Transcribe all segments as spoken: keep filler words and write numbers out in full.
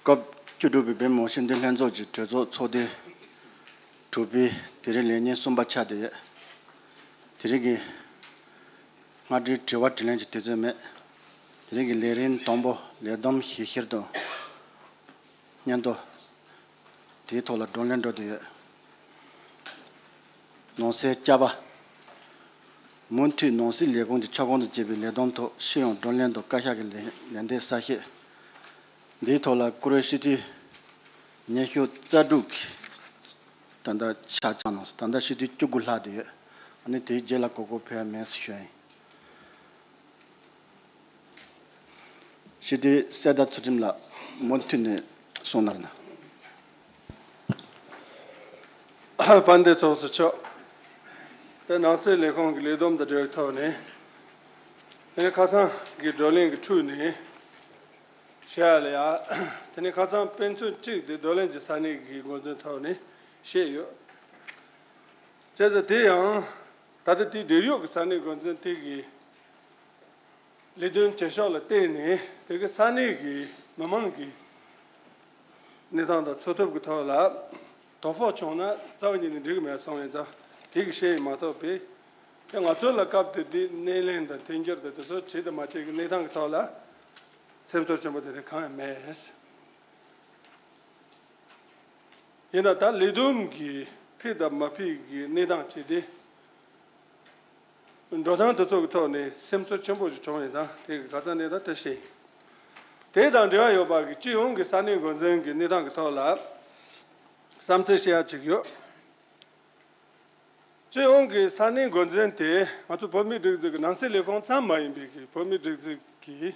སྐབས་བཅུ་དྲུག་པའི་བོད་མི་མང་སྤྱི་འཐུས་ལྷན་ཚོགས་ཀྱི་གྲོས་ཚོགས་ཚོགས་དུས་དྲུག་པའི་དེ་རིང་ལས་ཉིན་གསུམ་པ་ཆགས་བསྡད་ཡོད། དེ་རིང་གི་སྔ་དྲོའི་དྲི་བ་དྲིས་ལན་གྱི་དུས་ཚོད་མེད། དེ་རིང་གི་ལས་རིམ་དང་པོ་ལས་བསྡོམས་ཞིབ་བཤེར་དང་སྙན་ཐོ། དེའི་ཐོག་ལ་བགྲོ་གླེང་འགྲོ་བསྡད་ཡོད། ནང་སྲིད་བསྐྱར་པ། མུ་མཐུད་ནང་སྲིད་ལས་ཁུངས་ཀྱི་ཁྱབ་ཁོངས་དང་བཅས་པའི་ལས་བསྡོམས་ཐོག་སྤྱི་ཡོངས་བགྲོ་གླེང་དང་བཀའ་ཤག་གི་ལན་ལན་འདེབས་གསལ་བཤད། འདིའི་ཐོག་ལ་བཀུར་འོས་སྤྱི་འཐུས་ཉི་ཤུ་རྩ་དྲུག་གིས་ད་ལྟ་ཆ་བཅངས་གནང་སོང་། ད་ལྟ་སྤྱི་འཐུས་བཅུ་དགུ་ལྷག་བསྡད་ཡོད། ཨ་ནི་དེའི་རྗེས་ལ་གོ་སྐབས་ཕུལ་ཡ་མེད་ཟེར་ཞུ་ཡ་ཡིན། སྤྱི་འཐུས་གསེར་རྟ་ཚུལ་ཁྲིམས་ལགས་མུ་མཐུད་ནས་གསུང་གནང་གནང་། དཔལ་ལྡན་ཚོགས་གཙོ་མཆོག་དེ་ནང་སྲིད་ལས་ཁུངས་ཀྱི་ལས་བསྡོམས་དང་འབྲེལ་བའི་ཐོག་ནས། དེ་ནས་ཁ་སང་གི་བགྲོ་གླེང་གི་འཕྲོས་ནས་བཤད་ཡ་ལ་ཡ། དེ་ནས་ཁ་སང་དཔེ་མཚོན་གཅིག་དེ་རྡོར་གླིང་གི་ས་གནས་ཀྱི་འགོ་འཛིན་ཐོག་ནས་བཤད་ཡོད། བྱས་ཙང་དེ་ཡང་ད་ལྟ་དེའི་འབྲེལ་ཡོད་ཀྱི་ས་གནས་འགོ་འཛིན་དེ་གི་ལས་དོན་བྱེད་ཕྱོགས་ལ་བརྟེན་ནས་དེ་གི་ས་གནས་ཀྱི་མི་མང་གི་གནས་སྟངས་དང་འཚོ་ཐབས་ཀྱི་ཐོག་ལ་དོ་ཕོག་བྱུང་ན་རྩ་བ་ཉིད་ནས་འགྲིག་གི་མེད་སོང་བས་ཙང་དེ་གི་བཤད་ཡིན་མ་གཏོགས་པའི། དེ་ང་ཚོ་ལ་སྐབས་དེ་དུས་སྣེ་ལེན་དང་མཐུན་འགྱུར་དང་དེ་ཚོ་བྱེད་དང་མ་བྱེད་ཀྱི་གནས་སྟངས་ཀྱི་ཐོག་ལ་སེམས་ཚོར་ཆེན་པོ་དེ་འདྲ་གང་ཡང་མེད། ཡིན་ན་ད་ལས་བསྡོམས་ཀྱི་ཕུད་དང་མ་ཕུད་ཀྱི་གནས་སྟངས་བྱས་ཏེ། འགྲོ་སྟངས་དེ་ཚོ་གི་ཐོག་ནས་སེམས་ཚོར་ཆེན་པོ་ཞིག་བྱུང་བ་ཡིན་ཙང་དེ་གི་ག་ཚ་གནས་སྟངས་དེ་ཤེས། དེ་དང་འབྲེལ་བ་ཡོད་པ་གི་སྤྱི་ཡོངས་ཀྱི་ས་གནས་འགོ་འཛིན་གྱི་གནས་སྟངས་ཀྱི་ཐོག་ལ་བསམ་ཚུལ་བཤད་ཡ་ཅིག་ཡོད། སྤྱི་ཡོངས་ཀྱི་ས་གནས་འགོ་འཛིན་དེ་ང་ཚོ་བོད་མིའི་སྒྲིག་འཛུགས་ཀྱི་ནང་སྲིད་ལས་ཁུངས་ཙམ་མ་ཡིན་པའི་གི་བོད་མིའི་སྒྲིག་འཛུགས་ཀྱི་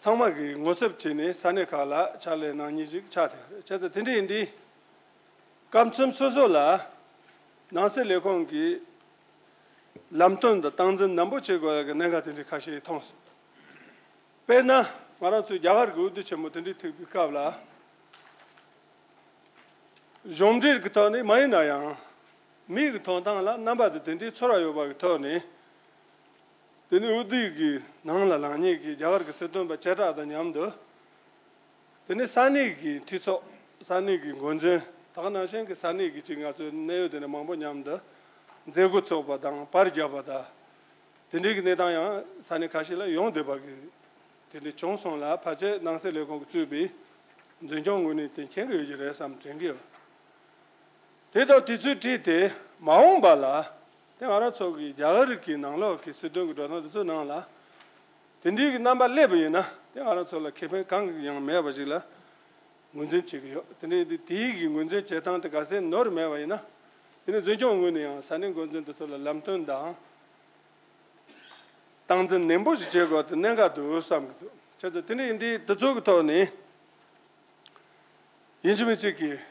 ཚང་མ་གིས་ངོ་ཚབ་བྱས་ནས་ས་གནས་ཁག་ལ་ཕྱག་ལས་གནང་མཁན་ཞིག་ཆགས་ཐལ། བྱས་ཙང་དེ་འདྲ་ཡིན་དུས་སྐབས་མཚམས་སོ་སོ་ལ་ནང་སྲིད་ལས་ཁུངས་ཀྱི་ལམ་སྟོན་དང་སྟངས་འཛིན་ནན་པོ་བྱེད་དགོས་ཡ་གི་གནད་འགག་དེ་འདྲ་ཁ་ཤས་མཐོང་སོང་། དཔེར་ན་ང་རང་ཚོའི་རྒྱ་གར་གྱི་འོས་བསྡུ་ཆེན་མོ་དེ་འདྲ་ཐུག་པའི་སྐབས་ལ། གཞུང་འབྲེལ་གྱི་ཐོག་ནས་མ་ཡིན་ན་ཡང་། མིའི་གི་ཐོབ་ཐང་ལ་རྣམ་པ་དེ་དེ་འདྲའི་ཚོར་བ་ཡོད་པ་གི་ཐོག་ནས། དེ་ནི་འོས་བསྡུ་གི་ནང་ལ་ལངས་མཁན་གྱི་རྒྱ་གར་གྱི་སྲིད་དོན་པ་བྱེ་བྲག་དང་མཉམ་དུ། དེ་ནི་ས་གནས་ཀྱི་འཐུས་ཚོགས་ས་གནས་ཀྱི་འགོ་འཛིན་ད་ག་ནང་བཞིན་གྱི་ས་གནས་ཀྱི་ཅིག་ང་ཚོའི་གནད་ཡོད་དེ་འདྲ་མང་པོ་མཉམ་དུ་མཛད་སྒོ་ཚོགས་པ་དང་པར་བརྒྱབ་པ་དང་། དེ་འདྲའི་གི་གནས་སྟངས་ཡང་ས་གནས་ཁ་ཤས་ལ་ཡོང་བསྡད་པ་གི་དེ་འདྲ་བྱུང་སོང་ལ་ཕལ་ཆེར་ནང་སྲིད་ལས་ཁུངས་ཀྱིས་གཙོས་པའི་འཛིན་སྐྱོང་ངོས་ནས་དེ་མཁྱེན་གྱི་ཡོད་ཀྱི་རེད་བསམ་དྲན་གྱི་ཡོད། དེ་དང་དུས་ཚོད་བྲིས་ཏེ་མ་འོངས་པ་ལ་དེ་ང་རང་ཚོ་གི་རྒྱ་གར་གྱི་ནང་ལོགས་ཀྱི་སྲིད་དོན་གྱི་འགྲོ་སྟངས་དེ་ཚོའི་ནང་ལ་དེ་འདྲའི་གི་རྣམ་པ་སླེབས་པ་ཡིན་ན་དེ་ང་རང་ཚོ་ལ་ཁེ་ཕན་གང་གི་ཡང་མེད་པ་ཞིག་ལ་ངོས་འཛིན་བྱེད་ཀྱི་ཡོད། དེ་འདྲའི་དེ་དེའི་གི་ངོས་འཛིན་བྱེད་སྟངས་དེ་ག་ཚད་ནོར་མེད་པ་ཡིན་ན་དེ་ནི་འཛིན་སྐྱོང་ངོས་ནས་ཡང་ས་གནས་འགོ་འཛིན་དེ་ཚོ་ལ་ལམ་སྟོན་དང་། སྟངས་འཛིན་ནན་པོ་ཞིག་བྱེད་དགོས་དེ་གནད་འགག་འདུག་བསམ་གྱི་འདུག་བྱས་ཙང་དེ་འདྲ་ཡིན་དུས་དེ་ཚོ་གི་ཐོག་ནས་ཡིན་གཅིག་མིན་གཅིག་གིས་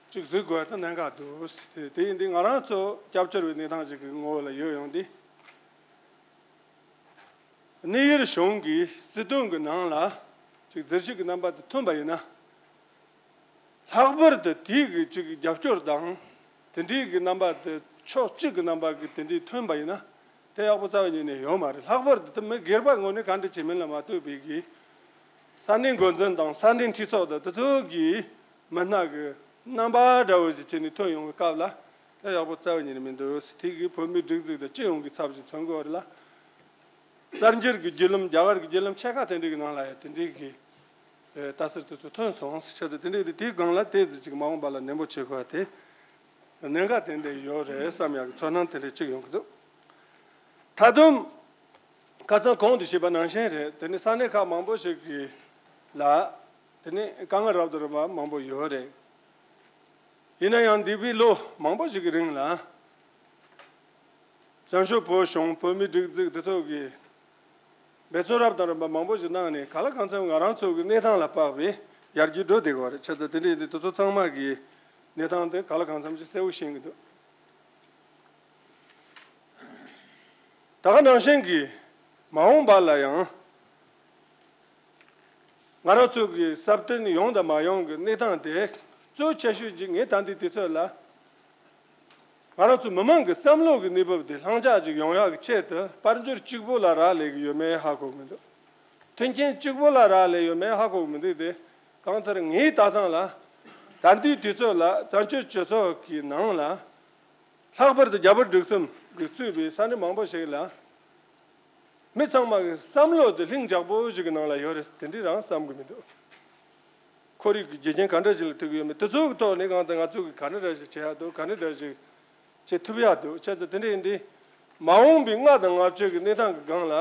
གཅིག་གཟིགས་དགོས་དེ་གནད་འགག་འདུག་དེ་དེ་ཡིན་དུས་ང་རང་ཚོ་སྐྱབས་བཅོལ་བའི་གནས་སྟངས་ཅིག་གི་ངོ་བོ་ལ་ཡོད་ཡོང་དུས། གནས་ཡུལ་གཞུང་གི་སྲིད་དོན་གྱི་ནང་ལ་ཅིག་འཛུལ་ཞུགས་ཀྱི་རྣམ་པ་དེ་ཐོན་པ་ཡིན་ན། ལྷག་པར་དུ་དེའི་གི་ཅིག་རྒྱབ་སྐྱོར་དང་། དེ་འདྲའི་གི་རྣམ་པ་དེ་ཕྱོགས་གཅིག་གི་རྣམ་པ་གི་དེ་འདྲའི་ཐོན་པ་ཡིན་ན། དེ་ཡག་པོ་རྩ་བ་ཉིད་ནས་ཡོད་མ་རེད། ལྷག་པར་དུ་དེ་མི་སྒེར་པ་ངོས་ནས་ག་འདྲ་བྱེད་མིན་ལ་མ་ལྟོས་པའི་གི། ས་གནས་འགོ་འཛིན་དང་ས་གནས་འཐུས་ཚོགས་དང་དེ་ཚོ་གི་མི་སྣ་གི་རྣམ་པ་འདྲ་བོ་ཞིག་བྱས་ནས་ཐོན་ཡོང་བའི་སྐབས་ལ། དེ་ཡག་པོ་རྩ་བ་ཉིད་ནས་མི་འདུག་དེ་གི་བོད་མིའི་སྒྲིག་འཛུགས་དང་སྤྱི་ཡོངས་ཀྱི་ཚབ་ཞིག་མཚོན་དགོས་རེད་ལ། གསར་འགྱུར་གྱི་བརྒྱུད་ལམ་རྒྱ་གར་གྱི་བརྒྱུད་ལམ་ཆེ་ཁག་དེ་འདྲའི་གི་ནང་ལ་ཡང་དེ་འདྲའི་གི་ཨེ་ལྟ་ཚུལ་དེ་ཚོ་ཐོན་སོང་། ཆེད་དུ་དེ་འདྲའི་དེའི་སྒང་ལ་དེ་ཙི་ཅིག་མ་འོངས་པ་ལ་ནན་པོ་བྱེད་དགོས་པ་དེ་གནད་འགག་ཏན་ཏན་ཡོད་རེད་བསམ་ཡག་གི་ཚོར་སྣང་དེ་འདྲ་ཅིག་ཡོང་གི་འདུག་ད་དུང་ཁ་སང་གོང་དུ་ཞུས་པ་ནང་བཞིན་རེད། དེ་ནི་ས་གནས་ཁག་མང་པོ་ཞིག་གི་ལ་དེ་ནི་དཀའ་ངལ་རབ་དང་རིམ་པ་མང་པོ་ཡོད་རེད། ཡིན་ན་ཡང་འདས་པའི་ལོ་མང་པོ་ཞིག་གི་རིང་ལ། བཙན་བྱོལ་བོད་གཞུང་བོད་མིའི་སྒྲིག་འཛུགས་འདི་ཚོ་གིས་འབད་བརྩོན་རབ་དང་རིམ་པ་མང་པོ་ཞིག་གནང་ནས་གང་ལ་གང་འཚམ་ང་རང་ཚོ་གི་གནས་སྟངས་ལ་དཔག་པའི་ཡར་རྒྱས་འགྲོ་བསྡད་ཡོད་རེད། བྱས་ཙང་དེ་འདྲ་ཡིན་དུས་དེ་ཚོ་ཚང་མ་གི་གནས་སྟངས་དེ་གང་ལ་གང་འཚམ་ཞིག་གསལ་བོ་ཤེས་ཀྱི་འདུག་ད་ག་ནང་བཞིན་གྱི་མ་འོངས་པ་ལ་ཡང་། ང་རང་ཚོ་གི་སྲ་བརྟན་ཡོང་དང་མ་ཡོང་གི་གནས་སྟངས་དེ་གཙོ་ཆེ་ཤོས་ཅིག་ངས་ད་ལྟའི་དུས་ཚོད་ལ་ང་རང་ཚོ་མི་མང་གི་བསམ་བློ་གི་གནས་བབ་དེ་ལྷིང་འཇགས་ཅིག་ཡོང་ཡག་གི་ཆེད་དུ་དཔལ་འབྱོར་གཅིག་པུ་ལ་རག་ལས་ཀྱི་ཡོད་མེད་ཧ་གོ་མི་འདུག་མཐུན་རྐྱེན་གཅིག་པོ་ལ་རག་ལས་ཡོད་མེད་ཧ་གོ་གི་མི་འདུག་སྟེ། གང་ལྟར་ངའི་ལྟ་སྟངས་ལ། ད་ལྟའི་དུས་ཚོད་ལ་བཙན་བྱོལ་སྤྱི་ཚོགས་ཀྱི་ནང་ལ། ལྷག་པར་དུ་རྒྱ་བོད་འབྲུག་གསུམ་གྱིས་གཙོས་པའི་ས་གནས་མང་པོ་ཞིག་ལ། མི་ཚང་མ་གི་བསམ་བློ་དེ་ལྷིང་འཇགས་པོ་ཞིག་གི་ནང་ལ་ཡོད་རེད་དེ་འདྲ་རང་བསམ་གི་མི་འདུག་ཁོར་ཡུག་གི་རྒྱུ་རྐྱེན་ག་འདྲ་ཞིག་ལ་ཐུག་གི་ཡོད་མེད་དེ་ཚོ་གི་ཐོག་ནས་གང་ལྟར་ང་ཚོ་གི་ག་འདྲ་འདྲ་ཞིག་བྱེད་ཡག་འདུག་ག་འདྲ་འདྲ་ཞིག་བྱེད་ཐུབ་ཡག་འདུག་བྱས་ཙང་དེ་འདྲ་ཡིན་དུས། མ་འོངས་པའི་ལྔ་དང་ལྔ་བཅུ་གི་གནས་སྟངས་ཀྱི་སྒང་ལ།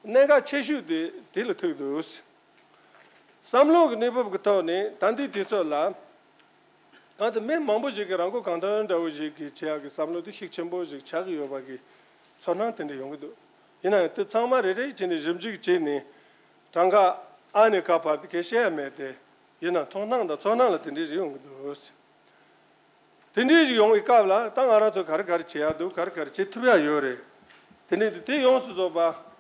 གནད་འགག་ཆེ་ཤོས་དེ་དེ་ལ་ཐུག་འདུག་བསམ་བློ་གི་གནས་བབ་ཀྱི་ཐོག་ནས་ད་ལྟའི་དུས་ཚོད་ལ། གང་ལྟར་མི་མང་པོ་ཞིག་གིས་རང་མགོ་གང་ཐོན་འདྲ་བོ་ཞིག་གི་བྱེད་ཡག་གི་བསམ་བློ་དེ་ཤུགས་ཆེན་པོ་ཞིག་ཆགས་ཀྱི་ཡོད་པ་གི་ཚོར་སྣང་དེ་འདྲ་ཡོང་གི་འདུག་ཡིན་ན་ཡང་དེ་ཚང་མ་རེ་རེ་བྱས་ནས་ཞིབ་འཇུག་བྱས་ནས་གྲངས་ཀ་ཨ་ནས་ཁ་བར་དུ་གས་བཤད་ཡ་མེད་དེ། ཡིན་ན་མཐོང་སྣང་དང་ཚོར་སྣང་ལ་དེ་འདྲ་ཞིག་ཡོང་གི་འདུག་དེ་འདྲ་ཞིག་ཡོང་བའི་སྐབས་ལ་ད་ང་རང་ཚོ་ག་རེ་ག་རེ་བྱེད་ཡག་འདུག་ག་རེ་ག་རེ་བྱེད་ཐུབ་ཡག་ཡོད་རེད། དེ་འདྲ་དེ་དེ་ཡོངས་སུ་རྫོགས་པ།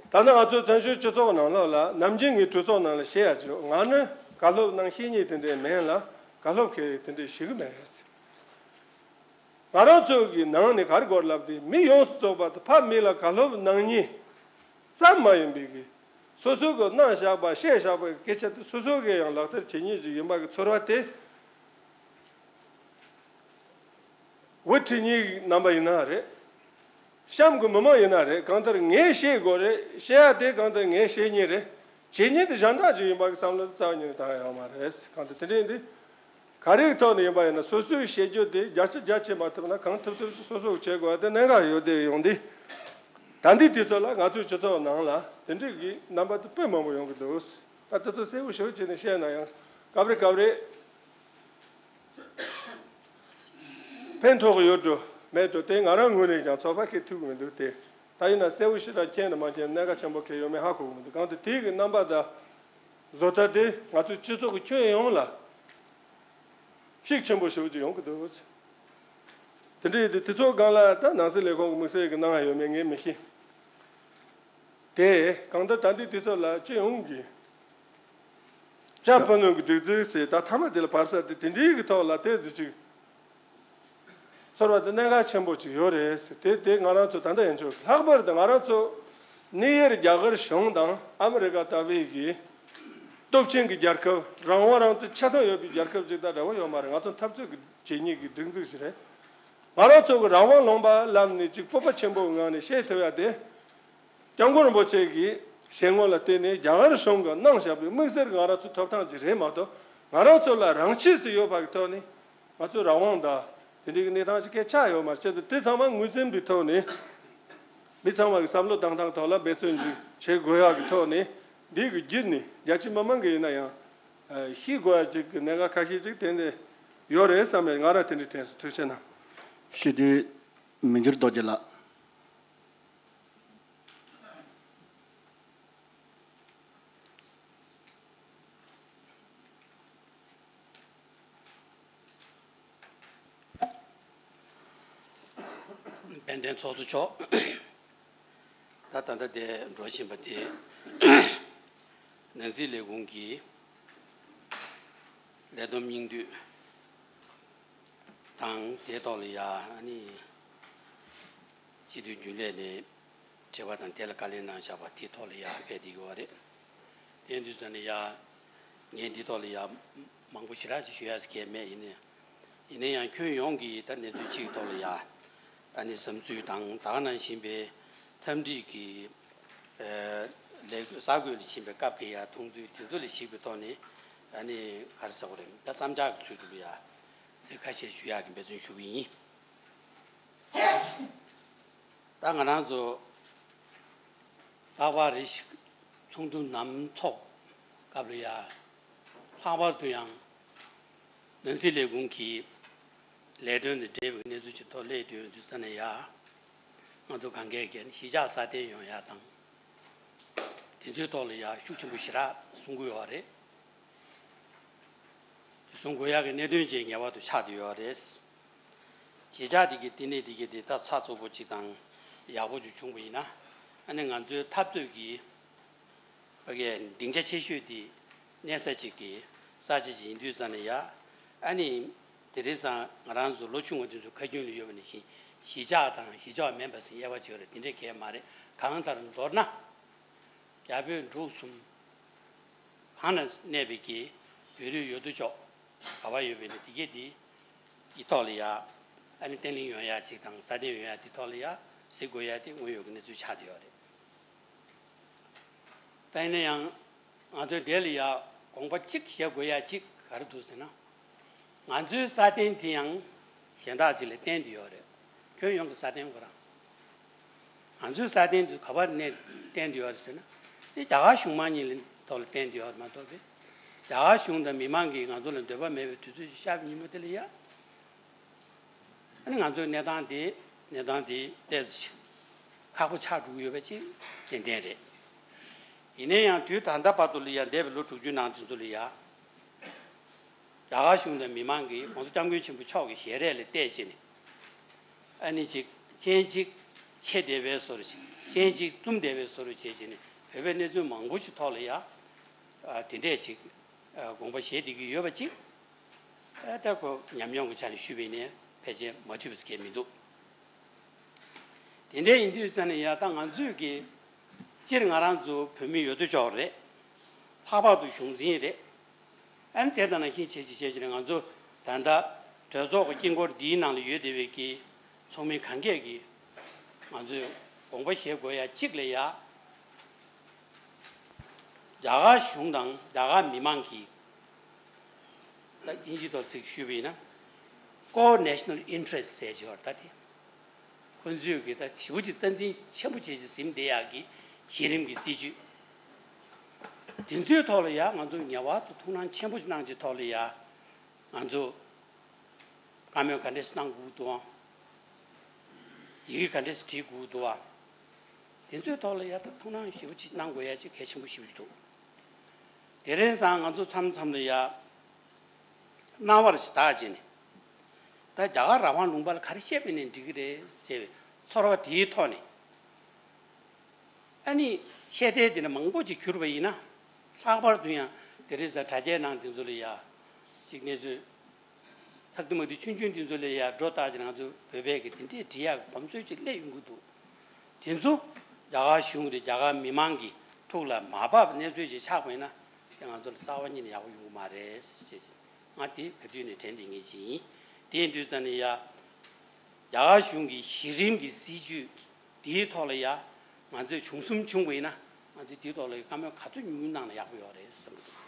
ད་ནི་ང་ཚོའི་བཙན་བྱོལ་སྤྱི་ཚོགས་ནང་ལོགས་ལ་ནམ་རྒྱུན་ངའི་གྲོས་ཚོགས་ནང་ལ་བཤད་ཡ་བྱོས། ང་ནི་བཀའ་སློབ་གནང་ཤེས་མཁན་དེ་འདྲས་མིན་ལ་བཀའ་སློབ་མཁན་དེ་འདྲས་ཞིག་མིན། ང་རང་ཚོ་གི་ནང་ནས་ག་རེ་དགོས་ལབ་དུས་མི་ཡོངས་སུ་རྫོགས་པ་དེ་ཕ་མི་ལ་བཀའ་སློབ་གནང་མཁན་ཙམ་མ་ཡིན་པའི་གི་སོ་སོ་གི་གནང་བཞག་པ་བཤད་བཞག་པའི་སྐད་ཆ་དེ་སོ་སོ་གིས་ཡང་ལག་བསྟར་བྱེད་མཁན་ཞིག་ཡིན་པ་གི་ཚོར་བ་དེ། བུ་ཁྲིད་མཁན་རྣམ་པ་ཡིན་ན་རེད། གཤམ་གྱི་མི་མང་ཡིན་ན་རེད། གང་ལྟར་ངས་བཤད་དགོས་རེད། བཤད་ཡ་དེ་གང་ལྟར་ངས་བཤད་མཁན་རེད། བྱེད་མཁན་དེ་གཞན་དག་ཅིག་ཡིན་པ་གི་བསམ་བློ་རྩ་བ་ཉིད་ནས་བཏང་ཡ་ཡོད་མ་རེད། གང་ལྟར་དེ་འདྲ་ཡིན་དུས། ག་རེ་གི་ཐོག་ནས་ཡིན་པ་ཡིན་ན་སོ་སོས་བཤད་རྒྱུ་དེ་བརྒྱ་ཆ་བརྒྱ་བྱེད་མ་ཐུབ་ན་གང་ཐུབ་ཐུབ་སོ་སོ་གིས་བྱེད་དགོས་པ་དེ་གནད་འགག་ཡོད་དེ་ཡོང་དུས། ད་ལྟའི་དུས་ཚོད་ལ་ང་ཚོའི་སྤྱི་ཚོགས་ནང་ལ་དེ་འདྲ་གི་རྣམ་པ་དེ་དཔེ་མང་པོ་ཡོང་གི་འདུག་ད་དེ་ཚོ་གསལ་པོ་ཞེ་པོ་བྱས་ནས་བཤད་ན་ཡང་སྐབས་རེ་སྐབས་རེ། ཕན་ཐོགས་ཡོད་འགྲོ་མེད་འགྲོ་དེ་ང་རང་ངོས་ནས་ཀྱང་ཚོད་དཔག་གི་ཐུབ་ཀྱི་མི་འདུག་སྟེ། ད་ཡིན་ན་གསལ་པོ་ཞེ་དྲག་མཁྱེན་དང་མ་མཁྱེན་གནད་འགག་ཆེན་པོ་གང་ཡོད་མེད་ཧ་གོ་གི་མི་འདུག་གང་ལྟར་དེ་གི་རྣམ་པ་དང་བཟོ་ལྟ་དེ་ང་ཚོའི་སྤྱི་ཚོགས་ཀྱི་ཁྱོན་ཡོངས་ལ་ཤུགས་ཆེན་པོ་ཞེ་པོ་ཅིག་ཡོང་གི་འདུག་དེ་འདྲ་ཡིན་དུས་དེ་ཚོ་སྒང་ལ་ད་ནང་སྲིད་ལས་ཁུངས་ཀྱི་དམིགས་བསལ་གྱི་གནང་ཡ་ཡོད་མེད་ངས་མི་ཤེས། དེ་གང་ལྟར་ད་ལྟའི་དུས་ཚོད་ལ་སྤྱི་ཡོངས་ཀྱི་ཅ་ཕ་ནུ་གི་སྒྲིག་འཛུགས་ཟེར་ད་མཐའ་མ་དེ་ལ་བབས་ས་དེ་དེ་འདྲའི་གི་ཐོག་ལ་དེ་ཟིག་ཅིག་ཚོར་བ་དེ་གནད་འགག་ཆེན་པོ་ཅིག་ཡོད་རེད་ཟེར། དེ་དེ་ང་རང་ཚོ་ད་ལྟ་ཡན་ཆོད་ལྷག་པར་དུ་ང་རང་ཚོ་གནས་ཡུལ་རྒྱ་གར་གཞུང་དང་ཨ་མི་རི་ཀ་ལྟ་བུའི་གི་སྟོབས་ཆེན་གྱི་རྒྱལ་ཁབ་རང་དབང་རང་བཙན་ཆ་ཚང་ཡོད་པའི་རྒྱལ་ཁབ་ཅིག་དང་འདྲ་བོ་ཡོད་མ་རེད། ང་ཚོ་འཐབ་རྩོད་ཀྱི་བྱེད་མཁན་གྱི་སྒྲིག་འཛུགས་ཤིག་རེད། ང་རང་ཚོ་གི་རང་དབང་ལུང་པ་ལམ་ནས་ཅིག་སྤོབས་པ་ཆེན་པོའི་ངང་ནས་བཤད་ཐུབ་ཡ་དེ། སྐྱབས་མགོན་རིན་པོ་ཆེ་གིས་ཞལ་ངོ་ལ་བལྟས་ནས་རྒྱ་གར་གཞུང་གིས་གནང་བཞག་པའི་དམིགས་བསལ་གྱི་ང་རང་ཚོའི་ཐོབ་ཐང་ཅིག་རེད་མ་གཏོགས་ང་རང་ཚོ་ལ་རང་ཆས་སུ་ཡོད་པ་གི་ཐོག་ནས་ང་ཚོའི་རང་དབང་དང་དེ་འདྲའི་གི་གནས་སྟངས་ཅིག་གས་ཆགས་ཡོད་མ་རེད། བྱས་ཙང་དེ་ཚང་མ་ངོས་འཛིན་པའི་ཐོག་ནས་མི་ཚང་མ་གི་བསམ་བློ་བཏང་སྟངས་ཐོག་ལ་འབད་བརྩོན་ཅིག་བྱེད་དགོས་ཡག་གི་ཐོག་ནས་འདི་གི་བརྒྱུད་ནས་རྒྱ་ཆེ་མི་མང་གི་ཡིན་ན་ཡང་ཤེས་དགོས་ཡག་ཅིག་གི་གནད་འགག་ཁ་ཤས་ཅིག་དེ་འདྲ་ཡོད་རེད་བསམ་པས་ང་རང་དེ་འདྲའི་དྲན་སོང་། ཐུགས་རྗེ་གནང་། ཞུ་དུས་མི་འགྱུར་རྡོ་རྗེ་ལགས། དཔལ་ལྡན་ཚོགས་གཙོ་མཆོག་ད་ད་ལྟ་དེ་འགྲོ་བཞིན་པ་དེ་ནང་སྲིད་ལས་ཁུངས་ཀྱི་ལས་བསྡོམས་སྙིང་བསྡུས་དང་དེའི་ཐོག་ལ་ཡ་ཨ་ནི་སྤྱི་འཐུས་རྒྱུན་ལས་ནས་དྲི་བ་དང་དེ་ལ་བཀའ་ལན་གནང་བཞག་པ་དེའི་ཐོག་ལ་ཡ་ཕེབས་བསྡད་ཡོད་རེད། དེ་དུས་ཙམ་ནས་ཡ་ངས་འདི་ཐོག་ལ་ཡ་མང་པོ་ཞེ་དྲག་ཅིག་ཞུ་ཡ་ཟེར་མཁན་མེད། ཡིན་ནའི་ཡིན་ན་ཡང་ཁྱོན་ཡོངས་ཀྱི་ད་གནས་ཚུལ་གཅིག་ཐོག་ལ་ཡ་ཨ་ནི་བསམ་ཚུལ་དང་ད་ག་ནང་བཞིན་པའི་འཚམས་འདྲི་གི་ལས་གསར་འགོད་ལ་ཕྱིན་པའི་སྐབས་ཀྱི་ཡ་མཐོང་ཚུལ་དེ་ཚོ་ལ་གཞིགས་པའི་ཐོག་ནས་ཨ་ནི་ག་རེ་ཟེར་དགོས་རེད། ད་བསམ་འཆར་གྱི་ཚུལ་དུ་ལ་ཡ་ཚིག་ཁ་ཤས་ཞུ་ཡག་གི་འབད་བརྩོན་ཞུ་གི་ཡིན། ད་ང་རང་ཚོ་ལྷག་པར་རེ་ཞིག་ཚོགས་འདུ་ནམ་ཚོགས་སྐབས་ལ་ཡ་ལྷག་པར་དུ་ཡང་ནང་སྲིད་ལས་ཁུངས་ཀྱི་ལས་དོན་དང་འབྲེལ་བའི་གནས་ཚུལ་ཅིག་ཐོག་སླེབས་དུས་དུས་ཙམ་ནས་ཡ་ང་ཚོ་གང་གས་ཀྱང་གཞིས་ཆགས་སྲ་བརྟན་ཡོང་ཡ་དང་དེ་ཚོའི་ཐོག་ལ་ཡ་ཤུགས་ཆེན་པོ་ཞེ་དྲག་གསུང་གི་ཡོད་རེད། གསུང་དགོས་ཡག་གི་གནད་དོན་ཅིག་ངེས་པར་དུ་ཆགས་བསྡད་ཡོད་རེད། གཞིས་ཆགས་དེ་གི་ལྟེ་གནས་དེ་གི་དེ་ད་ཚགས་ཚུད་པོ་ཅིག་དང་ཡག་པོ་ཅིག་བྱུང་བ་ཡིན་ན་ཨ་ནི་ང་ཚོའི་འཐབ་རྩོད་ཀྱི་ཕ་གིའི་སྡིངས་ཆ་ཆེ་ཤོས་དེ་གནས་ས་ཅིག་གི་ས་ཆ་ཅིག་ཡིན་དུས་ཙམ་ནས་ཡ་ཨ་ནི་དེ་རིང་སང་ང་རང་ཚོ་ལོ་ཆུང་བ་དེ་ཚོ་ཁ་རྒྱུན་ལ་ཡོད་པ་ནང་བཞིན་གཞིས་ཆགས་དང་གཞིས་ཆགས་མིན་པ་ཟེར་དབྱེ་བ་ཅིག་ཡོད་རེད། དེ་འདྲས་གང་ཡང་མ་རེད། གང་ལྟར་མདོར་ན། རྒྱ་བོད་འབྲུག་གསུམ་གང་ན་གནས་པའི་གི་བོད་རིགས་ཡོད་དོ་ཅོག་ག་པར་ཡོད་པའི་ནི་དེ་གས་དེ་ཡི་ཐོག་ལ་ཡ་ཨ་ནི་བརྟན་ལྷིང་ཡོང་ཡ་ཅིག་དང་སྲ་བརྟན་ཡོང་ཡ་དེ་ཐོག་ལ་ཡ་གཟིགས་དགོས་ཡ་དེ་དངོས་ཡོད་ཀྱི་གནས་ཚུལ་ཆགས་བསྡད་ཡོད་རེད། ད་ཡིན་ན་ཡང་ང་ཚོས་དེ་ལ་ཡ་དགོངས་པ་གཅིག་བཞེས་དགོས་ཡ་གཅིག་ག་རེ་འདུག་ཟེར་ན། ང་ཚོའི་སྲ་བརྟན་དེ་ཡང་གཞན་དག་ཅིག་ལ་བརྟེན་ཏེ་ཡོད་རེད། ཁྱོན་ཡོངས་ཀྱི་སྲ་བརྟན་ཁོ་རང་། ང་ཚོའི་སྲ་བརྟན་དེ་ག་པར་ནས་བརྟེན་ཏེ་ཡོད་རེད་ཟེར་ན། དེ་རྒྱ་གར་གཞུང་མང་གཉིས་ལ་ཐོག་ལ་བརྟེན་ཏེ་ཡོད་རེད་མ་གཏོགས་པའི། རྒྱ་གར་གཞུང་དང་མི་མང་གིས་ང་ཚོ་ལ་འདོད་པ་མེད་པའི་དུས་ཚོད་ཅིག་ཤར་བའི་ཉིན་མོ་དེ་ལ་ཡ། ཨ་ནི་ང་ཚོའི་གནས་སྟངས་དེ་གནས་སྟངས་དེ་ཏོག་ཙམ་ཁག་པོ་ཆགས་འགྲོ་གི་ཡོད་པ་ཅིག་ཏན་ཏན་རེད། ཡིན་ན་ཡང་དུས་ད་ལྟ་བར་དུ་ལ་ཡ་འདས་པའི་ལོ་དྲུག་ཅུ་ནང་དེ་ཚོ་ལ་ཡ། རྒྱ་གར་གཞུང་དང་མི་མང་གིས་༸གོང་ས་༸སྐྱབས་མགོན་ཆེན་པོ་མཆོག་གི་ཞལ་རས་ལ་བལྟས་བྱས་ནས། ཨ་ནི་ཅིག་སྤྱན་གཅིག་ཕྱེ་བསྡད་པའི་བཟོ་འདྲ་ཅིག་སྤྱན་གཅིག་བཙུམ་བསྡད་པའི་བཟོ་འདྲ་བྱས་བྱས་ནས་བོད་པའི་གནས་ཚུལ་མང་པོ་ཞིག་ཐོག་ལ་ཡ། ཨ་དེ་འདྲས་ཅིག་ཨ་དགོངས་པ་བཞེས་བསྡད་ཀྱི་ཡོད་པ་ཅིག་ཨ་ད་ཁོ་ཉམས་མྱོང་གི་ཆ་ནས་ཞུས་པ་ཡིན་ན་ཕལ་ཆེར་མ་འཐུས་པ་ཟེར་མཁན་མི་འདུག་དེ་འདྲ་ཡིན་དུས་ཙང་ནས་ཡ་ད་ང་ཚོས་ཀྱི་སྤྱིར་ང་རང་ཚོ་བོད་མི་ཡོད་དོ་ཅོག་རེད། ལྷག་པར་དུ་གཞུང་འཛིན་རེད། ཨ་ནི་དེ་དང་ནང་བཞིན་བྱས་ཅིག་བྱས་ཅིག་ནས་ང་ཚོ་ད་ལྟ་གྲོས་ཚོགས་ཀྱི་དཀྱིལ་འཁོར་འདིའི་ནང་ལ་ཡོད་བསྡད་པའི་གི་ཚོགས་མི་གང་གས་ཀྱིས་ང་ཚོས་དགོངས་པ་བཞེས་དགོས་ཡ་གཅིག་ལ་ཡ། རྒྱ་གར་གཞུང་དང་རྒྱ་གར་མི་མང་གིས་ད་དབྱིན་ཇི་ཐོག་ཚིག་ཞུས་པ་ཡིན་ན། Core National Interest ཟེར་གྱི་ཡོད་རེད་ད་དེ། ཁོ་ཚོས་གི་ད་ཞེ་པོ་ཅིག་རྩ་འཛིན་ཆེན་པོ་བྱས་ཅིག་ཟིན་བསྡད་ཡག་གི་གཞི་རིམ་གྱི་སྲིད་ཇུས། དེ་ཚོའི་ཐོག་ལ་ཡ་ང་ཚོ་ངེས་པར་དུ་ཐུགས་སྣང་ཆེན་པོ་ཅིག་གནང་ཅིག་ཐོག་ལ་ཡ་ང་ཚོ་བཀའ་མོལ་ག་འདྲས་གནང་དགོས་འདུག་ཨང་། ཡི་གེ་ག་འདྲས་བྲིས་དགོས་འདུག་ཨང་། དེ་ཚོའི་ཐོག་ལ་ཡ་ད་ཐུགས་སྣང་ཞེ་པོ་ཅིག་གནང་དགོས་ཡ་ཅིག་གལ་ཆེན་པོ་ཞེ་པོ་ཅིག་འདུག་དེ་རིང་སང་ང་ཚོ་མཚམས་མཚམས་ལ་ཡ། སྣང་བར་ཞིག་བདག་བྱས་ནས། ད་རྒྱ་གར་རང་དབང་ལུང་པ་ལ་ག་རེ་བཤད་པ་ཡིན་ནའི་འགྲིག་གི་རེད་ཅེས་པའི་ཚོར་བ་དེའི་ཐོག་ནས། ཨ་ནི་བཤད་གཏན་དེ་འདྲ་མང་པོ་ཅིག་གྱུར་པ་ཡིན་ན། ལྷག་པར་དུ་ཡང་དེ་རིང་སང་དྲ་རྒྱའི་ནང་དེ་ཚོ་ལ་ཡ། ཅིག་གནས་ཚུལ། ཚགས་དུ་མ་དུ་ཆུང་ཆུང་དེ་ཚོ་ལ་ཡ་འགྲོ་བཏགས་ཅིག་ང་ཚོ་བོད་པའི་གི་དེ་འདྲའི་འབྲི་ཡག་གོམས་སྲོལ་ཅིག་སླེབས་ཡོང་གི་འདུག་དེ་ཚོ་རྒྱ་གར་གཞུང་དེ་རྒྱ་གར་མི་མང་གི་ཐུགས་ལ་མ་བབས་གནས་ཚུལ་ཅིག་ཆགས་པ་ཡིན་ན། དེ་ང་ཚོ་ལ་རྩ་བ་ཉིད་ནས་ཡག་པོ་ཡོང་གི་མ་རེད་ཅེས། ང་དེ་ག་དུས་ནས་དྲན་བསྡད་མཁན་ཅིག་ཡིན། དེ་ཡིན་དུས་ཙང་ནས་ཡ། རྒྱ་གར་གཞུང་གི་གཞི་རིམ་གྱི་སྲིད་ཇུས་དེའི་ཐོག་ལ་ཡ། ང་ཚོས་བྱུང་གསུམ་བྱུང་བ་ཡིན་ན། ང་ཚོས་དེའི་ཐོག་ལ་ཡ་བཀའ་མོལ་ག་ཚོད་ཉུང་ཉུང་གནང་ན་ཡག་པོ་ཡོད་རེད་བསམ་གྱི་འདུག་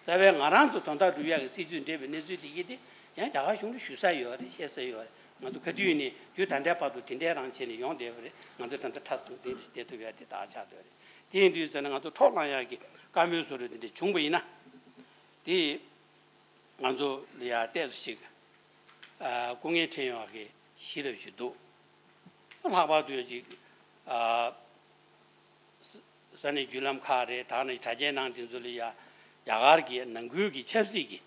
རྩ་བའི་ང་རང་ཚོ་དོན་དག་སྒྲུབ་ཡག་གི་སྲིད་ཇུས་འབྲེལ་བའི་གནས་ཚུལ་དེ་གྱད་དེ་ཡང་རྒྱ་གར་གཞུང་ལ་ཞུ་ས་ཡོད་རེད། བཤད་ས་ཡོད་རེད། ང་ཚོ་ག་དུས་ནས་དུས་ད་ལྟའི་བར་དུ་དེ་འདྲའི་རང་བྱས་ནས་ཡོང་བསྡད་པ་རེད། ང་ཚོ་ད་ལྟ་ཁྲ་ཟིང་ཟིང་བྱས་བསྡད་ཐུབ་ཡ་དེ་ད་ཆགས་བསྡད་རེད། དེ་ཡིན་དུས་ཙང་ནས་ང་ཚོ་འཕྲོག་བརླག་ཡག་གི་བཀའ་མོལ་བཟོ་འདྲ་དེ་འདྲ་བྱུང་བ་ཡིན་ན། དེ་ང་ཚོ་ལ་ཡ་ཏོག་ཙམ་ཞིག་ཨ་སྐུ་ངལ་འཕྲད་ཡོང་བ་གི་གཞི་རབ་ཞིག་འདུག་ལྷག་པར་དུ་ཅིག་ཨ་ས་ས་གནས་བརྒྱུད་ལམ་ཁག་རེད། ད་ནི་དྲ་རྒྱའི་ནང་དེ་ཚོ་ལ་ཡ་རྒྱ་གར་གྱི་ནང་ཁུལ་གྱི་ཆབ་སྲིད་ཀྱི་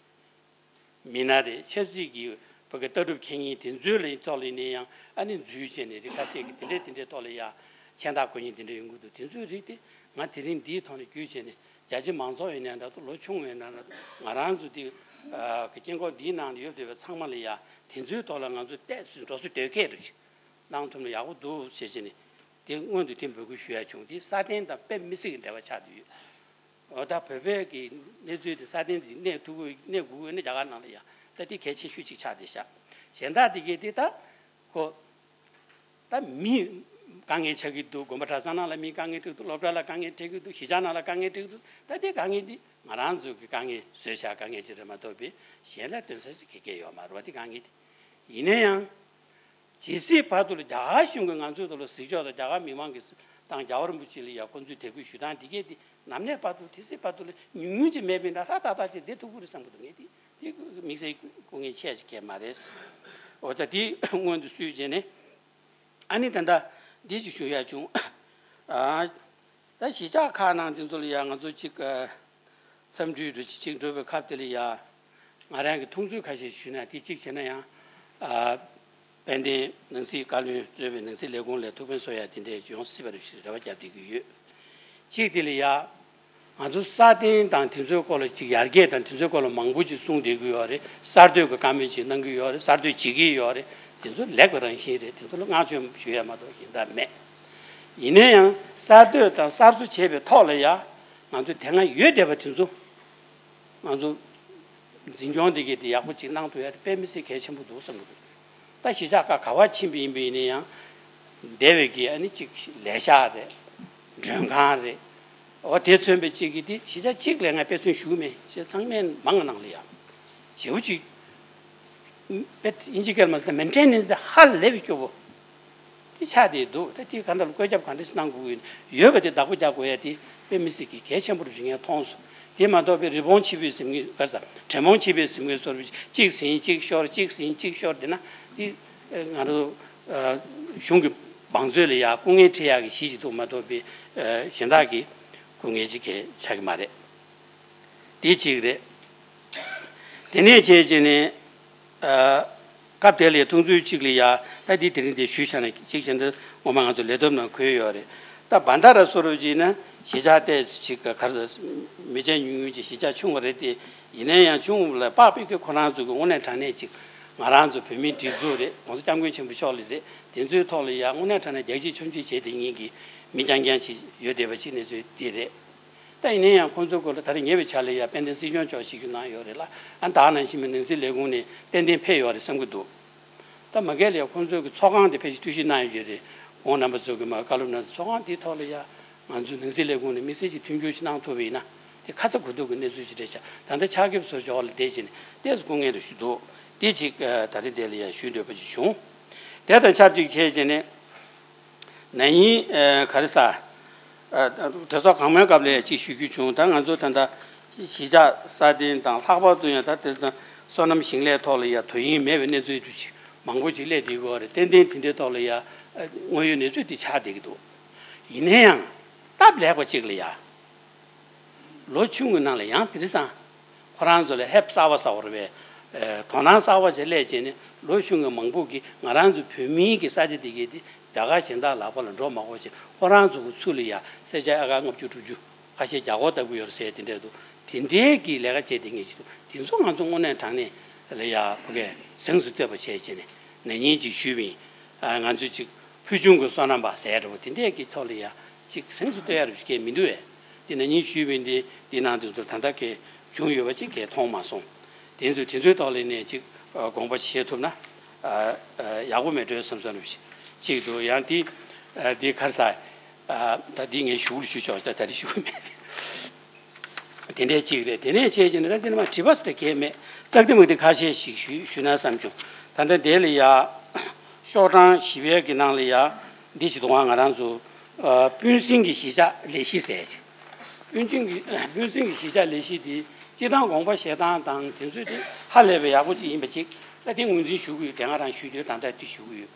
མི་སྣ་རེད། ཆབ་སྲིད་ཀྱི་བོད་ཀྱི་ལྟ་གྲུབ་འཁྱེར་མཁན་དེ་ཚོའི་ལ་ཐོག་ལ་ནས་ཡང་ཨ་ནི་འཛུལ་བྱས་ནས་རིགས་ཁ་ཤས་ཀྱི་དེ་འདྲས་དེ་འདྲས་ཐོག་ལ་ཡ་མཚན་རྟགས་འཁོད་མཁན་དེ་འདྲས་ཡོང་གི་འདུག་དེ་ཚོའི་རིགས་དེ་ང་དེ་རིང་འདིའི་ཐོག་ནས་བརྒྱུད་བྱས་ནས། རྒྱ་ཆེ་མང་ཚོགས་ཡིན་ན་འདྲ་འདུག་ལོ་ཆུང་བ་ཡིན་ན་འདྲ་འདུག་ང་རང་ཚོ་འདི་ཨ་གི་དཀྱིལ་འཁོར་འདིའི་ནང་ལ་ཡོད་བསྡད་པའི་ཚང་མ་ལ་ཡ་དེ་ཚོའི་ཐོག་ལ་ང་ཚོ་ཏོག་ཙམ་འགྲོ་སོང་དོད་སྐད་རེ་ཞིག་གནང་ཐུབ་ན་ཡག་པོ་འདུག་ཟེར་བྱས་ནས་དེ་སྔོན་དུ་དེ་འབོད་སྐུལ་ཞུ་ཡ་བྱུང་། དེ་སྲ་བརྟན་དང་དཔེ་མི་སྲིད་ཀྱི་འབྲེལ་བ་ཆགས་བསྡད་ཡོད། འོ་ད་བོད་པའི་གི་གནས་ཚུལ་དེ་སྲ་བརྟན་དེ་གནས་ཐུབ་དགོས་གནས་དགོས་ཀྱི་ན་རྒྱ་གར་ནང་ལ་ཡ་ད་དེ་གལ་ཆེ་ཤོས་ཅིག་ཆགས་བསྡད་ཤག་གཞན་དག་དེ་གས་དེ་ད་ཁོ། ད་མི་དཀའ་ངལ་ཆགས་ཀྱི་འདུག་དགོན་པ་གྲྭ་ཚང་ནང་ལ་མི་དཀའ་ངལ་འཕྲད་ཀྱི་འདུག་སློབ་གྲྭ་ལ་དཀའ་ངལ་འཕྲད་ཀྱི་འདུག་གཞིས་ཆགས་ནང་ལ་དཀའ་ངལ་འཕྲད་ཀྱི་འདུག་ད་དེ་དཀའ་ངལ་འདི་ང་རང་ཚོ་གི་དཀའ་ངལ་བཟོས་བཞག་དཀའ་ངལ་ཅིག་རེད་མ་གཏོགས་པའི་གཞན་ལ་སྟོན་ས་ཞིག་ག་གེ་ཡོད་མ་རེད་བ། དེ་དཀའ་ངལ་དེ་ཡིན་ན་ཡང་། ཇི་སྲིད་བར་དུ་ལ་རྒྱ་གར་གཞུང་གིས་ང་ཚོའི་ཐོག་ལ་གཟིགས་ཕྱོགས་དང་རྒྱ་གར་མི་མང་གིས་དང་རྒྱལ་བ་རིན་པོ་ཆེ་ལ་ཡ་ཁོང་ཚོས་དད་གུས་ཞུ་སྟངས་དེ་གས་དེ་ནམ་གནས་བར་དུ་དེ་སྲིད་བར་དུ་ལ་ཉུང་ཉུང་ཅིག་མེད་པའི་འདྲ་ཧྲ་ཏག་ཏག་ཅིག་བསྡད་ཐུབ་ཀྱི་རེད་བསམ་གྱི་འདུག་ངས་དེ་དེ་དམིགས་བསལ་སྐུ་ངལ་ཆེ་ཞིག་གས་མ་རེད། འོ་ད་དེ་སྔོན་དུ་སུས་བྱས་ནས། ཨ་ནི་ད་ལྟ་འདི་ཅིག་ཞུ་ཡ་བྱུང་། ཨ། ད་གཞིས་ཆགས་ཁག་ནང་དེ་ཚོ་ལ་ཡ་ང་ཚོ་གཅིག་ཨ། འཚམས་འདྲི་འདྲ་ཅིག་ཅིག་འགྲོ་བའི་སྐབས་དེ་ལ་ཡ། ང་རང་གི་མཐོང་ཚུལ་ཁ་ཤས་ཞུས་ན་དེ་གཅིག་བྱས་ན་ཡང་། ཨ། དཔལ་ལྡན་ནང་སྲིད་བཀའ་བློན་གཙོས་པའི་ནང་སྲིད་ལས་ཁུངས་ལ་ཐུགས་ཕན་གསོ་ཡ་དེ་འདྲས་ཡོང་སྲིད་པ་རེད་ཞེས་རེ་བ་བརྒྱབ་བསྡད་ཀྱི་ཡོད། གཅིག་དེ་ལ་ཡ། ང་ཚོ་སྲ་བརྟན་དང་དེ་ཚོའི་སྐོར་ལ་ཅིག་ཡར་རྒྱས་དང་དེ་ཚོའི་སྐོར་ལ་མང་པོ་ཅིག་གསུངས་བསྡད་ཀྱི་ཡོད་རེད། གསར་གཏོད་ཀྱི་བཀའ་མོལ་ཅིག་གནང་གི་ཡོད་རེད། གསར་གཏོད་བྱེད་ཀྱི་ཡོད་རེད། དེ་ཚོ་ལེགས་པའི་རང་བཞིན་རེད། དེ་ཚོ་ལ་བསྔགས་བརྗོད་ཞུ་ཡ་མ་གཏོགས་གཞན་དག་མེད། ཡིན་ན་ཡང་གསར་གཏོད་དང་གསར་བཟོ་བྱས་པའི་ཐོག་ལ་ཡང་ང་ཚོ་དེ་སྔ་ཡོད་བསྡད་པ་དེ་ཚོ་ང་ཚོ་འཛིན་སྐྱོང་དེ་གས་དེ་ཡག་པོ་ཅིག་གནང་ཐུབ་ཡ་དེ་དཔེ་མི་སྲིད་གལ་ཆེན་པོ་འདུག་བསམ་གྱི་འདུག་ད་གཞིས་ཆགས་ཁག་ག་པར་ཕྱིན་པ་ཡིན་པ་ཡིན་ན་ཡང་སྡེ་བའི་གི་ཨ་ནི་ཅིག་ལས་ཤག་རེད། མགྲོན་ཁང་རེད། འོ་དེ་མཚོན་པའི་གཅིག་གིས་དེ་གཞིས་ཆགས་གཅིག་ལས་ང་དཔེ་མཚོན་ཞུ་གི་མེད། གཞིས་ཆགས་ཚང་མའི་མང་ང་ནང་ལ་ཡང་ཞེ་པོ་ཅིག་དབྱིན་ཇི་སྐད་ལ་མ་ཟེར་ན་མེན་ཊེ་ནེན་སི་དེ་ཧ་ལས་པའི་སྐྱོ་པོ་དེ་ཆགས་བསྡད་འདུག་ད་དེ་ག་འདྲ་ལ་བཀོད་ཁྱབ་ག་འདྲ་ཞིག་གནང་དགོས་ཀྱི་ཡོད་པ་དེ་བདག་པོ་རྒྱག་དགོས་ཡ་དེ་དཔེ་མི་སྲིད་ཀྱི་གལ་ཆེན་པོ་རུ་ཞིག་ངས་མཐོང་སོང་། དེ་མ་གཏོགས་པའི་རི་བོང་ཆེ་བའི་གཟིམ་ག་ས་དྲེད་མོང་ཆེ་བའི་གཟིམ་ག་སོར་གཅིག་ཟིན་གཅིག་ཤོར་གཅིག་ཟིན་གཅིག་ཤོར་དེ་ན་དེ་ང་རང་གཞུང་གི་བང་མཛོད་ལ་ཡ་སྐུ་ངལ་འཕྲད་ཡག་གི་གཞི་ཞིག་འདུག་མ་གཏོགས་པའི་གཞན་དག་གི་སྐུ་ངལ་ཅིག་གས་ཆགས་ཀྱི་མ་རེད། དེ་གཅིག་རེད། དེ་ནས་བྱས་བྱས་ནས་སྐབས་དེ་ལ་ཐུང་ཚོད་གཅིག་ལ་ཡ་ད་འདི་དེ་རིང་འདི་ཞུས་བཞག་ན་གཅིག་བྱས་འདི་ངོ་མ་ང་ཚོ་ལས་བསྡོམས་ནང་འཁོད་ཡོད་རེད། ད་བན་ད་ར་སོ་རུ་བྱས་ན་གཞིས་ཆགས་ཏོག་ཙམ་ཅིག་ག་རེ་ཟེར་མི་ཆེན་ཉུང་ཉུང་ཅིག་གཞིས་ཆགས་ཆུང་བ་རེད་དེ། ཡིན་ན་ཡང་ཆུང་བ་ལ་དཔག་པའི་གི་ཁོ་རང་ཚོ་གི་དངོས་གནས་དྲང་གནས་ཅིག་ང་རང་ཚོ་བོད་མིའི་སྒྲིག་འཛུགས་རེད། ༸གོང་ས་༸སྐྱབས་མགོན་ཆེན་པོ་མཆོག་ལ་རེད། དེ་ཚོའི་ཐོག་ལ་ཡང་དངོས་གནས་དྲང་གནས་རྒྱག་ཆེ་མཆོང་ཆེ་བྱས་བསྡད་མཁན་གྱི་མི་རྐྱང་རྐྱང་ཅིག་ཡོད་བསྡད་པ་ཅིག་གནས་ཚུལ་འདི་རེད། ད་ཡིན་ན་ཡང་ཁོང་ཚོའི་སྐོར་ལ་ད་རེས་ཉེ་བའི་ཆར་ལ་ཡང་དཔལ་ལྡན་སྲིད་སྐྱོང་མཆོག་ཞིག་གིས་གནང་ཡོད་རེད་ལ། ཨ་ད་ནང་བཞིན་མི་ནང་སྲིད་ལས་ཁུངས་ནས་ཏན་ཏན་ཕེབས་ཡོད་རེད་བསམ་གྱི་འདུག་ད་མ་གལ་ལ་ཡང་ཁོང་ཚོའི་གི་ཚོགས་ཁང་དེ་ཕལ་ཆེར་བརྟུལ་ཞུགས་གནང་ཡོད་ཀྱི་རེད། ཁོང་རྣམ་པ་ཚོ་གི་མ་བཀའ་སློབ་གནང་ཚོགས་ཁང་དེའི་ཐོག་ལ་ཡང་ང་ཚོའི་ནང་སྲིད་ལས་ཁུངས་ནས་དམིགས་བསལ་གྱི་མཐུན་འགྱུར་ཞིག་གནང་ཐུབ་པ་ཡིན་ན་དེ་ཁ་ཚ་དགོས་གཏུགས་ཀྱི་གནས་ཚུལ་ཞིག་རེད་ཤག་ད་ལྟ་ཕྱག་ཁེབས་བཟོ་ཕྱོགས་ལ་བསྡད་བྱས་ནས་ཏོག་ཙམ་སྐུ་ངལ་རེ་ཞུ་འདུག་དེ་གཅིག་ད་རེས་དེ་ལ་ཡང་ཞུ་འདོད་པ་ཞིག་བྱུང་། དེ་དང་ཆབས་ཅིག་བྱས་བྱས་ནས། ན་ནིང་ཨ་ག་རེ་ཟ། ཨ་གྲོས་ཚོགས་གང་མོའི་སྐབས་ལ་ཅིག་ཞུ་རྒྱུ་བྱུང་། ད་ང་ཚོ་ད་ལྟ་གཞིས་ཆགས་སྲ་བརྟན་དང་ལྷག་པར་དུ་ཡང་ད་དེ་ཚོ་སོ་ནམ་ཞིང་ལས་ཐོག་ལ་ཡ་དོ་དབྱིངས་མེད་པའི་གནས་ཚུལ་ཅིག་མང་པོ་ཅིག་སླེབས་བསྡད་ཡོད་རེད། ཏན་ཏན་དེ་འདྲའི་ཐོག་ལ་ཡ་དངོས་ཡོད་གནས་ཚུལ་དེ་ཆགས་བསྡད་ཀྱི་འདུག་ཡིན་ན་ཡང་སྟབས་ལེགས་པ་ཅིག་ལ་ཡ། ལོ་ཆུང་གི་ནང་ལ་ཡང་དེ་རིང་སང་ཁོ་རང་ཚོ་ལ་ཧེབ་གསར་བ་གསར་བ་རེད་པས། དོ་སྣང་གསར་བ་ཅིག་སླེབས་བྱས་ནས་ལོ་ཆུང་གི་མང་པོ་གིས་ང་རང་ཚོ་བོད་མིའི་གི་ས་ཆ་དེ་གའི་དེ་རྒྱ་གར་གཞན་དག་ལག་པ་ལ་འགྲོ་མ་དགོས་ཅིག་ཁོ་རང་ཚོ་གི་ཚུར་ལ་ཡ་སེར་སྐྱ་ཨ་ག་ལྔ་བཅུ་དྲུག་ཅུ་ཁ་ཤས་རྒྱ་སྒོར་ལྟ་བུ་ཡོད་རེད་ཟེར་དེ་འདྲ་འདུག་དེ་འདྲའི་གི་ལས་ཀ་བྱས་བསྡད་མཁན་ཅིག་འདུག་དེ་ཚོ་ང་ཚོ་དངོས་གནས་དྲང་གནས་ལ་ཡ་ཕ་གས་གཟེངས་སུ་བསྟོད་པ་བྱས་བྱས་ནས་ན་ནིང་ཅིག་ཞུས་པ་ཡིན། ང་ཚོས་ཅིག་ཕུལ་བྱུང་གི་སོ་ནམ་པ་ཟེར་འདྲ་བོ་དེ་འདྲའི་གི་ཐོག་ལ་ཡ་ཅིག་གཟེངས་སུ་བསྟོད་ཡ་རུ་ཅིག་གས་མི་འདུག་བས། དེ་ན་ནིང་ཞུས་པའི་འདི་འདི་ནང་དུ་ད་ལྟ་གས་བྱུང་ཡོད་པ་ཅིག་གས་མཐོང་མ་སོང་། དེ་ཚོ་དེ་ཚོའི་ཐོག་ལ་ནས་ཅིག་དགོངས་པ་བཞེས་ཐུབ་ན་ཡག་པོ་མེད་འགྲོའི་བསམ་བསམ་རུ་ཅིག་འདུག་ཡང་དེ་དེ་ག་རེ་ཟ། ད་འདི་ངས་ཞུ་གུ་ཞུ་ཆོག་ད་ད་རེ་ཞུ་གི་མེད། དེ་འདྲའི་གཅིག་རེད། དེ་ནས་བྱས་ཀྱི་ནི་ད་དེ་ནི་མ་དྲི་བ་ཟེར་གྱི་མེད། ཙག་དེ་མིག་དེ་ཁ་ཤས་ཤིག་ཞུ་ཞུ་ན་བསམ་བྱུང་། ད་ལྟ་དེ་ལ་ཡ། ཤོག་གྲངས་བཞི་པའི་གི་ནང་ལ་ཡ། འདི་ཞིག་འདུག་ང་རང་ཚོ། སྤུན་སྲིང་གི་གཞིས་ཆགས་ལས་གཞི་ཟེར་ཅིག་སྤུན་སྲིང་གི་སྤུན་སྲིང་གི་གཞིས་ཆགས་ལས་གཞི་དེ་སྤྱི་བཏང་དགོངས་པ་བཞེས་སྟངས་དང་དེ་ཚོ་དེ་ཧ་ལས་པའི་ཡག་པོ་ཅིག་ཡིན་པ་ཅིག་ད་དེ་ངོས་འཛིན་ཞུ་གི་ཡོད། དེ་ང་རང་ཞུ་དུས་ད་ལྟ་དེ་ཞུ་གི་ཡོད།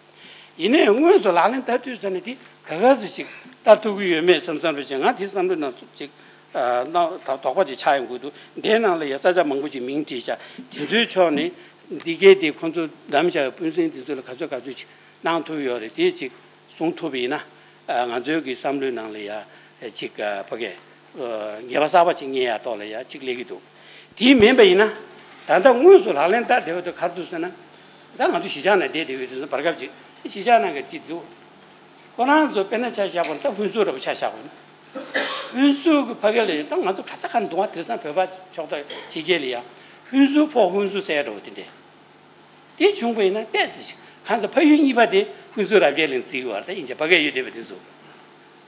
ཡིན་ནའི་དངོས་སུ་ལག་ལེན་བསྟར་དུས་ཙམ་ནས་དེ་ག་ག་ཚོད་ཅིག་བསྟར་ཐུབ་ཀྱི་ཡོད་མེད་བསམ་བསམ་རེ་བྱས་ང་དེ་བསམ་བློའི་ནང་ཚུད་ཅིག་ཨ་ན་ད་དོགས་པ་ཅིག་ཆགས་ཡོང་གི་འདུག་དེའི་ནང་ལ་ཡ་ས་ཆ་མང་པོ་ཅིག་མིང་བྲིས་བཞག་དེ་ཚོའི་ཕྱོགས་ནས་འདི་གའི་དེ་ཁོང་ཚོ་བདམས་བཞག་པའི་སྤུན་སྲིང་དེ་ཚོ་ལ་ག་ཚོད་ག་ཚོད་ཅིག་གནང་ཐུབ་ཡོད་རེད། དེ་ཅིག་གསུང་ཐུབ་པ་ཡིན་ན་ཨ་ང་ཚོའི་གི་བསམ་བློའི་ནང་ལ་ཡ་ཅིག་ཨ་ཕ་གི་ངེས་པ་གསར་པ་ཅིག་རྙེད་ཡ་ཐོག་ལ་ཡ་ཅིག་སླེབས་ཀྱི་འདུག་དེ་མིན་པ་ཡིན་ན། ད་ལྟ་དངོས་སུ་ལག་ལེན་བསྟར་བསྡད་པ་དེ་ག་རེ་འདུག་ཟེར་ན། ད་ང་ཚོ་གཞིས་ཆགས་ནང་བསྡད་བསྡད་པའི་དུས་སུ་བར་སྐབས་ཅིག་གཞིས་ཆགས་ནང་གི་ཅིག་འདུག་ཁོ་རང་ཚོ་དཔེར་ན་ཆ་བཞག་པ་ན་ད་ཧུན་སུར་འདྲ་པོ་ཆ་བཞག་པ་ན། ཧུན་སུར་གྱི་ཕ་གི་ལ་ཡིན་ད་ང་ཚོ་ག་ས་ག་འདུག་བ་དེང་སང་བོད་པ་ཕྱོགས་མཐའ་ཕྱི་རྒྱལ་ལ་ཡ། ཧུན་སུར་ཕོ་ཧུན་སུར་ཟེར་འདྲ་པོ་དེ་འདྲས། དེ་བྱུང་པ་ཡིན་ན་ཏོག་ཙམ་ཞིག་གང་ཟག་ཕ་ཡུལ་གཉིས་པ་དེ་ཧུན་སུར་རབ་རྒྱས་ལ་བརྩི་གི་བ་ད་ཡིན་ཅེ་ཕ་གི་ཡོད་བསྡད་པ་དེ་ཚོ།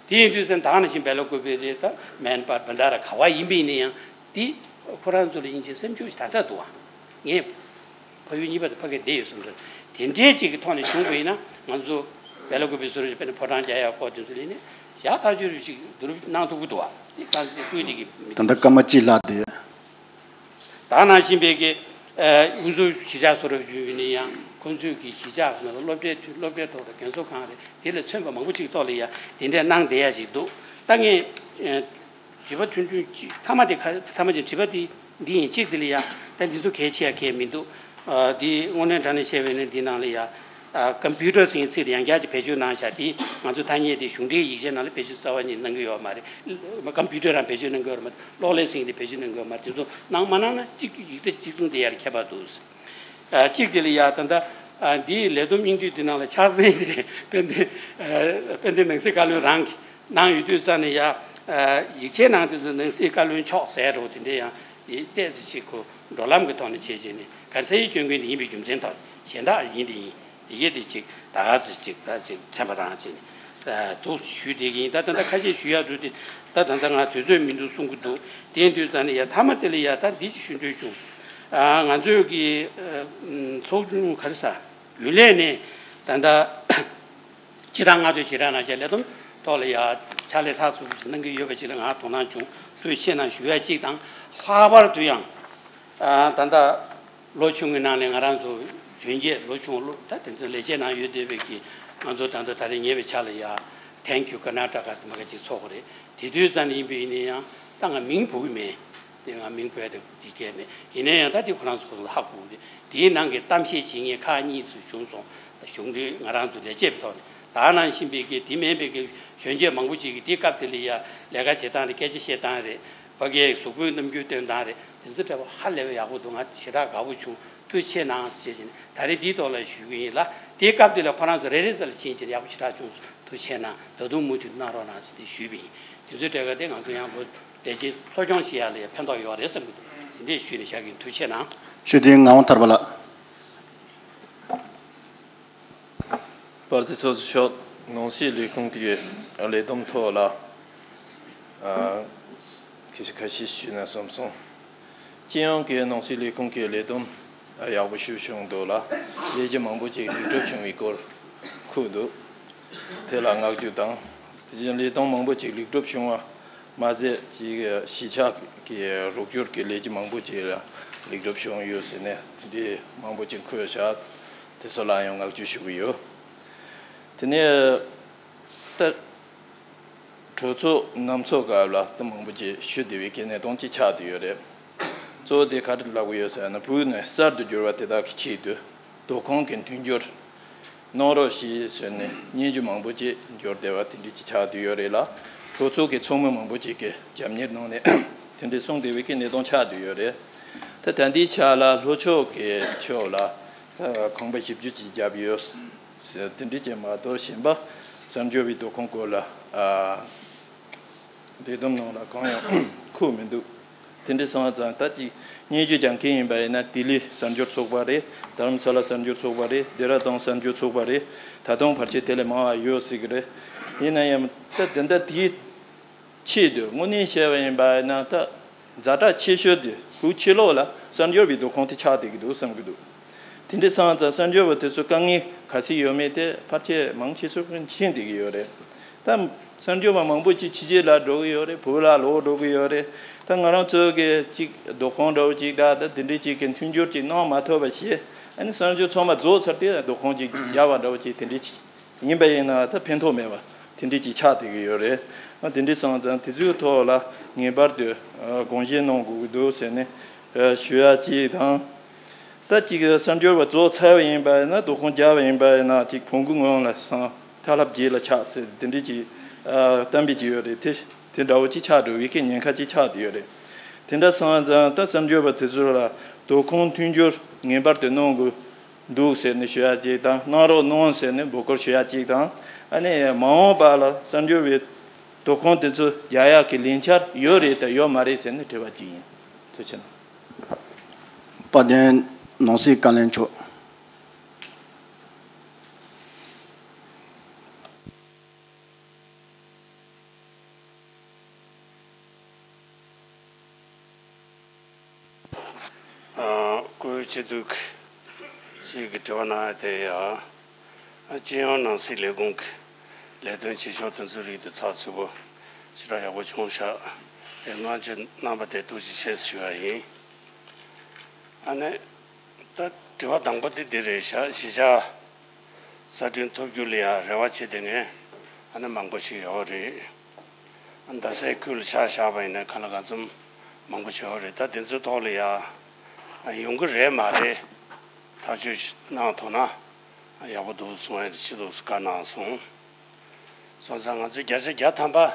དེ་ཡིན་དུས་ཙམ་ད་ག་ནང་བཞིན་སྦེ་ལ་ཀུ་པེ་རེད་ད་མན་པར་བན་ད་ར་ག་བ་ཡིན་པ་ཡིན་ན་ཡང་དེ་ཁོ་རང་ཚོ་ལ་ཡིན་ཅེ་སེམས་ཤུགས་ད་ལྟ་འདུག་ཨ། ངས་ཕ་ཡུལ་གཉིས་པ་དེ་ཕ་གི་བསྡད་ཡོད་བསམ་ཚུལ་དེ་འདྲའི་ཅིག་གི་ཐོག་ནས་བྱུང་པ་ཡིན་ན་ང་ཚོ་སྦེ་ལ་ཀུ་པེ་སུ་རེད་དཔེར་ན་ཕོ་བྲང་རྒྱག་ཡག་སྐོར་དེ་ཚོ་ལ་ནི་ཡག་ཐག་ཆོད་རེ་ཅིག་བསྡུ་རུབ་གནང་ཐུབ་ཀྱི་འདུག་ཨ། དེ་གང་ཟེར་ཀུན་དེ་གི་མི་ད་ལྟ་སྐར་མ་གཅིག་ལྷག་དེ། ད་ནང་བཞིན་པའི་གི་ཨ་ཨུ་ཚུགས་གཞིས་ཆགས་སུ་རུབ་ཞུས་ཡིན་ན་ཡང་ཁོང་ཚོས་ཀྱི་གཞིས་ཆགས་སུ་ན་སློབ་གྲྭའི་མཐུན་སློབ་གྲྭའི་ཐོག་དང་རྒན་གསོ་ཁང་རེད་དེ་ལ་མཚོན་པ་མང་པོ་ཅིག་ཐོག་ལ་ཡ་དེ་འདྲས་གནང་བསྡད་ཡ་ཞིག་འདུག་ད་ངས་ཨ་དྲི་བ་ཐུང་ཐུང་ཅིག་མཐའ་མ་དེ་ག་མཐའ་མ་ཅིག་དྲི་བ་དེ་འདི་ཡིན་གཅིག་དེ་ལ་ཡ་ད་འདི་ཚོ་གལ་ཆེ་ཡ་གལ་མི་འདུག་ཨ་དེ་དངོས་གནས་དྲང་གནས་བཤད་པ་ཡིན་ན་འདི་ནང་ལ་ཡ། ཨ་ཀམ་པུ་ཊར་ཟེར་མཁན་ཚིག་དེ་ཡང་བསྐྱར་ཅིག་བེད་སྤྱོད་གནང་བཞག་དེ་ང་ཚོ་ཐ་སྙད་དེ་གཞུང་འབྲེལ་ཡིག་ཆའི་ནང་ལ་བེད་སྤྱོད་རྩ་བ་ཉིད་གནང་གི་ཡོད་མ་རེད། ཀམ་པུ་ཊར་རང་བེད་སྤྱོད་གནང་གི་ཡོད་མ་རེད། གློག་ཀླད་ཟེར་མཁན་དེ་བེད་སྤྱོད་གནང་གི་ཡོད་མ་རེད། དེ་ཚོ་གནང་མ་གནང་ན་གཅིག་ཡིག་ཚད་གཅིག་མཚུངས་དེ་ཡར་ཁྱད་པར་འདུག་ཨ་གཅིག་དེ་ལ་ཡ་ད་ལྟ་ ཨ་འདིའི་ལས་བསྡོམས་སྙིང་བསྡུས་འདི་ནང་ལ་ཕྱག་མཚན་དེ་དཔལ་ལྡན་ཨ་དཔལ་ལྡན་ནང་སྲིད་བཀའ་བློན་རང་གིས་གནང་ཡོད་དུས་ཙང་ནས་ཡ། ཨ་ཡིག་ཆའི་ནང་དེ་ཚོ་ནང་སྲིད་བཀའ་བློན་མཆོག་ཟེར་རོ་དེ་འདྲའི་ཡང་ཡིག་ཏོག་ཙམ་ཅིག་གོ་འགྲོ་ལམ་གྱི་ཐོག་ནས་བྱས་བྱས་ནས་ག་ས་ཡི་སྐྱོན་ཀུན་དེ་ཡིན་པའི་རྒྱུ་མཚན་ཐོག་གཞན་དག་ཡིན་དེ་ཡིན། དེ་གས་དེ་ཅིག་ད་ག་ཚོད་ཅིག་ད་ཅིག་ཚན་པ་རང་བྱས་ནས་ཨ་འདུག་ཞུས་བསྡད་ཀྱི་ཡིན། ད་ད་ལྟ་ཁ་ཤས་ཞུ་ཡག་འདུག་སྟེ་ད་ད་ལྟ་ང་དུས་ཚོད་མི་འདུག་གསུང་གི་འདུག་དེ་ཡིན་དུས་ཙང་ནས་ཡ་མཐའ་མ་དེ་ལ་ཡ་ད་འདི་ཅིག་ཞུ་འདོད་བྱུང་། ཨ་ང་ཚོས་ཀྱི་ཨ་ཚོགས་ཆུང་ག་རེ་ཟ་རྒྱུན་ལས་ནས་ད་ལྟ་ཕྱི་ཟླ་ལྔ་པའི་ཕྱི་ཟླ་ནང་བཞིན་ལས་བསྡོམས་ཐོག་ལ་ཡ་ཕྱག་ལས་ཚགས་ཚུད་པོ་ཞིག་གནང་གི་ཡོད་པ་ཅིག་ལ་ང་དོ་སྣང་བྱུང་། ཐུགས་རྗེ་ཆེ་གནང་ཞུ་ཡ་གཅིག་དང་། ལྷག་པར་དུ་ཡང་ཨ་ད་ལྟ་ལོ་ཆུང་གི་ནང་ནས་ང་རང་ཚོ་གཞོན་སྐྱེས་ལོ་ཆུང་ལོ་ད་དེ་ཚོ་ལས་བྱེད་ནང་ཡོད་བསྡད་པའི་གི་ང་ཚོ་ད་ལྟ་ད་རེས་ཉེ་བའི་ཆར་ལ་ཡ་Thank you Karnataka ཟེར་མ་ག་ཅིག་ཚོགས་པ་རེད། དེ་དུས་ཙམ་ཡིན་པ་ཡིན་ན་ཡང་ད་ང་མིང་འབོད་གི་མེད། དེ་ང་མིང་འབོད་དེ་དེ་སྐད་མེད། ཡིན་ན་ཡང་ད་དེ་ཁོ་རང་ཚོ་ཁོ་ཚོ་ཧ་གོ་གི་རེད། དེའི་ནང་གི་གཏམ་བཤད་བྱེད་མཁན་ཁག་གཉིས་སུ་བྱུང་སོང་། གཞུང་འབྲེལ་ང་རང་ཚོ་ལས་བྱེད་པའི་ཐོག་ནས་ད་ནང་བཞིན་པའི་གི་དེ་མིན་པའི་གི་གཞོན་སྐྱེས་མང་པོ་ཅིག་གིས་དེ་སྐབས་དེ་ལ་ཡ་ལས་ཀ་བྱེད་སྟངས་རེད། སྐད་ཆ་བཤད་སྟངས་རེད། ཕ་གིའི་གཟུགས་པོའི་རྣམ་འགྱུར་སྟོན་སྟངས་རེད། དེ་ཚོ་འདྲ་པོ་ཧ་ལས་པའི་ཡག་པོ་འདུག་ང་ཞེ་དྲག་དགའ་པོ་བྱུང་། ཐུགས་རྗེ་ཆེ་གནང་ཞེས་བྱས་ནས་ད་རེས་འདིའི་ཐོག་ལ་ཞུ་གི་ཡིན་ལ། དེའི་སྐབས་དེ་ལ་ཁོ་རང་ཚོ་རེ་རེ་ས་ལ་ཕྱིན་བྱས་ཡག་པོ་ཞེ་དྲག་བྱུང་སོང་། ཐུགས་རྗེ་ཆེ་གནང་། ད་དུང་མུ་མཐུད་གནང་རོགས་གནང་ཟེར་ཏེ་ཞུས་པ་ཡིན། དེ་ཚོའི་གྲས་ཀ་དེ་ང་ཚོ་ཡང་ལོ་ལས་བྱེད་གསོ་སྐྱོང་བྱེད་ཡག་ལ་ཡང་ཕན་ཐོགས་ཡོད་རེད་བསམ་གྱི་འདུག་དེ་འདྲས་ཞུས་ནས་བཞག་གི་ཡིན། ཐུགས་རྗེ་ཆེ་གནང་། ཞུ་དེ་ངག་དབང་ཐར་པ་ལགས། པར་དེ་ཚོ་ཚོ་ཤོག་ནང་སྲིད་ལས་ཁུངས་ཀྱི་ལས་བསྡོམས་ཐོག་ལ་ཨ་ཁ་ཤས་ཁ་ཤས་ཞུས་ན་བསམ་སོང་། སྤྱི་ཡོངས་ཀྱི་ནང་སྲིད་ལས་ཁུངས་ཀྱི་ལས་བསྡོམས་ཡག་པོ་ཞིག་བྱུང་འདུག་ལ། ལས་བྱེད་མང་པོ་ཅིག་ལེགས་གྲུབ་བྱུང་བའི་སྐོར་ཁུལ་འདུག་དེ་ལ་བསྔགས་བརྗོད་དང་། དེ་བཞིན་ལས་བསྡོམས་མང་པོ་ཅིག་ལེགས་གྲུབ་བྱུང་བ་མ་ཟད་ཅིག་གཞིས་ཆགས་ཀྱི་རོགས་སྐྱོར་གྱི་ལས་བྱེད་མང་པོ་ཅིག་ལ་ལེགས་གྲུབ་བྱུང་ཡོད་ཟེར་ནས་དེ་འདྲའི་མང་པོ་ཅིག་འཁོད་བཞག་དེ་ཚོ་ལ་ཡང་བསྔགས་བརྗོད་ཞུ་གི་ཡོད། དེ་ནས་ད། གྲོས་ཚོགས་ནམ་ཚོགས་སྐབས་ལ་ད་མང་པོ་ཅིག་ཞུ་བདེ་བའི་གནས་སྟངས་ཅིག་ཆགས་བསྡད་ཡོད་རེད། གཙོ་བོ་དེ་ག་རེ་ལབ་དགོས་ཡོད་ཟེར་ན་བོད་ནས་གསར་དུ་འབྱོར་བ་དེ་དག་གི་ཆེད་དུ་སྡོད་ཁང་གི་མཐུན་སྦྱོར་གནང་རོགས་ཞེས་ཟེར་ནས་སྙན་ཞུ་མང་པོ་ཅིག་འབྱོར་བསྡད་པ་དེ་འདྲ་ཅིག་ཆགས་བསྡད་ཡོད་རེད་ལ། གྲོས་ཚོགས་ཀྱི་ཚོགས་མི་མང་པོ་ཅིག་གིས་རྒྱབ་གཉེར་གནང་ནས་དེ་འདྲ་གསུངས་བསྡད་པའི་གནས་སྟངས་ཆགས་བསྡད་ཡོད་རེད། ད་ད་ལྟའི་ཆ་ལ་ལྷོ་ཕྱོགས་ཀྱི་ཕྱོགས་ལ་ད་ཁང་པ་བཞི་བཅུ་ཅིག་བརྒྱབ་ཡོད། དེ་འདྲ་ཅིག་མ་གཏོགས་གཞན་པ་གསར་འབྱོར་བའི་སྡོད་ཁང་སྐོར་ལ་ཨ་ལས་བསྡོམས་ནང་ལ་གང་ཡང་འཁོད་མི་འདུག་དེ་འདྲ་སོང་ཙང་ད་ཅིག་སྙན་ཞུ་རྒྱག་མཁན་ཡིན་པ་ཡིན་ན་ལྡི་ལི་གསར་འབྱོར་ཚོགས་པ་རེད། རྡ་རམ་ས་ལ་གསར་འབྱོར་ཚོགས་པ་རེད། ལྡེ་ར་ལྡུན་གསར་འབྱོར་ཚོགས་པ་རེད། ད་དུང་ཕལ་ཆེར་དེ་ལས་མང་བ་ཡོད་སྲིད་ཀྱི་རེད། ཡིན་ན་ཡང་ད་དེ་འདྲ་དེའི་ཆེད་དུ་དངོས་གནས་བཤད་པ་ཡིན་པ་ཡིན་ན་ད་ཛ་དྲག་ཆེ་ཤོས་དེ་བོད་ཕྱི་ལོགས་ལ་གསར་འབྱོར་བའི་སྡོད་ཁང་དེ་ཆགས་བསྡད་ཀྱི་འདུག་བསམ་གྱི་འདུག་དེ་འདྲ་སོང་ཙང་གསར་འབྱོར་བ་དེ་ཚོ་དཀའ་ངལ་ག་ཚོད་ཡོད་མེད་དེ་ཕལ་ཆེར་མང་ཆེ་ཤོས་ཀྱིས་མཁྱེན་བསྡད་ཀྱི་ཡོད་རེད། ད་གསར་འབྱོར་བ་མང་པོ་ཅིག་ཕྱི་རྒྱལ་ལ་འགྲོ་གི་ཡོད་རེད། བོད་ལ་ལོག་འགྲོ་གི་ཡོད་རེད། ད་ང་རང་ཚོ་གི་ཅིག་སྡོད་ཁང་འདྲ་བོ་ཅིག་དང་ད་དེ་འདྲ་ཅིག་གི་མཐུན་སྦྱོར་ཅིག་གནང་མ་ཐུབ་པ་བྱས་ཨ་ནི་གསར་འབྱོར་ཚང་མ་རྫོགས་ཚར་ཏེ་སྡོད་ཁང་ཅིག་རྒྱབ་པ་འདྲ་བོ་ཅིག་དེ་འདྲ་ཅིག་ཡིན་པ་ཡིན་ན་ད་ཕན་ཐོགས་མེད་པ་དེ་འདྲ་ཅིག་ཆགས་བསྡད་ཀྱི་ཡོད་རེད། ཨ་དེ་འདྲ་སོང་ཙང་དེ་ཚོའི་ཐོག་ལ་ངེས་པར་དུ་ཨ་དགོངས་བཞེས་གནང་དགོས་ཀྱི་འདུག་ཟེར་ནས་ཨ་ཞུ་ཡ་གཅིག་དང་། ད་ཅིག་གསར་འབྱོར་བ་རྫོགས་ཚར་བ་ཡིན་པ་ཡིན་ན་སྡོད་ཁང་རྒྱབ་པ་ཡིན་པ་ཡིན་ན་ཅིག་བོང་གུ་སྔོན་ལ་སོང་ཐབས་ལམ་བརྒྱད་ལ་ཆགས་ཟེར་དེ་འདྲ་ཅིག་ཨ་གཏམ་དཔེ་ཅིག་ཡོད་རེད། དེ་དེ་འདྲ་བོ་ཅིག་ཆགས་འགྲོ་བའི་གི་ཉེན་ཁ་ཅིག་ཆགས་བསྡད་ཡོད་རེད། དེ་འདྲ་སོང་ཙང་ད་གསར་འབྱོར་བ་དེ་ཚོ་ལ་སྡོད་ཁང་མཐུན་སྦྱོར་ངེས་པར་དུ་གནང་དགོས་འདུག་ཟེར་ནས་ཞུ་ཡ་གཅིག་དང་གནང་རོགས་གནང་ཟེར་ནས་འབོད་སྐུལ་ཞུ་ཡ་གཅིག་དང་ཨ་ནི་མ་འོངས་པ་ལ་གསར་འབྱོར་བའི་སྡོད་ཁང་དེ་ཚོ་རྒྱག་ཡག་གི་ལས་འཆར་ཡོད་རེད་དང་ཡོད་མ་རེད་ཟེར་ནས་དྲི་བ་གཅིག་ཡིན། ཐུགས་རྗེ་གནང་། དཔལ་ལྡན་ནང་སྲིད་བཀའ་བློན་མཆོག་ཨ་སྐུའི་སྤྱི་འཐུས་ཅིག་གིས་དྲི་བ་གནང་ཡ་དེ་ཡ། ཨ་སྤྱི་ཡོངས་ནང་སྲིད་ལས་ཁུངས་ཀྱི་ལས་དོན་བྱེད་ཕྱོགས་དེ་ཚོའི་རིགས་དེ་ཚགས་ཚུད་པོ་ཞེ་དྲག་ཡག་པོ་བྱུང་ཤག་དེ་བསྔགས་བརྗོད་གནང་བ་དེ་ཐུགས་རྗེ་ཆེ་ཞུ་ཡ་ཡིན། ཨ་ནི། ད་དྲི་བ་དང་པོ་དེ་འདི་རེད་ཤག་གཞིས་ཆགས་གསར་སྐྲུན་ཐུབ་རྒྱུ་ལ་ཡང་རེ་བ་བྱེད་བསྡད་མཁན་ཨ་ནི་མང་པོ་ཞིག་ཡོད་རེད། ཨ་རྡ་སའི་ཁུལ་ཆ་བཞག་པ་ཡིན་ན་གང་ལ་གང་འཚམ་མང་པོ་ཞིག་ཡོད་རེད། ད་དེ་ཚོའི་ཐོག་ལ་ཡང་ཡོང་གི་རེད་མ་རེད་ཐག་གཅོད་ཞིག་གནང་ཐུབ་ན་ཡག་པོ་འདུག་གསུང་ཡ་ཆེད་དུ་བཀའ་གནང་སོང་། སོང་ཙང་ང་ཚོས་བརྒྱ་ཆ་བརྒྱ་ཐམ་པ་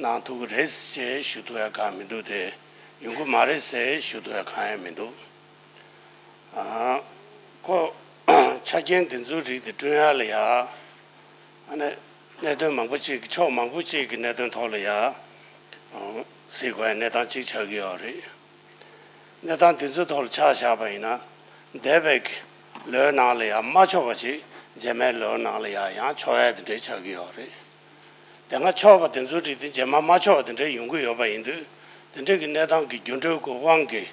གནང་ཐུབ་ཀྱི་རེད་ཅེས་ཞུ་ཐུབ་ཡ་གང་མི་འདུག་དེ་ཡོང་གི་མ་རེད་ཟེར་ཞུ་ཐུབ་ཡ་གང་ཡང་མི་འདུག་ཨ་ཁོ་ ཆ་རྐྱེན་འདི་ཚོའི་རིགས་དེ་བསྐྲུན་ཡ་ལ་ཡ། ཨ་ནི་གནད་དོན་མང་པོ་ཅིག་གི་ཕྱོགས་མང་པོ་ཅིག་གི་གནད་དོན་ཐོག་ལ་ཡ། གཟིགས་དགོས་ཡ་གནས་སྟངས་ཅིག་ཆགས་ཀྱི་ཡོད་རེད། གནས་སྟངས་འདི་ཚོའི་ཐོག་ལ་ཆ་བཞག་པ་ཡིན་ན། འདས་པའི་གི་ལོའི་ནང་ལ་ཡ་མ་ཆོག་པ་ཅིག་རྗེས་མའི་ལོའི་ནང་ལ་ཡ་ཡང་ཆོག་ཡ་དེ་འདྲའི་ཆགས་ཀྱི་ཡོད་རེད། དེ་སྔ་ཆོག་པ་དེ་ཚོའི་རིགས་དེ་རྗེས་མ་མ་ཆོག་པ་དེ་འདྲ་ཡོང་གི་ཡོད་པ་ཡིན་དུས། དེ་འདྲ་གི་གནས་སྟངས་ཀྱི་འགྱུར་འགྲོས་ཀྱི་དབང་གིས་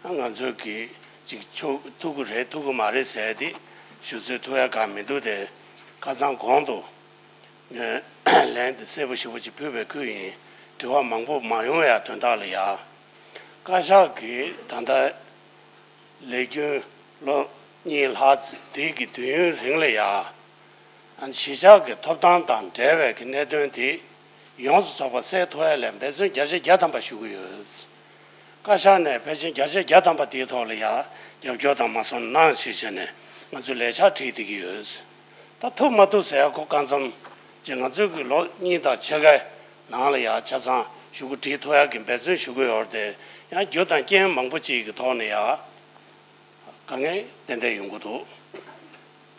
ང་ཚོས་ཀྱི་ཅིག་ཆོག་ཐུབ་ཀྱི་རེད་ཐུབ་ཀྱི་མ་རེད་ཟེར་ཏེ་ཞུ་ཚོད་ཐུབ་ཡ་གང་མི་འདུག་སྟེ། ཁ་སང་གོང་དུ་ངས་ལན་དེ་གསལ་པོ་ཞེ་པོ་ཅིག་ཕུལ་བའི་ཁུལ་ཡིན། དྲི་བ་མང་པོ་མ་ཡོང་ཡ་དོན་དག་ལ་ཡ། བཀའ་ཤག་གིས་ད་ལྟ་ལས་རྒྱུན་ལོ་གཉིས་ལྷག་ཙམ་དེ་གི་དུས་ཡུན་རིང་ལ་ཡ། གཞིས་ཆགས་ཀྱི་ཐོབ་ཐང་དང་འབྲེལ་བའི་གི་གནད་དོན་དེ་ཡོངས་སུ་རྫོགས་པ་སེལ་ཐུབ་ཡ་ལ་འབད་བརྩོན་བརྒྱ་ཆ་བརྒྱ་ཐམ་པ་ཞུ་གི་ཡོད། བཀའ་ཤག་ནས་ཕལ་ཆེར་བརྒྱ་ཆ་བརྒྱ་ཐམ་པ་དེའི་ཐོག་ལ་ཡ་རྒྱབ་སྐྱོར་དང་མ་སོང་གནང་ཞེས་བྱས་ནས་ང་ཚོས་ལས་འཆར་བྲིས་བསྡད་ཀྱི་ཡོད། ད་ཐུབ་མ་ཐུབ་ཟེར་ཡ་ཁོ་གང་འཚམ་ཅིག་ང་ཚོས་ཀྱི་ལོ་གཉིས་དང་ཕྱེད་ཀའི་ནང་ལ་ཡ་ཆ་ཚང་ཞུ་སྐུལ་བྲིས་ཐུབ་ཡ་གི་འབད་བརྩོན་ཞུ་གི་ཡོད་རེད་དེ། ཡང་རྒྱུ་དང་རྐྱེན་མང་པོ་ཅིག་གི་ཐོག་ནས་ཡ། དཀའ་ངལ་ཏན་ཏན་ཡོང་གི་འདུག་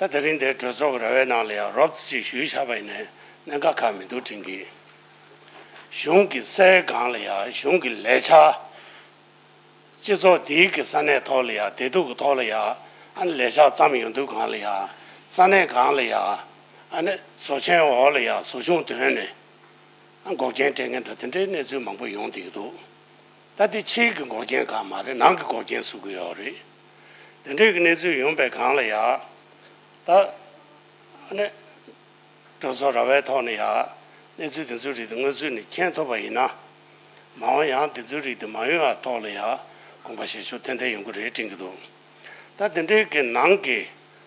ད་དེ་རིང་འདིར་གྲོས་ཚོགས་ཀྱི་ར་བའི་ནང་ལ་ཡང་རོབ་ཙམ་ཅིག་ཞུས་བཞག་པ་ཡིན་ནའི་གནད་འགག་ཁག་མི་འདུག་དྲན་གི། གཞུང་གི་སའི་སྒང་ལ་ཡང་གཞུང་གི་ལས་འཆར། སྤྱི་ཚོགས་འདིའི་གི་ས་གནས་ཐོག་ལ་ཡང་བདེ་སྡུག་གི་ཐོག་ལ་ཡང་ཨ་ནི་ལས་འཆར་བརྩམས་ཡོང་དུས་སྒང་ལ་ཡང་ས་གནས་སྒང་ལ་ཡང་ཨ་ནི་བཟོ་ཆེན་འོག་ལ་ཡང་བཟོ་ཆུང་འདོན་ནས། འགོག་རྐྱེན་སྤྲད་མཁན་འདྲ་དེ་འདྲའི་གནས་ཚུལ་མང་པོ་ཡོང་བསྡད་ཀྱི་འདུག་ད་དེ་ཕྱིའི་གི་འགོག་རྐྱེན་གང་མ་རེད། ནང་གི་འགོག་རྐྱེན་བཟོ་གི་ཡོད་རེད། དེ་འདྲའི་གི་གནས་ཚུལ་ཡོང་པའི་སྒང་ལ་ཡ། ད་ཨ་ནི་གྲོས་ཚོགས་ར་བའི་ཐོག་ནས་ཡ་གནས་ཚུལ་དེ་ཚོའི་རིགས་དེ་སྔོན་ཚུད་ནས་མཁྱེན་ཐུབ་པ་ཡིན་ན། མ་འོངས་ཡང་དེ་ཚོའི་རིགས་དེ་མ་ཡོང་བ་ཐོག་ལ་ཡ་དགོངས་པ་བཞེས་ཕྱོགས་ཏན་ཏན་ཡོང་གི་རེད་དྲན་གྱི་འདུག་ད་དེ་འདྲའི་གི་ནང་གི་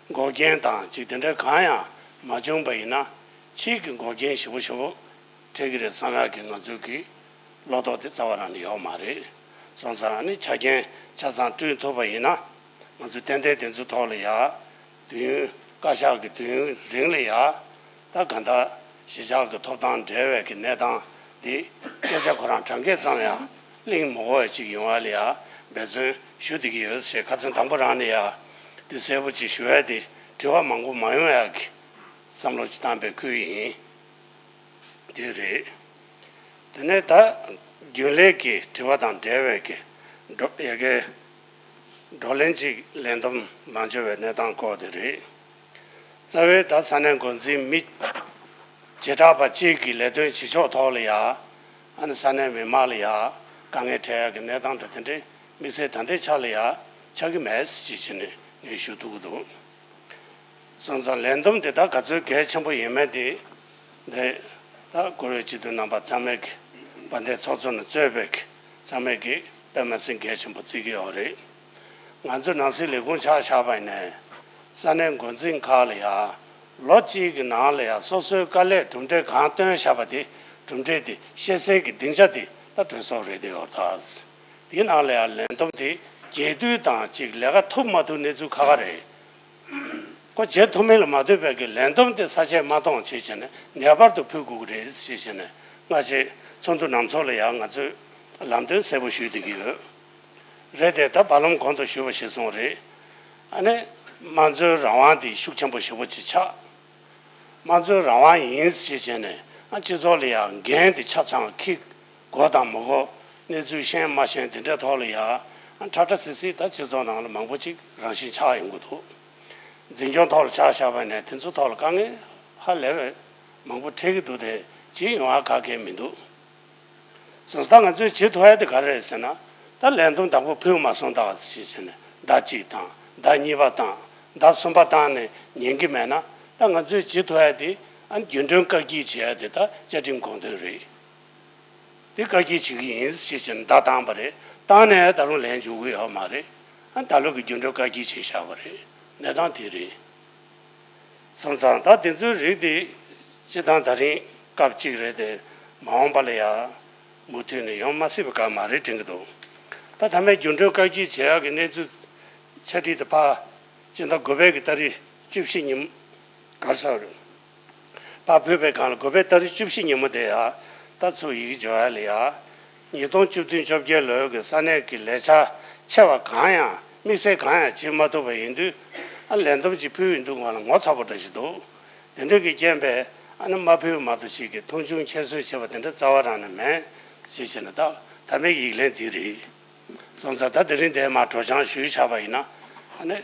འགོག་རྐྱེན་དང་ཅིག་དེ་འདྲ་གང་ཡང་མ་བྱུང་པ་ཡིན་ན། ཕྱིའི་གི་འགོག་རྐྱེན་ཞེ་པོ་ཞེ་པོ་འཕྲད་ཀྱི་རེད་བསམ་ཡག་གི་ང་ཚོའི་གི་བློ་དོགས་དེ་རྩ་བ་རང་ནས་ཡོད་མ་རེད། སོང་ཙང་ཨ་ནི་ཆ་རྐྱེན་ཆ་ཚང་བསྐྲུན་ཐུབ་པ་ཡིན་ན། ང་ཚོས་ཏན་ཏན་དེ་ཚོའི་ཐོག་ལ་ཡ། དུས་ཡུན་བཀའ་ཤག་གི་དུས་ཡུན་རིང་ལ་ཡ། ད་ག་འདྲ་གཞིས་ཆགས་ཀྱི་ཐོབ་ཐང་འབྲེལ་བའི་གི་གནས་སྟངས་འདི་སྐད་ཆ་ཁོ་རང་གྲངས་ཀས་ཙམ་ཡང་གླེང་མི་དགོས་པ་ཅིག་ཡོང་བ་ལ་ཡ་འབད་བརྩོན་ཞུ་བསྡད་ཀྱི་ཡོད་ཅེས་ཁ་སང་དང་པོ་རང་ནས་ཡ་འདི་གསལ་པོ་ཅིག་ཞུ་ཡ་དེ་དྲི་བ་མང་པོ་མ་ཡོང་ཡ་གི་བསམ་བློ་ཅིག་བཏང་པའི་ཁུལ་ཡིན། དེ་རེད། དེ་ནས་ད་རྒྱུན་ལས་ཀྱི་དྲི་བ་དང་འབྲེལ་བའི་གི་བགྲོ་ཡ་གི་བགྲོ་གླེང་ཅིག་ལས་བསྡོམས་མ་འབྱོར་བའི་གནས་སྟངས་སྐོར་དེ་རེད། རྩ་བའི་ད་ས་གནས་འགོ་འཛིན་མི་བྱེ་བྲག་པ་གཅིག་གིས་ལས་དོན་བྱེད་ཕྱོགས་ཐོག་ལ་ཡ། ཨ་ནི་ས་གནས་མི་མང་ལ་ཡ་དཀའ་ངལ་འཕྲད་ཡ་གི་གནས་སྟངས་དང་དེ་འདྲའི་དམིགས་བསལ་ད་ལྟའི་ཆ་ལ་ཡ་ཆགས་ཀྱི་མེད་ཅེས་བྱས་ནས་ངས་ཞུ་ཐུབ་ཀྱི་འདུག་སོང་ཙང་ལས་བསྡོམས་དེ་དག་ག་ཚོད་གལ་ཆེན་པོ་ཡིན་མིན་དེ། འདི་ད་བཀུར་འོས་སྤྱི་འཐུས་རྣམ་པ་ཚང་མས་ཀྱི་དཔལ་ལྡན་ཚོགས་གཙོ་ནས་གཙོས་པའི་གི་ཚང་མས་ཀྱི་དཔེ་མ་སྲིད་གལ་ཆེན་པོ་བརྩི་གི་ཡོད་རེད། ང་ཚོ་ནང་སྲིད་ལས་ཁུངས་ཆ་བཞག་པ་ཡིན་ནའི་ས་གནས་འགོ་འཛིན་ཁག་ལ་ཡ་ལོ་གཅིག་གི་ནང་ལ་ཡ་སོ་སོའི་དཀའ་ལས་གྲུབ་འབྲས་གང་བཏོན་བཞག་པ་དེ་གྲུབ་འབྲས་དེ་ཤེས་གསལ་གྱི་སྡིངས་ཆ་དེ་ད་གྲོས་ཚོགས་རེད་དེ་ཡོད་ད། དེའི་ནང་ལ་ཡང་ལས་བསྡོམས་དེ་རྒྱས་བསྡུས་དང་གཅིག་ལས་ཀ་ཐུབ་མ་ཐུབ་གནས་ཚུལ་ཁག་ཁག་རེད། ཁོ་བྱེད་ཐུབ་མིན་ལ་མ་ལྟོས་པའི་གི་ལས་བསྡོམས་དེ་ས་བཅད་མ་གཏོང་བྱས་བྱས་ནས་ངེས་པར་དུ་ཕུལ་དགོས་ཀྱི་རེད་ཞེས་བྱས་ནས་སྔ་ཕྱི་ཚོགས་འདུ་ནང་ཚོགས་ལ་ཡང་ང་ཚོས་ལམ་སྟོན་གསལ་པོ་ཞུས་བསྡད་ཀྱི་ཡོད། རེད་དེ་ད་བར་ལམ་གོང་དུ་ཞུས་པ་ཞིག་སོང་རེད། ཨ་ནི་དམངས་གཙོའི་རང་དབང་དེ་ཤུགས་ཆེན་པོ་ཞེ་པོ་ཅིག་ཆགས། དམངས་གཙོའི་རང་དབང་ཡིན་ཞེས་བྱས་ནས་ཨ་སྤྱི་ཚོགས་ལ་ཡང་འགན་དེ་ཆ་ཚང་འཁྱེར་དགོས་དང་མི་དགོས་གནས་ཚུལ་ཤེས་མ་ཤེས་དེ་འདྲའི་ཐོག་ལ་ཡང་ཨ་ཁྲ་ཁྲ་སིལ་སིལ་ད་སྤྱི་ཚོགས་ནང་ལ་མང་པོ་ཅིག་རང་བཞིན་ཆགས་ཡོང་གི་འདུག་འཛིན་སྐྱོང་ཐོག་ལ་ཆ་བཞག་པ་ཡིན་ན་དེ་ཚོ་ཐོག་ལ་དཀའ་ངལ་ཧ་ལས་པའི་མང་པོ་འཕྲད་ཀྱི་འདུག་དེ་ཅི་ཡོང་བ་ག་གེ་མི་འདུག་སོང་ཙང་ད་ང་ཚོས་བྱེད་ཐུབ་ཡ་དེ་ག་རེ་རེད་ཟེར་ན། ད་ལས་བསྡོམས་དང་པོ་ཕུལ་མ་སོང་ད་ཞེས་བྱས་ནས་ཟླ་གཅིག་དང་ཟླ་གཉིས་པ་དང་ཟླ་གསུམ་པ་བཏང་ནས་ཉན་གྱི་མེད་ན། ད་ང་ཚོས་བྱེད་ཐུབ་ཡ་དེ་ཨ་རྒྱུན་གྲོན་བཀག་སྐྱིལ་བྱེད་ཡ་དེ་ད་བཅའ་ཁྲིམས་དགོངས་དོན་རེད། དེ་བཀག་སྐྱིལ་བྱེད་ཀྱི་ཡིན་ཞེས་བྱས་ནས་ཟླ་བཏང་པ་རེད། བཏང་ནས་ད་རུང་ལན་འཇུག་གི་ཡོད་མ་རེད། ཨ་ད་ལོ་གི་རྒྱུན་གྲོན་བཀག་སྐྱིལ་བྱས་བཞག་པ་རེད། གནས་སྟངས་དེ་རེད། སོང་ཙང་ད་དེ་ཚོའི་རིགས་དེ་སྤྱི་བཏང་ད་རིང་སྐབས་གཅིག་རེད་དེ། མ་འོངས་པ་ལ་ཡང་མུ་མཐུད་ནས་ཡོང་མ་སྲིད་པའི་སྐབས་མ་རེད་དྲན་གྱི་འདུག་ད་མཐའ་མའི་རྒྱུན་གྲོན་བཀག་སྐྱིལ་བྱེད་ཡག་གི་གནས་ཚུལ་ཆ་སྒྲིག་དེ་ཕར་སྤྱི་ཟླ་དགུ་པའི་གི་ཏ་རིག་བཅུ་བཞི་ཉིན་གར་སོང་རེད། ཕར་ཕུད་པའི་སྒང་ལ་དགུ་པའི་ཏ་རིག་བཅུ་བཞི་ཉིན་མོ་དེ་ཡང་ད་ཚུར་ཡི་གེ་འབྱོར་ཡ་ལ་ཡང་། ཉིས་སྟོང་བཅུ་བདུན་བཅོ་བརྒྱད་ལོའི་གི་ས་གནས་ཀྱི་ལས་འཆར་ཆེ་བ་གང་ཡང་དམིགས་བསལ་གང་ཡང་བྱེད་མ་ཐུབ་པ་ཡིན་དུས། ཨ་ལན་འདེབས་ཅིག་ཕུལ་ཡོང་དུས་སྒང་ལ་ངོ་ཚ་པོ་འདྲ་ཞིག་འདུག་དེ་འདྲ་གི་རྐྱེན་པས་ཨ་ནི་མ་ཕུལ་མ་གཏོགས་ཅིག་གི་མཐོང་ཆུང་ཁྱད་གསོད་བྱེད་པ་དེ་འདྲ་རྩ་བ་རང་ནས་མེད་ཅེས་བྱས་ནས། ད་མཐའ་མའི་ཡིག་ལན་འདི་རེད། སོང་ཙང་ད་དེ་རིང་འདིར་མར་སྒྲོག་སྦྱང་ཞུས་བཞག་པ་ཡིན་ན། ཨ་ནི་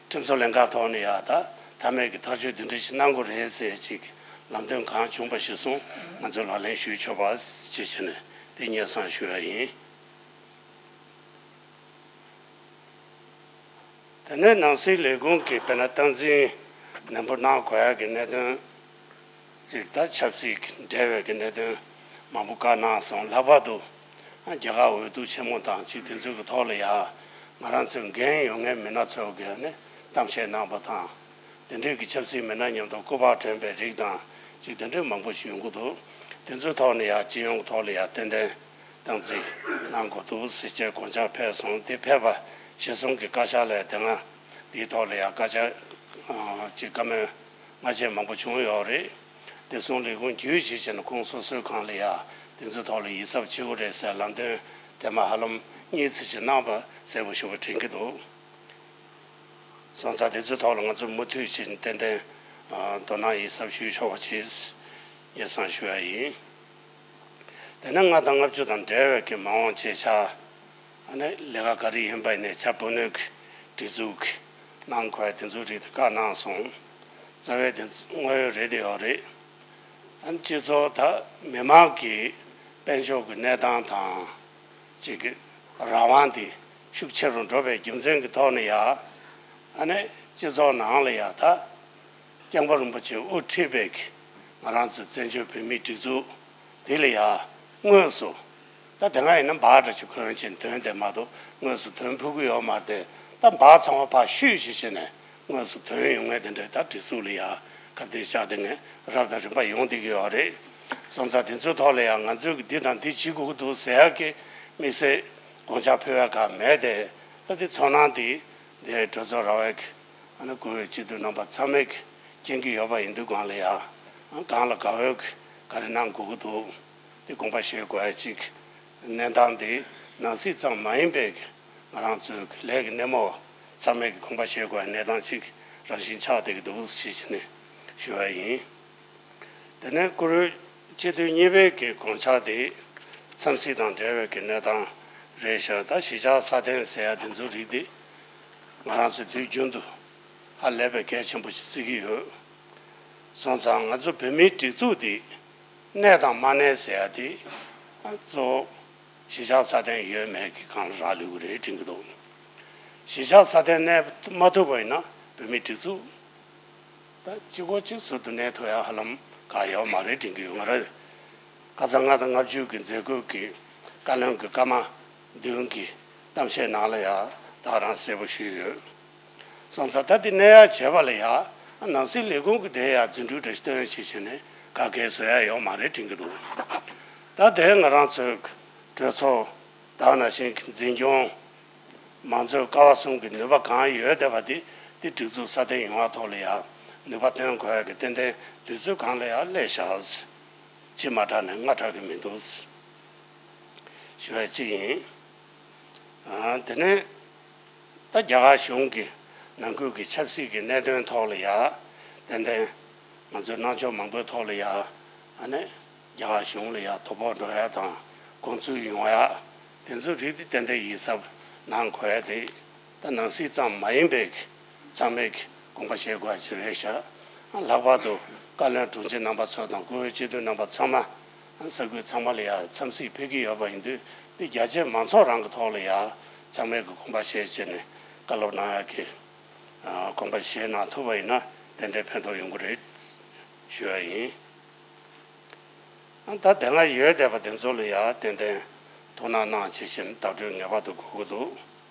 ཁྲིམས་བཟོ་ལྷན་ཁང་ཐོག་ནས་ཡང་ད་མཐའ་མའི་གི་ཐག་གཅོད་འདི་འདྲ་ཞིག་གནང་དགོས་རེད་ཟེར་ཅིག་ལམ་སྟོན་གང་བྱུང་བ་གཞིར་བཟུང་ང་ཚོས་ལག་ལེན་ཞུས་ཆོག་པ་ཅེས་བྱས་ནས་དེ་སྙན་སེང་ཞུ་ཡ་ཡིན། དེ་ནས་ནང་སྲིད་ལས་ཁུངས་ཀྱིས་དཔེར་ན་སྟངས་འཛིན་ནན་པོ་གནང་དགོས་ཡག་གི་གནད་དོན་ཅིག་ད་ཆབ་སྲིད་ཀྱི་འབྲེལ་བའི་གི་གནད་དོན་མང་པོ་བཀའ་གནང་སོང་། ལྷག་པར་དུ་རྒྱ་གར་འོས་བསྡུ་ཆེན་མོ་དང་ཅིག་དེ་ཚོའི་གི་ཐོག་ལ་ཡང་ང་རང་ཚོའི་འགན་ཡོད་མཁན་མི་སྣ་ཚོ་གིས་ནི་གཏམ་བཤད་གནང་པ་དང་། དེ་འདྲའི་གི་ཆབ་སྲིད་མི་སྣ་མཉམ་དུ་སྐུ་པར་བསྒྲོན་པའི་རིགས་དང་ཅིག་དེ་འདྲའི་མང་པོ་ཞིག་ཡོང་གི་འདུག་དེ་ཚོའི་ཐོག་ནས་ཡང་སྤྱི་ཡོངས་ཀྱི་ཐོག་ལ་ཡང་ཏན་ཏན་སྟངས་འཛིན་གནང་དགོས་འདུག་ཟེར་བྱས་དགོངས་འཆར་ཕེབས་སོང་། དེ་ཕེབས་པ་གཞིར་བཟུང་གི་བཀའ་ཤག་ལ་དེ་སྔ་དེའི་ཐོག་ལ་ཡང་བཀའ་ཆ་ཅིག་བཀའ་མོལ་སྔ་རྗེས་མང་པོ་བྱུང་ཡོད་རེད། བདེ་སྲུང་ལས་ཁུངས་བརྒྱུད་བྱས་བྱས་ནས་ཁོང་སོ་སོའི་སྒང་ལ་ཡང་དེ་ཚོའི་ཐོག་ལ་ཡིད་གཟབ་བྱེད་དགོས་རེད་ཟེར་ལམ་སྟོན་དེ་མ་ཧ་ལམ་གཉིས་ཙམ་ཞིག་གནང་པ་གསལ་པོ་ཞེ་པོ་དྲན་གྱི་འདུག་སོང་ཙང་དེ་ཚོའི་ཐོག་ལ་ང་ཚོ་མུ་མཐུད་བྱས་ནས་ཏན་ཏན་དོ་སྣང་ཡིད་གཟབ་ཞུ་ཆོག་པ་བྱེད་སྙན་སེང་ཞུ་ཡ་ཡིན། དེ་ནས་ལྔ་དང་ལྔ་བཅུ་དང་འབྲེལ་བའི་གི་མ་འོངས་བྱེད་འཆར། ཨ་ནི་ལས་ཀ་ག་རེ་ཡིན་པ་ཡིན་ནའི་བྱ་བུ་སྣོད་ཀྱི་སྒྲིག་འཛུགས་ཀྱི་གནང་དགོས་ཡ་དེ་ཚོའི་རིགས་དེ་བཀའ་གནང་སོང་། རྩ་བའི་དེ་དངོས་ཡོད་རེད་དེ་ཡོད་རེད། ཨ་ནི་སྤྱི་ཚོགས་ད་མི་མང་གི་དཔལ་འབྱོར་གྱི་གནས་སྟངས་དང་ཅིག་གི་རང་དབང་དེ་ཤུགས་ཆེ་རུ་འགྲོ་བའི་རྒྱུ་མཚན་གྱི་ཐོག་ནས་ཡ། ཨ་ནི་སྤྱི་ཚོགས་ནང་ལ་ཡ་ད་སྐྱབས་མགོན་རིན་པོ་ཆེས་དབུ་ཁྲིད་པའི་གི་ང་རང་ཚོའི་བཙན་བྱོལ་བོད་མིའི་སྒྲིག་འཛུགས་དེ་ལ་ཡ་དངོས་སུ། ད་དེ་སྔ་ཡིན་ན་འབག་འདྲ་ཞིག་གོན་བྱས་ཐོན་དེ་མ་གཏོགས་དངོས་སུ་ཐོན་ཕོད་ཀྱི་ཡོད་མ་རེད་དེ། ད་འབག་ཚང་མ་ཕར་བཤུས་ཞིག་བྱས་ནས་དངོས་སུ་ཐོན་ཡོང་མཁན་དེ་འདྲ་ད་སྒྲིག་འཛུགས་ལ་ཡ་ཁ་གཏད་བཅག་དེ་ངས་རབ་དང་རིམ་པ་ཡོང་བསྡད་ཀྱི་ཡོད་རེད། སོང་ཙང་དེ་ཚོའི་ཐོག་ལ་ཡང་ང་ཚོས་ཀྱི་འདི་དང་འདི་བྱེད་དགོས་ཀྱི་འདུག་ཟེར་ཡག་གི་དམིགས་བསལ་དགོངས་འཆར་ཕུལ་ཡག་གང་མེད་དེ། ད་དེ་ཚོར་སྣང་འདི་འདི་གྲོས་ཚོགས་ར་བའི་གི་ཨ་ནི་བཀུར་འོས་སྤྱི་འཐུས་རྣམ་པ་ཚང་མས་མཁྱེན་གྱི་ཡོད་པ་ཡིན་དུས་སྒང་ལ་ཡང་། གང་ལ་དགའ་འོས་ཀྱི་ག་རེ་གནང་དགོས་ཀྱི་འདུག་དེ་དགོངས་པ་བཞེས་དགོས་ཡ་ཅིག་གནས་སྟངས་དེ་ནང་སྲིད་ཙམ་མ་ཡིན་པའི་ང་རང་ཚོའི་ལས་ཀྱི་སྣེ་མོ་ཚང་མས་ཀྱི་དགོངས་པ་བཞེས་དགོས་ཡ་གནས་སྟངས་ཅིག་རང་བཞིན་ཆགས་བསྡད་ཀྱི་འདུག་ཞེས་བྱས་ནས་ཞུ་བ་ཡིན། དེ་ནས་བཀུར་འོས་སྤྱི་འཐུས་གཉིས་པའི་གི་དགོངས་འཆར་དེ་འཚམས་གཟིགས་དང་འབྲེལ་བའི་གི་གནས་སྟངས་རེད་ཤག་ད་གཞིས་ཆགས་སྲ་བརྟན་ཟེར་ཡ་དེ་ཚོའི་རིགས་དེ་ང་རང་ཚོས་དུས་རྒྱུན་དུ་ཧ་ལས་པའི་གལ་ཆེན་པོ་ཞིག་བརྩི་གི་ཡོད། སོང་ཙང་ང་ཚོ་བོད་མིའི་སྒྲིག་འཛུགས་འདི་གནས་དང་མ་གནས་ཟེར་ཡ་དེ་གཙོ་བོ་གཞིས་ཆགས་སྲ་བརྟན་ཡོད་མེད་ཀྱི་སྒང་ལ་རག་ལུས་ཀྱི་རེད་དྲན་གྱི་འདུག་གཞིས་ཆགས་སྲ་བརྟན་གནས་མ་ཐུབ་པ་ཡིན་ན་བོད་མིའི་སྒྲིག་འཛུགས་ད་གཅིག་པོ་གཅིག་ཟུར་དུ་གནས་ཐུབ་ཡ་ཧ་ལམ་གང་ཡོད་མ་རེད་དྲན་གྱི་ཡོད། ང་རང་ཁ་སང་ལྔ་དང་ལྔ་བཅུ་གི་མཛད་སྒོའི་གི་བཀའ་བློན་གྱི་བཀའ་མ་བདུན་གྱི་གཏམ་བཤད་ནང་ལ་ཡང་ད་ག་རང་གསལ་པོ་ཞུས་ཡོད། སོང་ཙང་ད་དེ་གནས་ཡ་བྱས་པ་ལ་ཡ་ནང་སྲིད་ལས་ཁུངས་ཀྱི་དེ་ཡ་རྫུ་འཕྲུལ་འདྲ་ཞིག་སྟོན་ཞེས་བྱས་ནས་ག་གེ་བཟོ་ཡ་ཡོད་མ་རེད་དྲན་གྱི་འདུག་ད་དེ་ང་རང་ཚོའི་གྲོས་ཚོགས་ད་ག་ནང་བཞིན་གྱི་འཛིན་སྐྱོང་མང་གཙོའི་ཀ་བ་གསུམ་གྱི་ནུས་པ་གང་ཡོད་བསྡད་པ་དེ་དེ་སྒྲིག་འཛུགས་སྲ་བརྟན་ཡོང་བ་ཐོག་ལ་ཡ་ནུས་པ་བཏོན་དགོས་ཡ་གི་ཏན་ཏན་དུས་ཚོད་གང་ལ་ཡ་སླེབས་ཤག་ཕྱི་མ་དྲག་ནས་སྔ་དྲག་གི་མི་འདུག་ཞུ་བ་གཅིག་ཡིན། ཨ། དེ་ནས་ད་རྒྱ་གར་གཞུང་གི་ནང་ཁུལ་གྱི་ཆབ་སྲིད་ཀྱི་གནད་དོན་ཐོག་ལ་ཡ་ཏན་ཏན་ང་ཚོའི་གནང་ཕྱོགས་མང་པོའི་ཐོག་ལ་ཡ་ཨ་ནི་རྒྱ་གར་གཞུང་ལ་ཡ་དོ་ཕོག་འགྲོ་ཡ་དང་དགོངས་ཚུལ་ཡོང་ཡ་དེ་ཚོའི་རིགས་དེ་ཏན་ཏན་ཡིད་གཟབ་གནང་དགོས་ཡ་དེ། ད་ནང་སྲིད་ཙམ་མ་ཡིན་པའི་ཚང་མས་དགོངས་པ་བཞེས་དགོས་ཡ་ཅིག་རེད་ཤག་ལྷག་པར་དུ་བཀའ་བློན་དྲུང་ཆེ་རྣམ་པ་ཚོ་དང་བཀུར་འོས་སྤྱི་འཐུས་རྣམ་པ་ཚང་མ་ས་ཁུལ་ཚང་མ་ལ་ཡ་འཚམས་གཟིགས་ཕེབས་ཀྱི་ཡོད་པ་ཡིན་དུས་འདི་རྒྱ་ཆེ་མང་ཚོགས་རང་གི་ཐོག་ལ་ཡ་ཚང་མས་ཀྱི་དགོངས་པ་བཞེས་བྱས་ནས་བཀའ་སློབ་གནང་ཡ་གི་དགོངས་པ་བཞེས་གནང་ཐུབ་པ་ཡིན་ན་ཏན་ཏན་ཕན་ཐོགས་ཡོང་གི་རེད་ཞུ་ཡ་ཡིན། ད་དེ་སྔ་ཡོད་བསྡད་པ་དེ་ཚོ་ལ་ཡང་ཏན་ཏན་ཐུགས་སྣང་གནང་བྱེད་བཞིན་བརྡ་སྤྲོད་ངེས་པར་དུ་དགོས་ཀྱི་འདུག་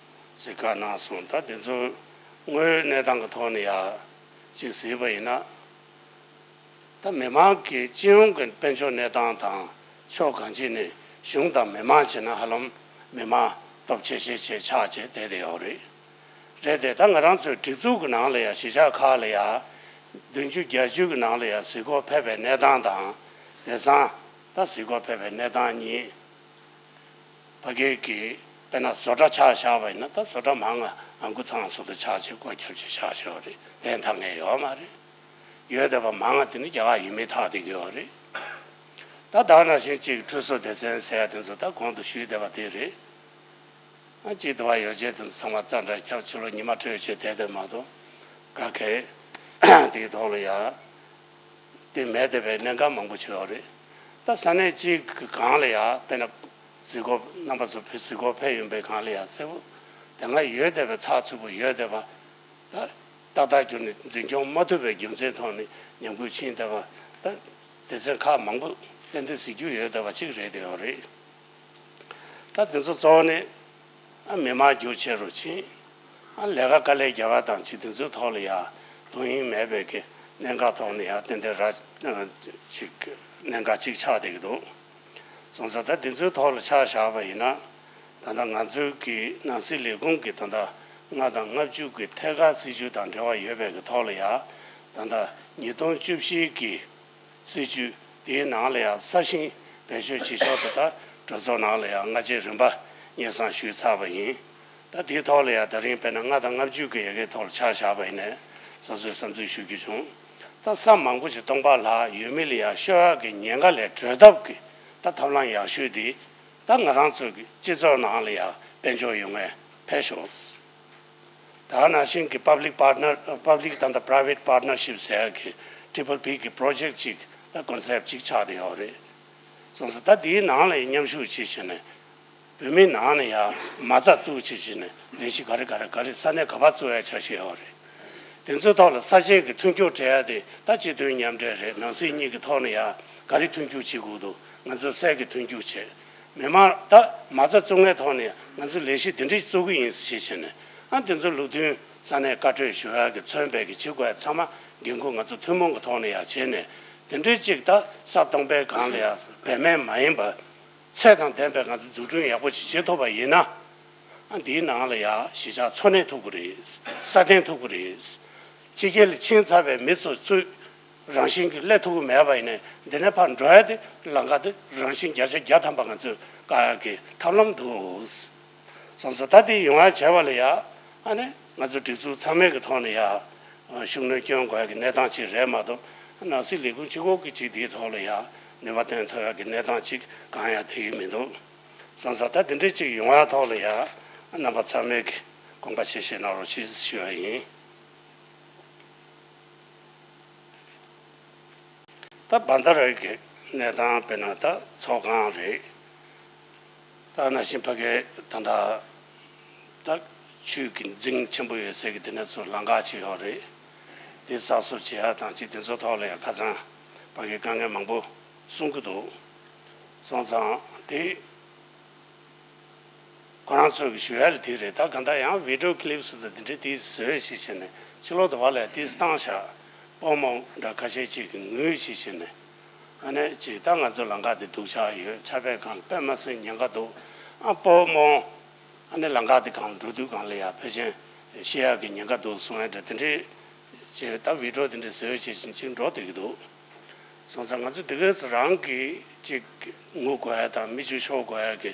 ཟེར་བཀའ་གནང་སོང་། ད་དེ་ཚོ་དངོས་ཡོད་གནས་སྟངས་ཀྱི་ཐོག་ནས་ཡང་ཅིག་གཟིགས་པ་ཡིན་ན། ད་མི་མང་གི་སྤྱི་ཡོངས་ཀྱི་དཔལ་འབྱོར་གནས་སྟངས་དང་ཕྱོགས་གང་ཅི་ནས་གཞུང་དང་མི་མང་བྱས་ན་ཧ་ལམ་མི་མང་སྟོབས་ཆེ་ཤོས་ཆེ་ཆགས་བྱས་བསྡད་དེ་ཡོད་རེད། རེད་དེ་ད་ང་རང་ཚོའི་སྒྲིག་འཛུགས་ཀྱི་ནང་ལ་ཡང་གཞིས་ཆགས་ཁག་ལ་ཡང་བདུན་ཅུ་བརྒྱད་ཅུ་གི་ནང་ལ་ཡང་གཟིགས་སྐོར་ཕེབས་པའི་གནས་སྟངས་དང་། དེང་སང་ད་གཟིགས་སྐོར་ཕེབས་པའི་གནས་སྟངས་གཉིས་ཕ་གི་གི་དཔེར་ན་བཟོ་གྲྭ་ཆ་བཞག་པ་ཡིན་ན་ད་བཟོ་གྲྭ་མང་ང་ ཨ་ཁུ་ཚང་སོགས་དང་ཆགས་བྱས་སྒོ་རྒྱབ་བྱས་ཆགས་བྱས་ཡོད་རེད། བདེན་མཐའ་ངེས་ཡོད་མ་རེད། ཡོད་བསྡད་པ་མང་བ་དེ་ནི་རྒྱ་གར་ཡུལ་མིས་ཐག་བསྡད་ཀྱི་ཡོད་རེད། ད་ད་ནང་བཞིན་གཅིག་ཁྲུས་གསོལ་སྡེ་ཚན་ཟེར་ཡ་དེ་ཚོ་ད་གོང་དུ་ཞུས་བསྡད་པ་དེ་རེད། ཨ་གཅིག་དུ་བ་ཡོ་བྱད་དེ་ཚོ་ཚང་མ་རྩ་འདྲ་རྒྱབ་ཕྱི་ལོགས་ཉི་མ་དྲོས་བྱས་བསྡད་བསྡད་མ་གཏོགས་ག་གེ་དེའི་ཐོག་ལ་ཡ་དེ་མེད་བསྡད་པའི་གནད་འགག་མང་པོ་ཞིག་ཡོད་རེད། ད་ས་གནས་གཅིག་གི་སྒང་ལ་ཡ་དཔེར་ན་གཟིགས་སྐོར་རྣམ་པ་ཚོ་གཟིགས་སྐོར་ཕེབས་ཡོང་པའི་སྒང་ལ་ཡ་གསལ་པོ་དེ་སྔ་ཡོད་བསྡད་པའི་ཚགས་ཚུད་པོ་ཡོད་བསྡད་པ། ད་ཏག་ཏག་གྱུར་ནས་འཛིན་སྐྱོང་མ་ཐུབ་པའི་རྒྱུ་མཚན་ཐོག་ནས་ཉམས་རྒུད་ཕྱིན་བསྡད་པ། ད་སྡེ་ཚན་ཁག་མང་པོ་ཏན་ཏན་གཟིགས་རྒྱུ་ཡོད་བསྡད་པ་གཅིག་རེད་བསྡད་ཡོད་རེད། ད་དེ་ཚོ་གཙོ་བོ་ནི་ཨ་མི་མང་རྒྱུག་ཆེ་རུ་ཕྱིན། ཨ་ལས་ཀ་དཀའ་ལས་རྒྱག་པ་དང་ཅིག་དེ་ཚོའི་ཐོག་ལ་ཡ་དོན་སྙིང་མེད་པའི་གི་གནད་འགག་ཐོག་ནས་ཡ་ཏན་ཏན་ར་ཅིག་གནད་འགག་ཅིག་ཆགས་བསྡད་ཀྱི་འདུག་སོང་ཙང་ད་དེ་ཚོའི་ཐོག་ལ་ཆ་བཞག་པ་ཡིན་ན། ད་ལྟ་ང་ཚོའི་གི་ནང་སྲིད་ལས་ཁུངས་ཀྱི་ད་ལྟ་ལྔ་དང་ལྔ་བཅུ་གི་ཐད་ཀར་སྲིད་ཇུས་དང་འབྲེལ་བ་ཡོད་པའི་གི་ཐོག་ལ་ཡ། ད་ལྟ་ཉིས་སྟོང་བཅུ་བཞི་གི་སྲིད་ཇུས་དེའི་ནང་ལ་ཡང་ས་ཞིང་བེད་སྤྱོད་བྱེད་ཕྱོགས་དེ་དག་གྲོས་ཚོགས་ནང་ལ་ཡང་སྔ་རྗེས་རིམ་པ་སྙན་སེང་ཞུས་ཚར་བ་ཡིན། ད་དེའི་ཐོག་ལ་ཡང་ད་རིང་དཔེར་ན་ལྔ་དང་ལྔ་བཅུ་གི་ཡ་གིའི་ཐོག་ལ་ཆ་བཞག་པ་ཡིན་ནའི་སོ་སོའི་བསམ་ཚུལ་ཞུ་རྒྱུ་བྱུང་། ད་ས་མང་པོ་ཞིག་སྟོང་པ་ལྷག་ཡོད་མི་ལ་ཡང་ཤོར་ཡག་གི་ཉེན་ཁ་ལས་གྲོལ་ཐབས་ཀྱི་ད་ཐབས་ལམ་ཡག་ཤོས་དེ་ད་ང་རང་ཚོ་གི་སྤྱི་ཚོགས་ནང་ལ་ཡང་དཔལ་འབྱོར་ཡོང་བའི་འཕེལ་ཕྱོགས། ད་ནང་བཞིན་གྱི་public partner public དང་private partnership ཟེར་ཡག་གི་ཊི་པི་པི་གི་པོ་རོ་ཇེག་ཅིག་ད་ཀོན་སེབ་ཅིག་ཆགས་བསྡད་ཡོད་རེད། སོང་ཙང་ད་དེའི་ནང་ལ་མཉམ་ཞུགས་བྱེད་བཞིན་ནས་བོད་མིའི་ནང་ནས་ཡང་མ་རྩ་བཙུགས་བྱེད་བཞིན་ནས་ལས་གཞི་ག་རེ་ག་རེ་ག་རེ་ས་གནས་ག་པར་བཙུགས་ཡ་འཆར་གཞི་ཡོད་རེད། དེ་ཚོའི་ཐོག་ལ་ས་ཆའི་གི་མཐུན་འགྱུར་སྤྲད་ཡ་དེ་ད་སྤྱི་མཐུན་མཉམ་འབྲེལ་རེད། ནང་སྲིད་གཉིས་ཀྱི་ཐོག་ནས་ཡང་ག་རེ་མཐུན་འགྱུར་བྱེད་དགོས་འདུག་ང་ཚོ་སྲས་ཀྱི་མཐུན་འགྱུར་བྱེད། མི་མང་ད་མ་རྩ་བཙུགས་མཁན་ཐོག་ནས་ང་ཚོ་ལས་གཞི་འདི་འདྲ་བཙུགས་ཀྱི་ཡིན་ཞེས་བྱས་ནས་ཨ་འདི་ཚོ་ལུགས་མཐུན་ས་གནས་བཀའ་གྲོས་ཞུ་ཡག་གི་མཚོན་པའི་གི་བྱེད་དགོས་ཚང་མ་འགན་ཁུར་ང་ཚོ་ཐུན་མོང་གི་ཐོག་ནས་ཡང་བྱས་ནས་དེ་འདྲའི་གཅིག་ད་ས་སྟོང་པའི་སྒང་ལ་ཡང་བེད་མེད་མ་ཡིན་པ་ཚད་དང་ལྡན་པའི་ང་ཚོ་འཛུགས་སྐྲུན་ཡག་པོ་ཞིག་བྱེད་ཐུབ་པ་ཡིན་ན་ཨ་འདིའི་ནང་ལ་ཡང་གཞིས་ཆགས་འཚོ་གནས་ཐུབ་ཀྱི་རེད། སྲ་བརྟན་ཐུབ་ཀྱི་རེད། ཕྱི་རྒྱལ་ལ་ཕྱིན་ཚར་བའི་མི་ཚོ་ཚུད། རང་བཞིན་གྱིས་སླེབས་ཐུབ་ཀྱི་མེད་པ་ཡིན་ནའི་འདི་ནས་ཕར་འགྲོ་ཡ་དེ་ལམ་ཁ་དེ་རང་བཞིན་བརྒྱ་ཆ་བརྒྱ་ཐམ་པ་ང་ཚོས་བཀག་ཡ་གི་ཐབས་ལམ་འདུག་སོང་ཙང་ད་དེ་ཡོང་ཡ་བྱས་པ་ལ་ཡ་ཨ་ནི་ང་ཚོ་སྒྲིག་འཛུགས་ཚང་མའི་གི་ཐོག་ནས་ཡ་ཤུགས་སྣོན་སྐྱོན་དགོས་ཡ་གི་གནས་སྟངས་ཅིག་རེད་མ་གཏོགས་ནང་སྲིད་ལས་ཁུངས་གཅིག་པོ་གི་ཅིག་དེའི་ཐོག་ལ་ཡ་ནུས་པ་བཏོན་ཐུབ་ཡ་གི་གནས་སྟངས་ཅིག་གང་ཡང་དེ་གི་མི་འདུག་སོང་ཙང་ད་དེ་འདྲའི་ཅིག་ཡོང་ཡ་ཐོག་ལ་ཡ་རྣམ་པ་ཚང་མས་གི་དགོངས་པ་ཆེ་བཞེས་གནང་རོགས་ཞེས་ཞུ་ཡ་ཡིན། ད་བྷན་དྷ་ར་གི་གནས་སྟངས་དཔེར་ན་ད་ཚོགས་ཁང་རེད། ད་ནང་བཞིན་ཕ་གིའི་ད་ལྟ་ད་ཆུ་གི་རྫིང་ཆེན་པོ་ཡོད་སའི་གི་དེ་ནས་ཚུར་ལམ་ཁ་ཅིག་ཡོད་རེད། དེ་གསར་བཟོ་བྱེད་ཡ་དང་ཅིག་དེ་ཚོ་ཐོག་ལ་ཡང་ཁ་སང་ཕ་གིའི་དཀའ་ངལ་མང་པོ་གསུང་གི་འདུག་སོང་ཙང་དེ། ཁོ་རང་ཚོ་གི་ཞུ་ཡ་ལ་དེ་རེད། ད་གང་ལྟར་ཡང་བི་ཌི་ཡོ་ཀི་ལིབ་སུ་དང་དེ་འདྲའི་དེ་བཟོས་ཞེས་བྱས་ནས་ཕྱི་ལོགས་དུ་བ་ལ་དེ་བཏང་བཞག་སྤོ་རྨོ་འདྲ་ཁ་ཤས་ཅིག་གི་ངུས་ཞེས་བྱས་ནས་ཨ་ནི་ཅིག་ད་ང་ཚོ་ལམ་ཁ་དེ་སྡུག་ཆགས་ཡོད། ཆར་པའི་སྒང་ལ་དཔེ་མ་སྲིད་ཉེན་ཁ་འདུག་ཨ་སྤོ་རྨོ་ཨ་ནི་ལམ་ཁ་དེ་སྒང་ལ་འགྲོ་དུས་སྒང་ལ་ཡ་ཕལ་ཆེར་ཤི་ཡག་གི་ཉེན་ཁ་འདུག་གསུང་ཡ་འདྲ་དེ་འདྲའི་ཅིག་ད་བི་ཌི་ཡོ་དེ་འདྲ་བཟོས་བྱས་ཅིག་འགྲོ་བསྡད་ཀྱི་འདུག་སོང་ཙང་ང་ཚོ་དེ་གས་རང་གིས་ཅིག་ངུ་དགོས་ཡ་དང་མིག་ཆུ་ཤོར་དགོས་ཡ་གི་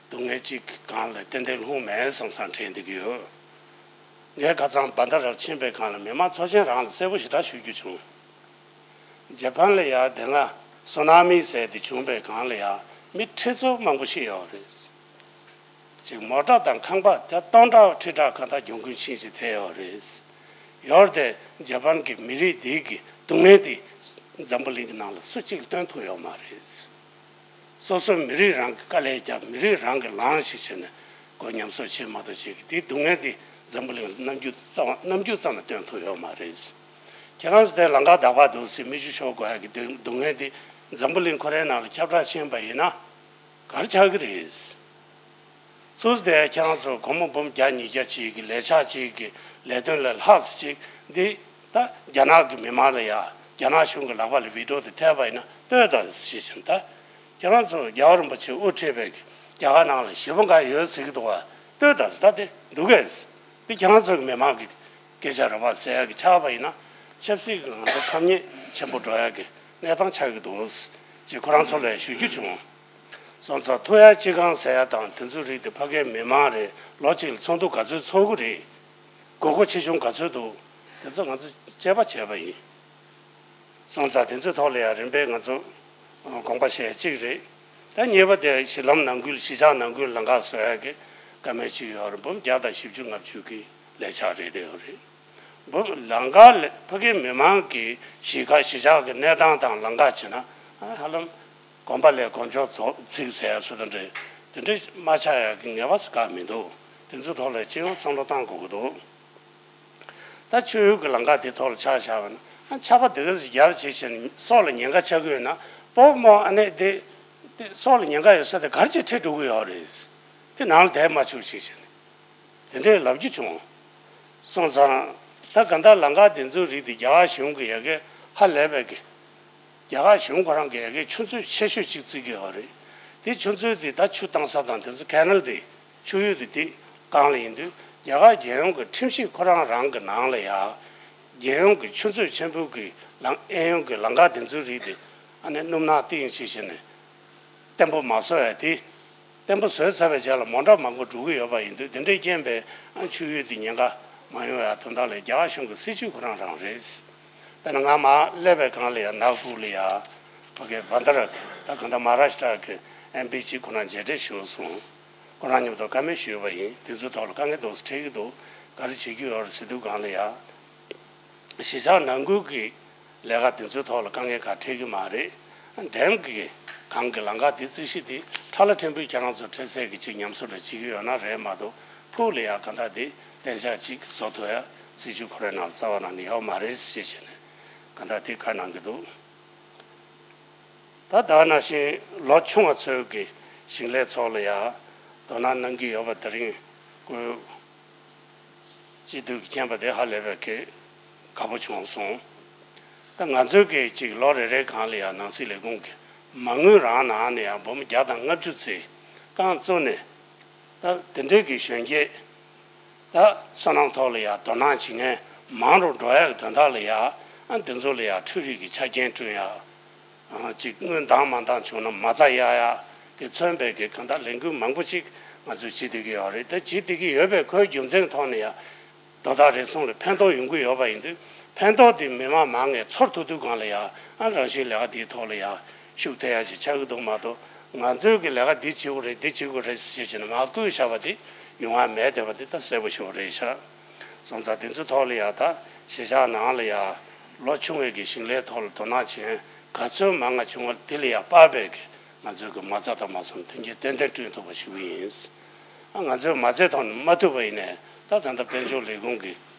སྡུག་བསྔལ་ཅིག་སྒང་ལ་ཏན་ཏན་ལྷུང་མེད་བསམ་བསམ་དྲན་བསྡད་ཀྱི་ཡོད། ངས་ཁ་སང་བྷན་དྷ་རར་ཕྱིན་པའི་སྒང་ལ་མི་མང་ཚོགས་ཆེན་རང་ལ་གསལ་པོ་ཞེ་དྲག་ཞུ་རྒྱུ་བྱུང་། ཇ་པན་ལ་ཡ་དེ་སྔ་སུ་ན་མི་ཟེར་དེ་བྱུང་པའི་སྒང་ལ་ཡ་མི་ཁྲི་ཚོ་མང་པོ་ཤི་ཡོད་རེད། ཅིག་མོ་ཊ་དང་ཁང་པ་ད་སྟོང་ཕྲག་ཁྲི་ཕྲག་གང་ལྟར་གྱོང་གུན་ཕྱིན་ཞིག་ཐེབས་ཡོད་རེད། ཡོད་དེ་ཇ་པན་གྱི་མི་རིགས་འདི་གི་སྡུག་བསྔལ་འདི་འཛམ་བུ་གླིང་གི་ནང་ལ་སུ་གཅིག་སྟོན་ཐུབ་ཡོད་མ་རེད། སོ་སོ་མི་རིགས་རང་གི་དཀའ་ལས་བརྒྱབ་མི་རིགས་རང་གི་ལངས་ཤིག་བྱས་ནས་སྒོ་ཉམས་གསོ་བྱེད་མ་གཏོགས་བྱེད་ཀྱི་དེའི་སྡུག་བསྔལ་འདི་འཛམ་བུ་གླིང་ལ་རྣམ་འགྱུར་ཙམ་རྣམ་འགྱུར་ཙམ་ལ་སྟོན་ཐུབ་ཡོད་མ་རེད། ཁྱེད་རང་ཚོ་དེ་ལམ་ཁ་བདག་པ་འདུག་སེ་མིག་ཆུ་ཤོར་དགོས་ཡ་གི་སྡུག་སྡུག་བསྔལ་འདི་འཛམ་བུ་གླིང་ཁོ་རའི་ནང་ལ་ཁྱབ་བསྒྲགས་ཕྱིན་པ་ཡིན་ན་ག་རེ་ཆགས་ཀྱི་རེད། སུས་དེ་ཁྱེད་རང་ཚོ་སྒོར་མོ་འབུམ་བརྒྱ་ཉིས་བརྒྱ་ཅིག་གི་ལས་འཆར་ཅིག་གི་ལས་དོན་ལས་ལྷག་ཙམ་ཅིག་འདི་ད་རྒྱ་ནག་གི་མི་མང་ལ་ཡ་རྒྱ་ནག་གཞུང་གི་ལག་པ་ལ་བི་ཌི་ཡོ་དེ་ཐེབས་པ་ཡིན་ན་ལྟོས་དང་ཞེས་བཞིན་ད་ཁྱེད་རང་ཚོ་རྒྱལ་བ་རིན་པོ་ཆེ་དབུ་ཁྲིད་པའི་རྒྱ་གར་ནང་ལ་ཞེ་པོ་འགའ་ཡོད་ཟེར་གི་འདུག་བ་ལྟོས་དང་ད་དེ་འདུག་གས། འདི་ཁྱེད་རང་ཚོ་གི་མི་མང་གི་སྐད་ཆ་རེད་བ་ཟེར་ཡ་གི་ཆགས་པ་ཡིན་ན་ཆབ་སྲིད་ཀྱི་ང་ཚོ་ཕམ་ཉེས་ཆེན་པོ་འགྲོ་ཡ་གི་གནས་སྟངས་ཆགས་ཀྱི་འདུག་ཅེས་ཁོ་རང་ཚོ་ལ་ཞུ་རྒྱུ་བྱུང་། སོང་ཙང་ཐུག་ཡ་སྤྱི་ཁང་ཟེར་ཡ་དང་དེ་ཚོའི་རིགས་དེ་ཕ་གིའི་མི་མང་རེད། ལོ་གཅིག་ལ་ཚོགས་འདུ་ག་ཚོད་ཚོགས་ཀྱི་རེད། དགོས་མཁོ་ཆེ་ཆུང་ག་ཚོད་འདུག་དེ་ཚོ་ང་ཚོ་དཔྱད་པ་བྱས་པ་ཡིན། སོང་ཙང་དེ་ཚོའི་ཐོག་ལ་ཡང་རིམ་པས་ང་ཚོ་དགོངས་པ་བཞེས་གཅིག་རེད། ད་གཉིས་པ་དེ་གཞི་ལམ་ནང་ཁུལ་གཞིས་ཆགས་ནང་ཁུལ་ལམ་ཁ་བཟོ་ཡག་གི་བཀའ་མོལ་ཅིག་ཡོད་རེད། འབུམ་བརྒྱ་དང་བཞི་བཅུ་ལྔ་བཅུ་གི་ལས་འཆར་རེད། དེ་ཡོད་རེད། འབུམ་ལམ་ཁ་ལ་ཕ་གིའི་མི་མང་གི་གཞིས་ཁ་གཞིས་ཆགས་ཀྱི་གནས་སྟངས་དང་ལམ་ཁ་བྱས་ན་ཧ་ལམ་གོམ་པ་ལས་གོམ་འགྲོས་རྫོགས་ཚིག་ཟེར་ཡ་སུ་དང་འདྲེ་དེ་འདྲ་མ་ཆགས་ཡག་གི་ངེས་པ་ཟེར་ག་མི་འདུག་དེ་ཚོའི་ཐོག་ལ་སྤྱི་ཡོངས་བསམ་བློ་བཏང་དགོས་ཀྱི་འདུག་ད་ཆུ་ཡུར་གྱི་ལམ་ཁ་དེ་ཐོག་ལ་ཆག་བཞག་པ་ན་ཆར་པ་དེ་ག་ཚོད་རྒྱབ་བྱས་ཤིང་སྲོག་ལ་ཉེན་ཁ་ཆགས་ཀྱི་ཡོད་ན་སྤོབས་མོ་ཨ་ནེ་དེ་དེ་སྲོག་ལ་ཉེན་ཁ་ཡོད་ས་དེ་ག་རེ་བྱས་ཁྲིད་འགྲོ་གི་ཡོད་རེད། དེ་ནང་ལ་བསྡད་མ་ཆོག་ཅིག་བྱས་ནས་དེ་འདྲའི་ལབ་རྒྱུ་བྱུང་། སོང་ཙང་ད་ག་འདྲ་ལམ་ཁ་དེ་ཚོའི་རིགས་དེ་རྒྱ་གར་གཞུང་གི་ཡ་གི་ཧ་ལས་པའི་གི་རྒྱ་གར་གཞུང་ཁོ་རང་གི་ཡ་གི་ཆུ་མཛོད་ཆེ་ཤོས་ཅིག་བརྩི་གི་ཡོད་རེད། དེ་ཆུ་མཛོད་དེ་ད་ཆུ་བཏང་ས་དང་དེ་ཚོ་ཁེ་ནལ་དེ་ཆུ་ཡུར་དེ་དེ་སྒང་ལ་ཡིན་དུས་རྒྱ་གར་རྒྱལ་ཡོངས་ཀྱི་ཁྲིམས་ཞིབ་ཁོ་རང་རང་གི་ནང་ལ་ཡ་རྒྱལ་ཡོངས་ཀྱི་ཆུ་མཛོད་ཆེན་པོ་གི་ལམ་གཡས་གཡོན་གྱི་ལམ་ཁ་དེ་ཚོའི་རིགས་དེ་ཨ་ནི་སྣུམ་ནག་ཏིང་ཞེས་བྱས་ནས་བརྟན་པོ་མ་བཟོ་ཡ་དེ། བརྟན་པོ་བཟོས་ཚར་བའི་རྗེས་ལ་མོ་ཊ་མང་པོ་འགྲོ་གི་ཡོད་པ་ཡིན་དུས་དེ་འདྲའི་རྐྱེན་པས་ཨ་ཆུ་ཡུར་དེ་ཉེན་ཁ་མ་ཡོང་ཡ་དོན་དག་ལ་རྒྱ་གར་གཞུང་གི་སྲིད་ཇུས་ཁོ་རང་རང་རེད། དཔེར་ན་ང་མར་སླེབས་པའི་སྒང་ལ་ཡ་ནག་པུར་ལ་ཡ་ཕ་གི་བྷན་དྷ་ར་གི་ད་གང་ལྟར་མ་ཧཱ་རཱ་ཤི་ཏྲ་གི་ཨེམ་པི་ཅིག་ཁོ་རང་མཇལ་འཕྲད་ཞུས་སོང་། ཁོ་རང་མཉམ་དུ་བཀའ་མོལ་ཞུས་པ་ཡིན། དེ་ཚོའི་ཐོག་ལ་དཀའ་ངལ་འདུག་འཕྲད་ཀྱི་འདུག་ག་རེ་བྱེད་ཀྱི་ཡོད་རེད་ཟེར་དུས་སྒང་ལ་ཡ། གཞིས་ཆགས་ནང་ཁུལ་གྱི་ལས་ཀ་དེ་ཚོའི་ཐོག་ལ་དཀའ་ངལ་གང་འཕྲད་ཀྱི་མ་རེད། འགྲེམས་ཀྱི་གང་གི་ལམ་ཁ་དེ་རྩིས་གཞི་དེ་ཁྲ་ལ་ཕྲན་བུ་ཁྱེད་རང་ཚོ་འཕྲལ་སེལ་གྱི་ཅིག་ཉམས་གསོ་འདྲ་བྱེད་ཀྱི་ཡོད་ན་རེད་མ་གཏོགས་ཕུགས་ལ་ཡང་གང་ལྟར་དེ་གཏན་འཇགས་ཅིག་བཟོ་ཐུབ་ཡ་སྲིད་ཇུས་ཁོ་རའི་ནང་རྩ་བ་ནང་ནས་ཡོད་མ་རེད་ཞེས་བྱས་ནས་གང་ལྟར་དེ་བཀའ་གནང་གི་འདུག་ད་ད་ནང་བཞིན་ལོ་ཆུང་བ་ཚོའི་གི་ཞིང་ལས་ཚོགས་ལ་ཡང་དོ་སྣང་གནང་གི་ཡོད་པ་དེ་རིང་སྐུ། སྤྱི་འཐུས་ཀྱི་མཁྱེན་པ་དེ་ཧ་ལས་པའི་གི་དགའ་པོ་བྱུང་སོང་། ད་ང་ཚོའི་གི་ཅིག་ལོ་རེ་རེའི་སྒང་ལ་ཡང་ནང་སྲིད་ལས་ཁུངས་ཀྱི་མ་དངུལ་རང་ནང་ནས་ཡང་འབུམ་བརྒྱ་དང་ལྔ་བཅུ་ཙམ་རྐང་བཙུགས་ནས་ད་དེ་འདྲའི་གི་གཞོན་སྐྱེས་ད་སོ་ནམ་ཐོག་ལ་ཡང་དོ་སྣང་བྱེད་མཁན་མང་རུ་འགྲོ་ཡག་གི་དོན་དག་ལ་ཡང་ཨ་འདི་ཚོ་ལ་ཡང་འཕྲུལ་རིག་གི་ཆ་རྐྱེན་བསྐྲུན་ཡག་ཅིག་དངུལ་འདང་མ་འདང་བྱུང་ན་མ་རྩ་གཡར་ཡག་གི་མཚོན་པའི་གི་གང་ལྟར་ལས་འགུལ་མང་པོ་ཅིག་ང་ཚོས་བྱེད་བསྡད་ཀྱི་ཡོད་རེད། ད་བྱེད་བསྡད་ཀྱི་ཡོད་པའི་ཁོའི་རྒྱུ་མཚན་ཐོག་ནས་ཡང་དོ་བདག་རེ་ཟུང་ལ་ཕན་ཐོགས་ཡོང་གི་ཡོད་པ་ཡིན་དུས་ཕན་ཐོགས་དེ་མི་མང་མང་ངས་ཚོར་ཐུབ་དུས་སྒང་ལ་ཡང་ཨ་རང་བཞིན་ལས་ཀ་དེའི་ཐོག་ལ་ཡང་ཤུགས་ཐེབས་ཡག་ཅིག་ཆགས་ཀྱི་འདུག་མ་གཏོགས་ང་ཚོའི་གི་ལས་ཀ་འདི་བྱེད་དགོས་རེད་འདི་བྱེད་དགོས་རེད་ཟེར་བྱས་ནས་མར་བསྐུལ་བཞག་པ་དེ་ཡོང་ཡག་མེད་བསྡད་པ་དེ་ད་གསལ་པོ་ཞེ་པོ་རེད་ཤག་སོང་ཙང་དེ་ཚོའི་ཐོག་ལ་ཡང་ད་གཞིས་ཆགས་ནང་ལ་ཡང་ལོ་ཆུང་བའི་གི་ཞིང་ལས་ཐོག་ལ་དོ་སྣང་བྱེད་མཁན་ག་ཚོད་མང་ང་བྱུང་བ་དེ་ལ་ཡང་དཔག་པའི་གི་ང་ཚོའི་གི་མ་རྩ་དང་མ་སོང་མཐུན་རྐྱེན་ཏན་ཏན་བསྐྲུན་ཐུབ་པ་ཞིག་ཡིན། ཨ་ང་ཚོས་མ་རྩའི་ཐོག་ནས་མ་ཐུབ་པ་ཡིན་ནའི་ད་ད་ལྟ་དཔལ་འབྱོར་ལས་ཁུངས་ཀྱི་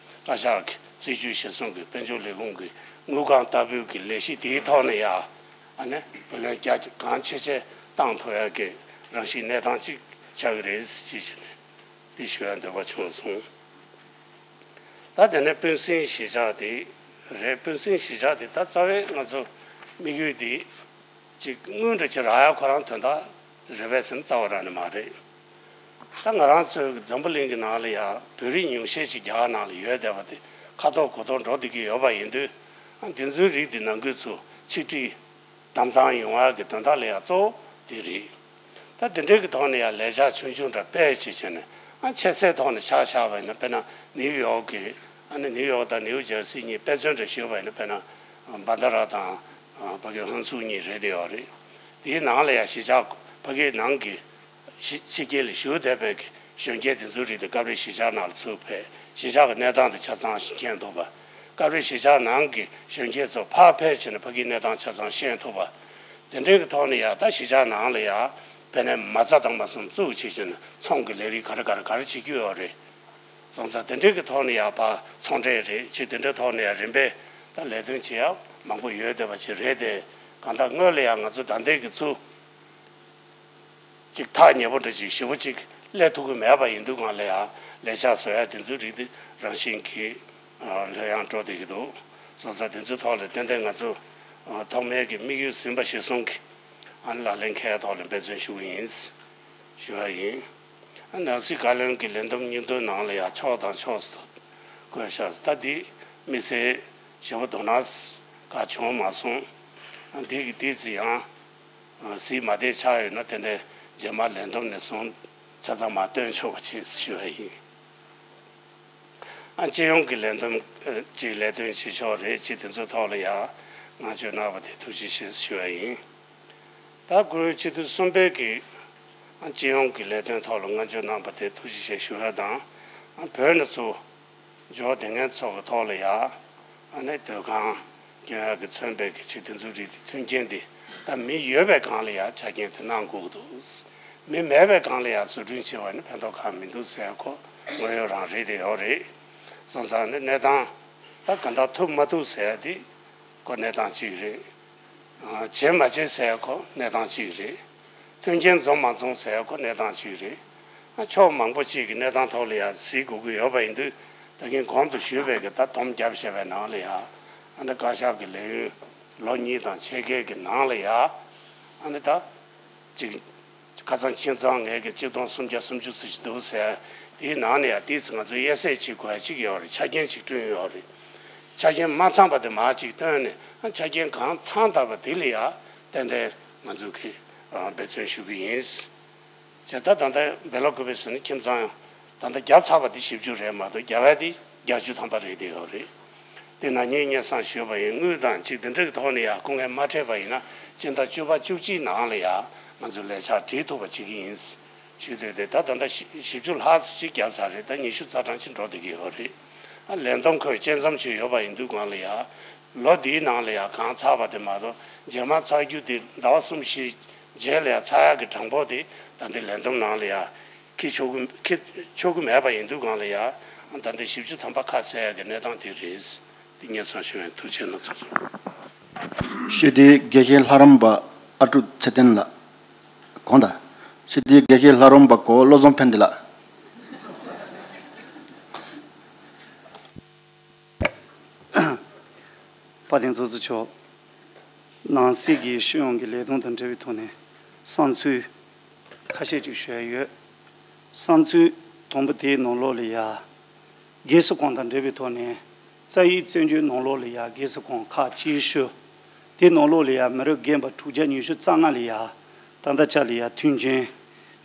བཀའ་ཤག་གི་སྲིད་ཇུས་གཞིར་བཟུང་གི་དཔལ་འབྱོར་ལས་ཁུངས་ཀྱི་དངུལ་ཁང་ལྟ་སྐུལ་གྱི་ལས་གཞི་དེའི་ཐོག་ནས་ཡང་ཨ་ནི་བུ་ལོན་རྒྱ་གང་ཆེ་ཆེ་བཏང་ཐུབ་ཡག་གི་རང་བཞིན་གནས་སྟངས་ཅིག་ཆགས་ཀྱི་རེད་ཅེས་བྱས་ནས། དེ་ཞུ་ཡ་འདོད་པ་བྱུང་སོང་། ད་དེ་ནས་སྤུན་སྲིང་གཞིས་ཆགས་དེ་རེད། སྤུན་སྲིང་གཞིས་ཆགས་དེ་ད་རྩ་བའི་ང་ཚོ་དམིགས་ཡུལ་དེ་ཅིག་དངུལ་འདྲ་ཅིག་རག་ཡ་ཁོ་རང་དོན་དག་རེད་པས་ཟེར་ན་རྩ་བ་རང་ནས་མ་རེད། ད་ང་རང་ཚོའི་འཛམ་བུ་གླིང་གི་ནང་ལ་ཡ་བོད་རིགས་ཉུང་ཤས་ཤིག་རྒྱ་གར་ནང་ལ་ཡོད་བསྡད་པ་དེ་ཁ་ཐོར་གོ་ཐོར་འགྲོ་བསྡད་ཀྱི་ཡོད་པ་ཡིན་དུས་ཨ་འདི་ཚོའི་རིགས་དེ་ནང་ཁུལ་ཚོ་ཆིག་སྒྲིལ། དམ་གཙང་ཡོང་བ་གི་དོན་དག་ལ་ཡང་གཙོ་བོ་དེ་རེད། ད་དེ་འདྲའི་གི་ཐོག་ནས་ཡང་ལས་འཆར་ཆུང་ཆུང་འདྲ་སྤེལ་བྱས་བྱས་ནས་ཨ་ཆེ་སའི་ཐོག་ནས་ཆ་བཞག་པ་ཡིན་ན་དཔེར་ན་ནིའུ་ཡོག་གི་ཨ་ནི་ནིའུ་ཡོག་དང་ནིའུ་ཇར་སི་གཉིས་དཔེ་མཚོན་འདྲ་ཞུས་པ་ཡིན་ན་དཔེར་ན་བྷན་དྷ་ར་དང་ཕ་གི་ཧོན་སུར་གཉིས་རེད་དེ་ཡོད་རེད། དེའི་ནང་ལ་ཡང་གཞིས་ཆགས་ཕ་གིའི་ནང་གི་ཕྱི་ཕྱི་རྒྱལ་ལ་བཞུགས་བསྡད་པའི་གི་གཞོན་སྐྱེས་དེ་ཚོའི་རིགས་དེ་སྐབས་རེ་གཞིས་ཆགས་ནང་ལ་ཚུར་ཕེབས། གཞིས་ཆགས་ཀྱི་གནས་སྟངས་དེ་ཆ་ཚང་མཁྱེན་ཐུབ་པ། སྐབས་རེ་གཞིས་ཆགས་ནང་གི་གཞོན་སྐྱེས་ཚོ་ཕར་ཕེབས་བྱས་ནས་ཕ་གིའི་གནས་སྟངས་ཆ་ཚང་ཤེས་ཐུབ་པ། དེ་འདྲའི་གི་ཐོག་ནས་ཡང་ད་གཞིས་ཆགས་ནང་ལ་ཡང་དཔེར་ན་མ་རྩ་དང་མ་སོང་བཙུགས་བྱས་བྱས་ནས་ཚོང་གི་ལས་རིགས་ག་རེ་ག་རེ་ག་རེ་བྱེད་ཀྱི་ཡོད་རེད། སོང་ཙང་དེ་འདྲའི་གི་ཐོག་ནས་ཡང་ཕར་ཚོང་འབྲེལ་རེད་ཅེས་དེ་འདྲའི་ཐོག་ནས་ཡང་རིམ་པས་ད་ལས་དོན་བྱེད་ཡག་མང་པོ་ཡོད་བསྡད་པ་ཅིག་རེད་དེ། གང་ལྟར་སྔོན་ལ་ཡང་ང་ཚོ་ད་ལྟའི་གི་ཚུལ། ཅིག་ཐག་ཉེ་པོ་འདྲ་ཅིག་ཞེ་པོ་ཅིག་སླེབས་ཐུབ་ཀྱི་མེད་པ་ཡིན་དུས་སྒང་ལ་ཡང་ལས་འཆར་བཟོ་ཡ་དེ་ཚོའི་རིགས་དེ་རང་བཞིན་གྱིས་ལྷོད་ཡངས་འགྲོ་བསྡད་ཀྱི་འདུག་སོང་ཙང་དེ་ཚོའི་ཐོག་ལ་ཏན་ཏན་ང་ཚོ་ཐོག་མའི་གི་དམིགས་ཡུལ་ཟིན་པ་གཞིར་བཟུང་གི་ཨ་ནི་ལག་ལེན་འཁེལ་ཡ་ཐོག་ལ་འབད་བརྩོན་ཞུ་གི་ཡིན་ཞུ་བ་ཡིན། ཨ་ནང་སྲིད་བཀའ་བློན་གྱི་ལས་བསྡོམས་སྙིང་དོན་ནང་ལ་ཡང་ཕྱོགས་དང་ཕྱོགས་སུ་བཀོད་བཞག་ད་འདི་དམིགས་བསལ་ཞེ་པོ་དོ་སྣང་ག་བྱུང་མ་སོང་། འདི་གི་ཏོག་ཙམ་ཡང་། གཟིགས་མ་བདེ་ཆགས་ཡོད་ན་དེ་འདྲའི་རྗེས་མ་ལས་བསྡོམས་ནས་བཟུང་ཆ་ཚང་མར་སྟོན་ཆོག་པ་བྱེད་ཞུ་བ་ཡིན། ཨ་སྤྱི་ཡོངས་ཀྱི་ལས་དོན་ཨ་ཅིག་ལས་དོན་བྱེད་ཕྱོགས་རེད། ཅིག་དེ་ཚོའི་ཐོག་ལ་ཡང་བསྔགས་བརྗོད་གནང་བ་དེ་ཐུགས་རྗེ་ཆེ་ཞུ་བ་ཡིན། ད་ཁོའི་སྤྱི་འཐུས་གསུམ་པའི་གི་ཨ་སྤྱི་ཡོངས་ཀྱི་ལས་དོན་ཐོག་ལ་བསྔགས་བརྗོད་གནང་བ་དེ་ཐུགས་རྗེ་ཆེ་ཞུ་བ་དང་། ཨ་བོད་ནས་ཚུར་འབྱོར་བསྡད་མཁན་ཚོ་གི་ཐོག་ལ་ཡང་ཨ་ནི་སྡོད་ཁང་སྐྱོན་ཡག་གི་མཚོན་པའི་གི་ཅིག་དེ་ཚོའི་རིགས་དེ་མཐུན་རྐྱེན་དེ་ད་མི་ཡོད་པའི་སྒང་ལ་ཡང་ཆ་རྐྱེན་དེ་གནང་དགོས་ཀྱི་འདུག་མི་མེད་པའི་སྒང་ལ་ཡང་བཟོ་སྐྲུན་བྱས་པ་ནི་ཕན་ཐོགས་གང་མི་འདུག་ཟེར་ཁོ་དངོས་ཡོད་རང་རེད་དེ་ཡོད་རེད། སོང་ཙང་ནི་གནས་སྟངས་ད་ག་འདྲ་ཐུབ་མ་ཐུབ་ཟེར་ཡ་དེ་ཁོ་གནས་སྟངས་གཅིག་རེད། བྱེད་མ་བྱེད་ཟེར་ཡ་ཁོ་གནས་སྟངས་གཅིག་རེད། མཐུན་རྐྱེན་འཛོམས་མ་འཛོམས་ཟེར་ཡ་ཁོ་གནས་སྟངས་གཅིག་རེད། ཕྱོགས་མང་པོ་གཅིག་གི་གནས་སྟངས་ཐོག་ལ་ཡང་གཟིགས་དགོས་ཀྱི་ཡོད་པ་ཡིན་དུས། ད་གིན་གོང་དུ་ཞུས་པའི་གི་ད་སྡོམ་བརྒྱབ་བཞག་པའི་ནང་ལ་ཡང་ཨ་ནི་བཀའ་ཤག་གི་ལས་ཡུན་ལོ་གཉིས་དང་ཕྱེད་ཀའི་གི་ནང་ལ་ཡང་ཨ་ནི་ད་ཅིག་ཁ་སང་ཁྱིམ་ཚང་ངེད་ཀྱི་གཅིག་སྟོང་སུམ་བརྒྱ་སུམ་ཅུ་ཙམ་ཞིག་འདུག་ཟེར། དེའི་ནང་ནས་ཡང་ཏོག་ཙམ་ང་ཚོས་དབྱེ་གསེས་བྱེད་དགོས་ཡ་གཅིག་ཡོད་རེད། ཆ་རྐྱེན་ཅིག་བསྐྲུན་ཡོད་རེད། ཆ་རྐྱེན་མ་ཚང་པ་དེ་མར་ཅིག་བཏོན་ནས་ཆ་རྐྱེན་གང་ཚང་དགོས་པ་དེ་ལ་ཡང་ཏན་ཏན་ང་ཚོས་ཀྱི་འབད་བརྩོན་ཞུ་གི་ཡིན། བྱས་ད་ད་ལྟ་སྦེལ་ཀོབ་ཟེར་ནས་ཁྱིམ་ཚང་ད་ལྟ་བརྒྱབ་ཚར་བ་དེ་བཞི་བཅུ་རེད་མ་གཏོགས་རྒྱབ་ཡ་དེ་བརྒྱད་ཅུ་ཐམ་པ་རེད་དེ་ཡོད་རེད། དེ་ན་ངས་སྙན་སེང་ཞུས་པ་ཡིན། དངུལ་དང་ཅིག་དེ་འདྲ་གི་ཐོག་ནས་ཡང་སྐུ་ངལ་མ་འཕྲད་པ་ཡིན་ན་སྤྱི་ཟླ་བཅུ་པ་བཅུ་གཅིག་ནང་ལ་ཡང་ང་ཚོས་ལས་འཆར་བྲིས་ཐུབ་པ་བྱེད་ཀྱི་ཡིན་ཞུས་དུས། དེ་ད་ད་ལྟ་བཞི་བཅུ་ལྷག་ཙམ་ཞིག་བརྒྱབ་ཚར་རེད། ད་ཉི་ཤུ་རྩ་གྲངས་ཅིག་འགྲོ་བསྡད་ཀྱི་ཡོད་རེད། ཨ་ལས་བསྡོམས་ཁོས་དཔྱད་མཚམས་ཅིག་ཡོད་པ་ཡིན་དུས་སྒང་ལ་ཡང་ལོ་འདིའི་ནང་ལ་ཡང་གང་ཚར་བ་དེ་མ་གཏོགས་རྗེས་མ་ཚར་རྒྱུ་དེ་ཟླ་བ་གསུམ་བཞི་རྗེས་ལ་ཡང་ཚར་ཡག་གི་གྲངས་འབོར་དེ་ད་ལྟའི་ལས་བསྡོམས་ནང་ལ་ཡང་འཁྱེར་ཆོག་གི་འཁྱེར་ཆོག་གི་མེད་པ་ཡིན་དུས་སྒང་ལ་ཡང་ད་ལྟའི་བཞི་བཅུ་ཐམ་པ་ཁ་གསལ་ཡག་གི་གནས་སྟངས་དེ་རེད། དེ་སྙན་སེང་ཞུ་བའི་ཐུགས་རྗེ་གནང་སོང་། སྤྱི་འཐུས་དགེ་བཤེས་ལྷ་རམས་པ་ཨ་ཀྲུག་ཚེ་བརྟན་ལགས། དགོངས་དག་སྤྱི་འཐུས་དགེ་བཤེས་ལྷ་རམས་པ་གོ་བློ་བཟང་ཕན་བདེ་ལགས། དཔལ་ལྡན་ཚོགས་གཙོ་མཆོག་ནང་སྲིད་ཀྱི་སྤྱི་ཡོངས་ཀྱི་ལས་དོན་དང་འབྲེལ་བའི་ཐོག་ནས་བསམ་ཚུལ་ཁ་ཤས་ཅིག་ཞུ་ཡ་ཡོད། བསམ་ཚུལ་དང་པོ་དེའི་ནང་ལོགས་ལ་ཡ། སྒེར་གསོ་ཁང་དང་འབྲེལ་བའི་ཐོག་ནས་རྩ་བའི་བཙན་བྱོལ་ནང་ལོགས་ལ་ཡ་སྒེར་གསོ་ཁང་ཁག་ཅིག་ཞུ། དེའི་ནང་ལོགས་ལ་ཡ་མི་རབས་རྒན་པ་དྲུག་བརྒྱ་ཉི་ཤུ་རྩ་ལྔ་ལ་ཡ་ད་ལྟ་ཆ་ལ་ཡ་མཐུན་རྐྱེན་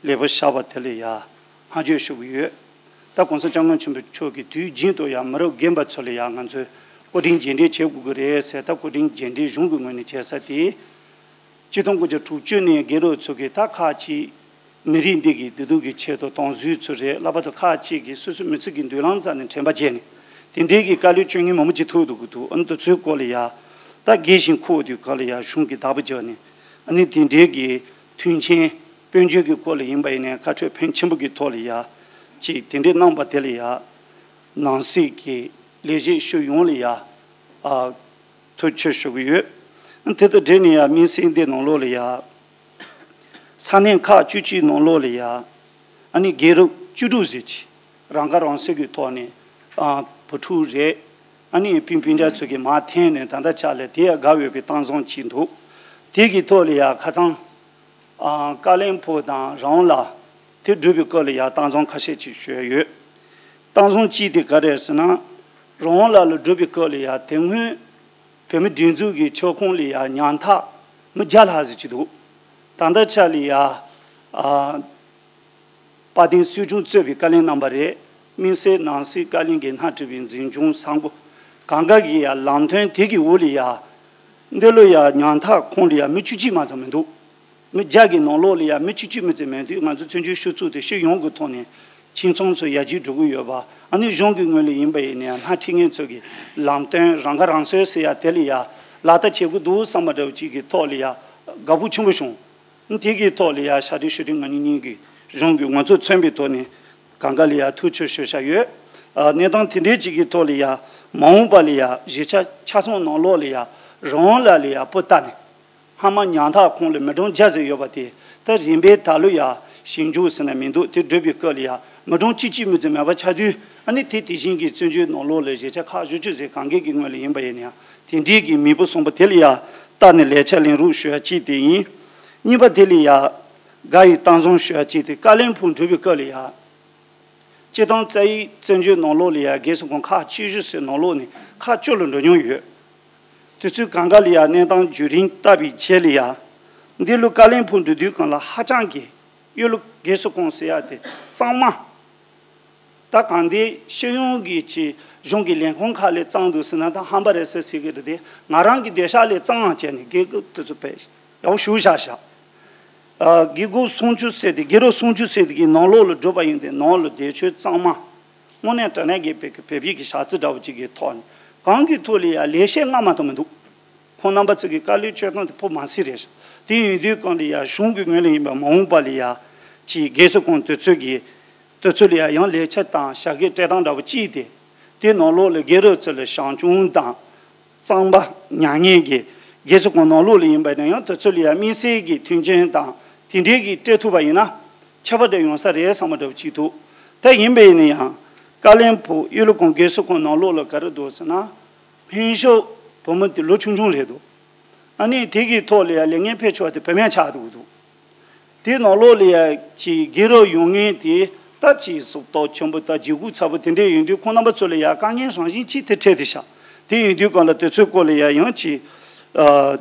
ལེགས་པོ་ཤར་བ་དེ་ལ་ཡ་བསྔགས་བརྗོད་ཞུ་གི་ཡོད། ད་༸གོང་ས་༸སྐྱབས་མགོན་ཆེན་པོ་མཆོག་གིས་དུས་རྒྱུན་དུ་ཡང་མི་རབས་རྒན་པ་ཚོ་ལ་ཡང་ང་ཚོས་བཀའ་དྲིན་རྗེས་དྲན་བྱེད་དགོས་ཀྱི་རེད་ཟེར། ད་བཀའ་དྲིན་རྗེས་དྲན་གཞུང་གི་ངོས་ནས་བྱེད་ས་དེ། ཆིག་སྟོང་དགུ་བརྒྱ་དྲུག་ཅུ་ནས་རྒན་རབས་ཚོ་གིས་ད་ཁག་ཅིག་མི་རིགས་འདི་གི་བདེ་སྡུག་གི་ཆེད་དུ་དམ་ཟུལ་ཚོ་རེད། ལྷག་པར་དུ་ཁག་ཅིག་གིས་སོ་སོའི་མི་ཚེ་གི་མདུན་ལམ་རྩ་ནས་དྲན་པ་བརྗེད་ནས་དེ་འདྲའི་གི་དཀའ་ལས་སྤྱོད་མཁན་མང་པོ་ཅིག་ཐུག་འདུག་གི་འདུག་ཨ་ནི་དེ་ཚོའི་སྐོར་ལ་ཡ་ད་རྒས་ཤིང་འཁོགས་དུས་སྐབས་ལ་ཡ་གཞུང་གིས་བདག་པོ་བརྒྱབ་ནས་ཨ་ནི་དེ་འདྲའི་གི་མཐུན་རྐྱེན། དཔལ་འབྱོར་གྱི་སྐོར་ལ་ཡིན་པ་ཡིན་ནའི་བཀའ་ཁྲོལ་ཕོན་ཆེན་པོ་གི་ཐོག་ལ་ཡ་ཅིག་དེ་འདྲའི་གནང་པ་དེ་ལ་ཡ་ནང་སྲིད་ཀྱི་ལས་བྱེད་སྤྱི་ཡོངས་ལ་ཡ་ཨ་ཐུགས་ཆེ་ཞུ་གི་ཡོད། དེ་དང་འབྲེལ་ནས་ཡ་དམིགས་བསལ་འདི་ནང་ལོགས་ལ་ཡ་ས་གནས་ཁག་བཅུ་གཅིག་ནང་ལོགས་ལ་ཡ་ཨ་ནི་རྒན་རབས་བཅུ་དྲུག་ཟེར་གྱི་རང་ཁ་རང་གསོ་གི་ཐོག་ནས་ཨ་བུ་ཕྲུག་རེད། ཨ་ནི་སྤུན་སྤུན་ཀྱག་ཚོ་གིས་མར་འཐེན་ནས་ད་ལྟ་ཆ་ལ་དེ་ཡ་དགའ་འོས་པའི་གཏམ་བཟང་ཅིག་འདུག་དེ་གི་ཐོག་ལ་ཡ་ཁ་སང་། ཨ་ཀ་བློན་ཕུག་དང་རོང་ལ་དེ་བསྒྲུབས་པའི་སྐོར་ལ་ཡང་གཏམ་བཟང་ཁ་ཤས་ཅིག་ཞུས་ཡོད། གཏམ་བཟང་གཅིག་དེ་ག་རེད་ཟེར་ན། རོང་ལ་ལ་བསྒྲུབས་པའི་སྐོར་ལ་ཡང་དེ་སྔོན་བོད་མི་སྒྲིག་འཛུགས་ཀྱི་ཁྱབ་ཁོངས་ལ་ཡང་ཉམ་ཐག་མི་བརྒྱ་ལྷག་ཙམ་ཅིག་འདུག་ད་ལྟ་ཆ་ལ་ཡང་ཨ་དཔལ་ལྡན་སྲིད་སྐྱོང་གཙོས་པའི་བཀའ་བློན་རྣམ་པ་རེད། དམིགས་བསལ་ནང་སྲིད་བཀའ་བློན་གྱི་སྣེ་ཁྲིད་པའི་འཛིན་སྐྱོང་སང་པོ་གང་ག་གི་ཡང་ལམ་སྟོན་དེ་གི་འོག་ལ་ཡང་འདི་ལོ་ཡང་ཉམ་ཐག་ཁོངས་ལ་ཡང་མི་བཅུ་གཅིག་མ་ཚང་མི་འདུག་མི་བརྒྱ་གི་ནང་ལོགས་ལ་ཡང་མི་བཅུ་གཅིག་མི་ཚང་མི་འདུག་ང་ཚོ་བཙན་བྱོལ་སྤྱི་ཚོགས་དེ་སྤྱི་ཡོངས་ཀྱི་ཐོག་ནས་ཁྱིམ་ཚང་ཚོ་ཡར་རྒྱས་འགྲོ་གི་ཡོད་པ། ཨ་ནི་གཞུང་གི་ངོས་ལ་ཡིན་པ་ཡིན་ན་ཡང་སྣེ་ཁྲིད་མཁན་ཚོ་གི་ལམ་སྟོན་རང་ཁ་རང་གསོ་ཟེར་ཡ་དེ་ལ་ཡང་ལག་བསྟར་བྱེད་དགོས་འདུག་བསམ་པ་འདྲ་བོ་ཅིག་གི་ཐོག་ལ་ཡང་དགའ་པོ་ཆེན་པོ་བྱུང་། དེ་གི་ཐོག་ལ་ཡང་ཕྱག་སྦྲེལ་ཞུ་སྒྲིག་ང་གཉིས་གཉིས་ཀྱི་གཞུང་གི་ངོ་ཚབ་མཚོན་པའི་ཐོག་ནས་གང་ག་ལ་ཡང་ཐུགས་ཆེ་ཞུ་བཞག་ཡོད། ཨ་གནས་སྟངས་དེ་འདྲའི་ཅིག་གི་ཐོག་ལ་ཡང་མ་འོངས་པ་ལ་ཡང་གཞིས་ཆགས་ཆ་ཚང་ནང་ལོགས་ལ་ཡང་རང་ལ་ལ་ཡང་སྤུ་བཏགས་ནས་སྔ་མ་ཉམ་ཐག་ཁོངས་ལ་མི་གྲངས་བརྒྱ་ཙམ་ཡོད་པ་དེ་ད་རིམ་པས་ད་ལོ་ཡང་ཞིབ་འཇུག་ཟེར་ན་མི་འདུག་དེ་བསྒྲུབས་པའི་སྐབས་ལ་ཡང་མི་གྲངས་གཅིག་གཅིག་མི་ཚོ་མེད་པ་ཆགས་དུས་ཨ་ནི་དེ་དེ་བཞིན་གྱི་བཙན་བྱོལ་ནང་ལོགས་ལ་གཞིས་ཆགས་ཁག་བཞི་བཅུ་ཙམ་གང་གའི་གི་ངོས་ལ་ཡིན་པ་ཡིན་ན་ཡང་དེ་འདྲའི་གི་མི་བུ་གསུམ་པོ་དེ་ལ་ཡང་བལྟས་ནས་ལས་འཆར་ལེན་རོགས་ཞུ་ཡ་གཅིག་དེ་ཡིན། གཉིས་པ་དེ་ལ་ཡང་དགའ་ཡི་གཏམ་བཟང་ཞུ་ཡ་གཅིག་དེ་བཀའ་བློན་ཕུག་འགྲུལ་བའི་སྐབས་ལ་ཡང་། སྤྱིར་བཏང་རྩ་བའི་བཙན་བྱོལ་ནང་ལོགས་ལ་ཡང་སྒེར་གསོ་ཁང་ཁག་བཅུ་བཞི་ཟེར་ནང་ལོགས་ནས་ཁག་བཅུ་ལ་འགྲོ་མྱོང་ཡོད། དུས་ཚོད་གང་ག་ལ་ཡང་གནས་སྟངས་བརྒྱུད་རིམ་བལྟས་པའི་རྗེས་ལ་ཡང་། འདི་ལོ་བཀའ་བློན་ཕུག་འགྲོ་དུས་སྒང་ལ་ཧ་ཅང་གི་གཡོ་ལོ་སྒེར་གསོ་ཁང་ཟེར་ཡ་དེ་གཙང་མ། ད་གང་དེ་སྤྱི་ཡོངས་ཀྱི་ཅིག་གཞུང་གི་ལས་ཁུངས་ཁག་ལས་གཙང་འདུག་ཟེར་ན་ད་ཧམ་པ་རེད་ཟེར་ཟེར་གི་རེད་དེ། ང་རང་གི་འདོད་ཆགས་ལས་གཙང་བྱས་ནས་དགེ་སྐོས་དེ་ཚོ་དཔེ་ཡག་པོ་ཞིག་བཞག་བཞག་ཨ། དགེ་སྐོས་སུམ་ཅུ་ཟེར་དེ། དགེ་རོགས་སུམ་ཅུ་ཟེར་དེ་གི་ནང་ལོགས་ལ་བསྒྲུབས་པ་ཡིན་ཏེ། ནང་ལ་དེ་ཆོས་གཙང་མ། དངོས་གནས་དྲང་གནས་ཀྱི་བོད་ཀྱི་བོད་པའི་གི་ཞག་རྩི་འདྲ་བོ་ཅིག་གི་ཐོག་ནས། གང་གི་ཐོག་ལ་ཡང་ལེགས་བཤད་སྔ་མ་དང་མི་འདུག་ཁོང་རྣམ་པ་ཚོ་གི་དཀའ་ལས་སྤྱོད་སྟངས་དེ་ཕོ་མ་སྲིད་རེད། དེ་ཡིན་དུས་གང་ལ་ཡང་གཞུང་གི་ངོས་ལ་ཡིན་པ་མ་འོངས་པ་ལ་ཡང་ཅིག་དགེ་ཚུལ་ཁང་དེ་ཚོ་གི་དེ་ཚོ་ལ་ཡང་ཡང་ལེགས་ཆ་དང་བྱ་དགའི་སྤྲད་སྟངས་འདྲ་བོ་ཅིག་དེ། དེ་ནང་ལོགས་ལ་དགེ་རོགས་ཚོ་ལ་བྱམས་སྐྱོང་དང་། གཙང་པ་མྱ་ངན་གྱི་དགེ་ཚུལ་ཁང་ནང་ལོགས་ལ་ཡིན་པ་ན་ཡང་དེ་ཚོ་ལ་ཡང་དམིགས་བསལ་གྱི་མཐུན་རྐྱེན་དང་དེ་འདྲའི་གི་སྤྲད་ཐུབ་པ་ཡིན་ན་ཁྱད་པར་དེ་ཡོང་ས་རེད་བསམ་པ་འདྲ་བོ་ཅིག་འདུག་ད་ཡིན་པ་ཡིན་ན་ཡང་ཀ་ལོན་སྦུག་གཡུ་ལོ་ཁང་དགེ་ཚུལ་ཁང་ནང་ལོགས་ལ་ག་རེ་འདུག་ཟེར་ན། སྨན་ཤོག་བུ་མོ་དེ་ལོ་ཆུང་ཆུང་རེད་འདུག་ཨ་ནི་དེ་གི་ཐོག་ལ་ཡང་ལས་ངན་ཕེབས་ཆོག་དེ་བུད་མེད་ཆགས་འདུག་འདུག་དེ་ནང་ལོགས་ལ་ཡ་ཅིག་དགེ་རོགས་ཡོང་མཁན་དེ་ད་ཅིག་གཟུགས་སྟོབས་ཆེན་པོ་དང་ལྗིད་ཁོག་ཚ་པོ་དེ་འདྲས་ཡོང་དུས་ཁོང་རྣམ་པ་ཚོ་ལ་ཡ་དཀའ་ངལ་རང་བཞིན་ཅིག་དེ་འཕྲད་དེ་ཤག་དེ་ཡིན་དུས་གང་ལ་དེ་ཚོའི་སྐོར་ལ་ཡ་ཡང་ཅིག་ཨ།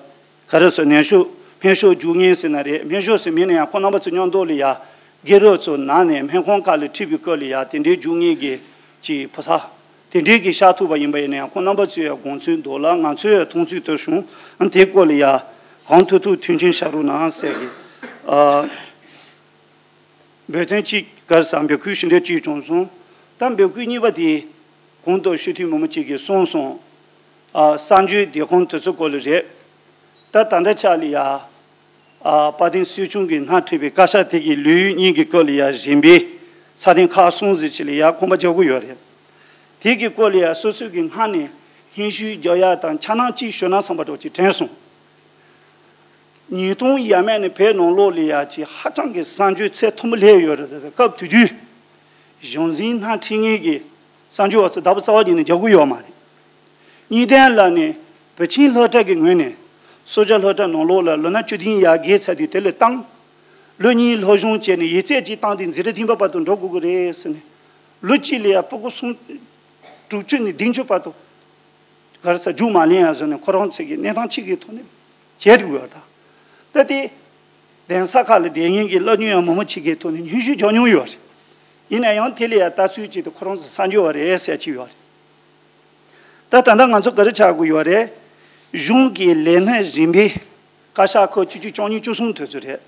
ག་རེ་ཟེར། ནན་ཤོག་སྨན་ཤོག་རྒྱུག་མཁན་ཟེར་ན་རེད། སྨན་ཤོག་ཟེར་མིན་ན་ཡང་ཁོང་རྣམ་པ་ཚོ་མཉམ་དུ་ལ་ཡ་དགེ་རོགས་ཚོ་ནང་ནས་སྨན་ཁང་ཁག་ལ་ཁྲིད་པའི་སྐོར་ལ་ཡ་དེ་འདྲའི་རྒྱུག་མཁན་གྱི་ཅིག་ཕོ་གསར། དེ་འདྲའི་གི་བཞག་ཐུབ་པ་ཡིན་པ་ཡིན་ན་ཡང་ཁོང་རྣམ་པ་ཚོས་ཡང་དགོངས་ཚུལ་འདུག་ལ། ང་ཚོས་ཡང་མཐོང་ཚུལ་དུ་བྱུང་། ཨ། དེའི་སྐོར་ལ་ཡང་གང་ཐུབ་ཐུབ་མཐུན་རྐྱེན་བཞག་རོགས་གནང་ཟེར་གི། ཨ། འབོད་བརྩོན་ཅིག་ག་རེ་ཟེར། འབོད་སྐུལ་ཞུ་འདོད་ཅིག་བྱུང་སོང་། ད་འབོད་སྐུལ་གཉིས་པ་དེ་གོང་དུ་ཞུ་དུས་མི་མང་ཅིག་གིས་གསུངས་སོང་། ཨ། གསར་འགྱུར་བདེ་ཁང་དེ་ཚོ་སྐོར་ལ་རེད། ད་ད་ལྟ་ཆ་ལ་ཡ། ཨ། དཔལ་ལྡན་སྲིད་སྐྱོང་གིས་སྣེ་ཁྲིད་པའི་བཀའ་ཤག་དེ་གི་ལེའུ་གཉིས་ཀྱི་སྐོར་ལ་ཡ་རིམ་པས་ས་སྟེང་ཁག་གསུམ་ཙམ་ཅིག་ལ་ཡ་ཁོམ་པ་རྒྱག་གི་ཡོད་རེད། དེ་གི་སྐོར་ལ་ཡ་སོ་སོ་གི་སྔ་ནས་སྙན་ཞུ་རྒྱག་ཡ་དང་འཆར་སྣང་ཅིག་ཞུ་ན་བསམ་པ་འདྲ་ཅིག་དྲན་སོང་། ཉིས་སྟོང་ཡས་མས་ནས་བོད་ནང་ལོགས་ལ་ཡ་ཅིག་ཧ་ཅང་གི་གསར་འགྱུར་ཚད་མཐོན་པོ་སླེབས་ཡོད་རེད། སྐབས་དེ་དུས་གཞུང་འཛིན་སྣེ་ཁྲིད་མཁན་གྱི་གསར་འགྱུར་བ་ཚོ་བདག་པོ་རྩ་བ་ཉིད་ནས་རྒྱག་གི་ཡོད་མ་རེད། གཉིས་ལྡན་ལ་ནི་བུ་ཆེན་སློབ་གྲྭ་གི་ངོས་ནས་སོ་བརྒྱ་སློབ་གྲྭ་ནང་ལོགས་ལ་ལོ་ན་བཅུ་བདུན་ཡར་རྒལ་ཚར་དུས་དེ་ལ་བཏང་། ལོ་གཉིས་སློབ་སྦྱོང་བྱས་ནས་ཡིག་ཚད་ཅིག་བཏང་སྟེ་འཛིན་གྲྭ་བདུན་པ་བར་དུ་འགྲོ་དགོས་ཀྱི་རེད་ཟེར་ནས། ལོ་གཅིག་ལ་ཡ་ཕྲུ་གུ་སུམ། དྲུག་ཅུ་ནས་བདུན་ཅུ་བར་དུ་ག་རེ་ཟེར། རྒྱུགས་མ་ལེན་ཡ་བཟོས་ནས་ཁོ་རང་ཚོ་གི་གནས་སྟངས་གཅིག་གི་ཐོག་ནས་བྱས་འདུག་ཡོད་ད། ད་དེ་གདན་ས་ཁག་ལ་བསྡད་མཁན་གྱི་སློབ་སྦྱོང་ཡང་མང་པོ་ཅིག་གི་ཐོག་ནས་སྙན་ཞུ་རྒྱག་མྱོང་ཡོད་རེད། ཡིན་ན་ཡང་དེ་ལ་ཡ་ལྟ་ཚུལ་ཅིག་དེ་ཁོ་རང་ཚོ་གསར་འགྱུར་བ་རེད་ཟེར་གྱི་ཡོད་རེད། ད་ད་ལྟ་ང་ཚོ་ག་རེ་ཆགས་དགོས་ཡོད་རེད། གཞུང་གི་ལས་སྣེ་རིམ་པས་བཀའ་ཤག་ཁག་བཅུ་གཅིག་བཅུ་གཉིས་བཅུ་གསུམ་དེ་ཚོ་རེད།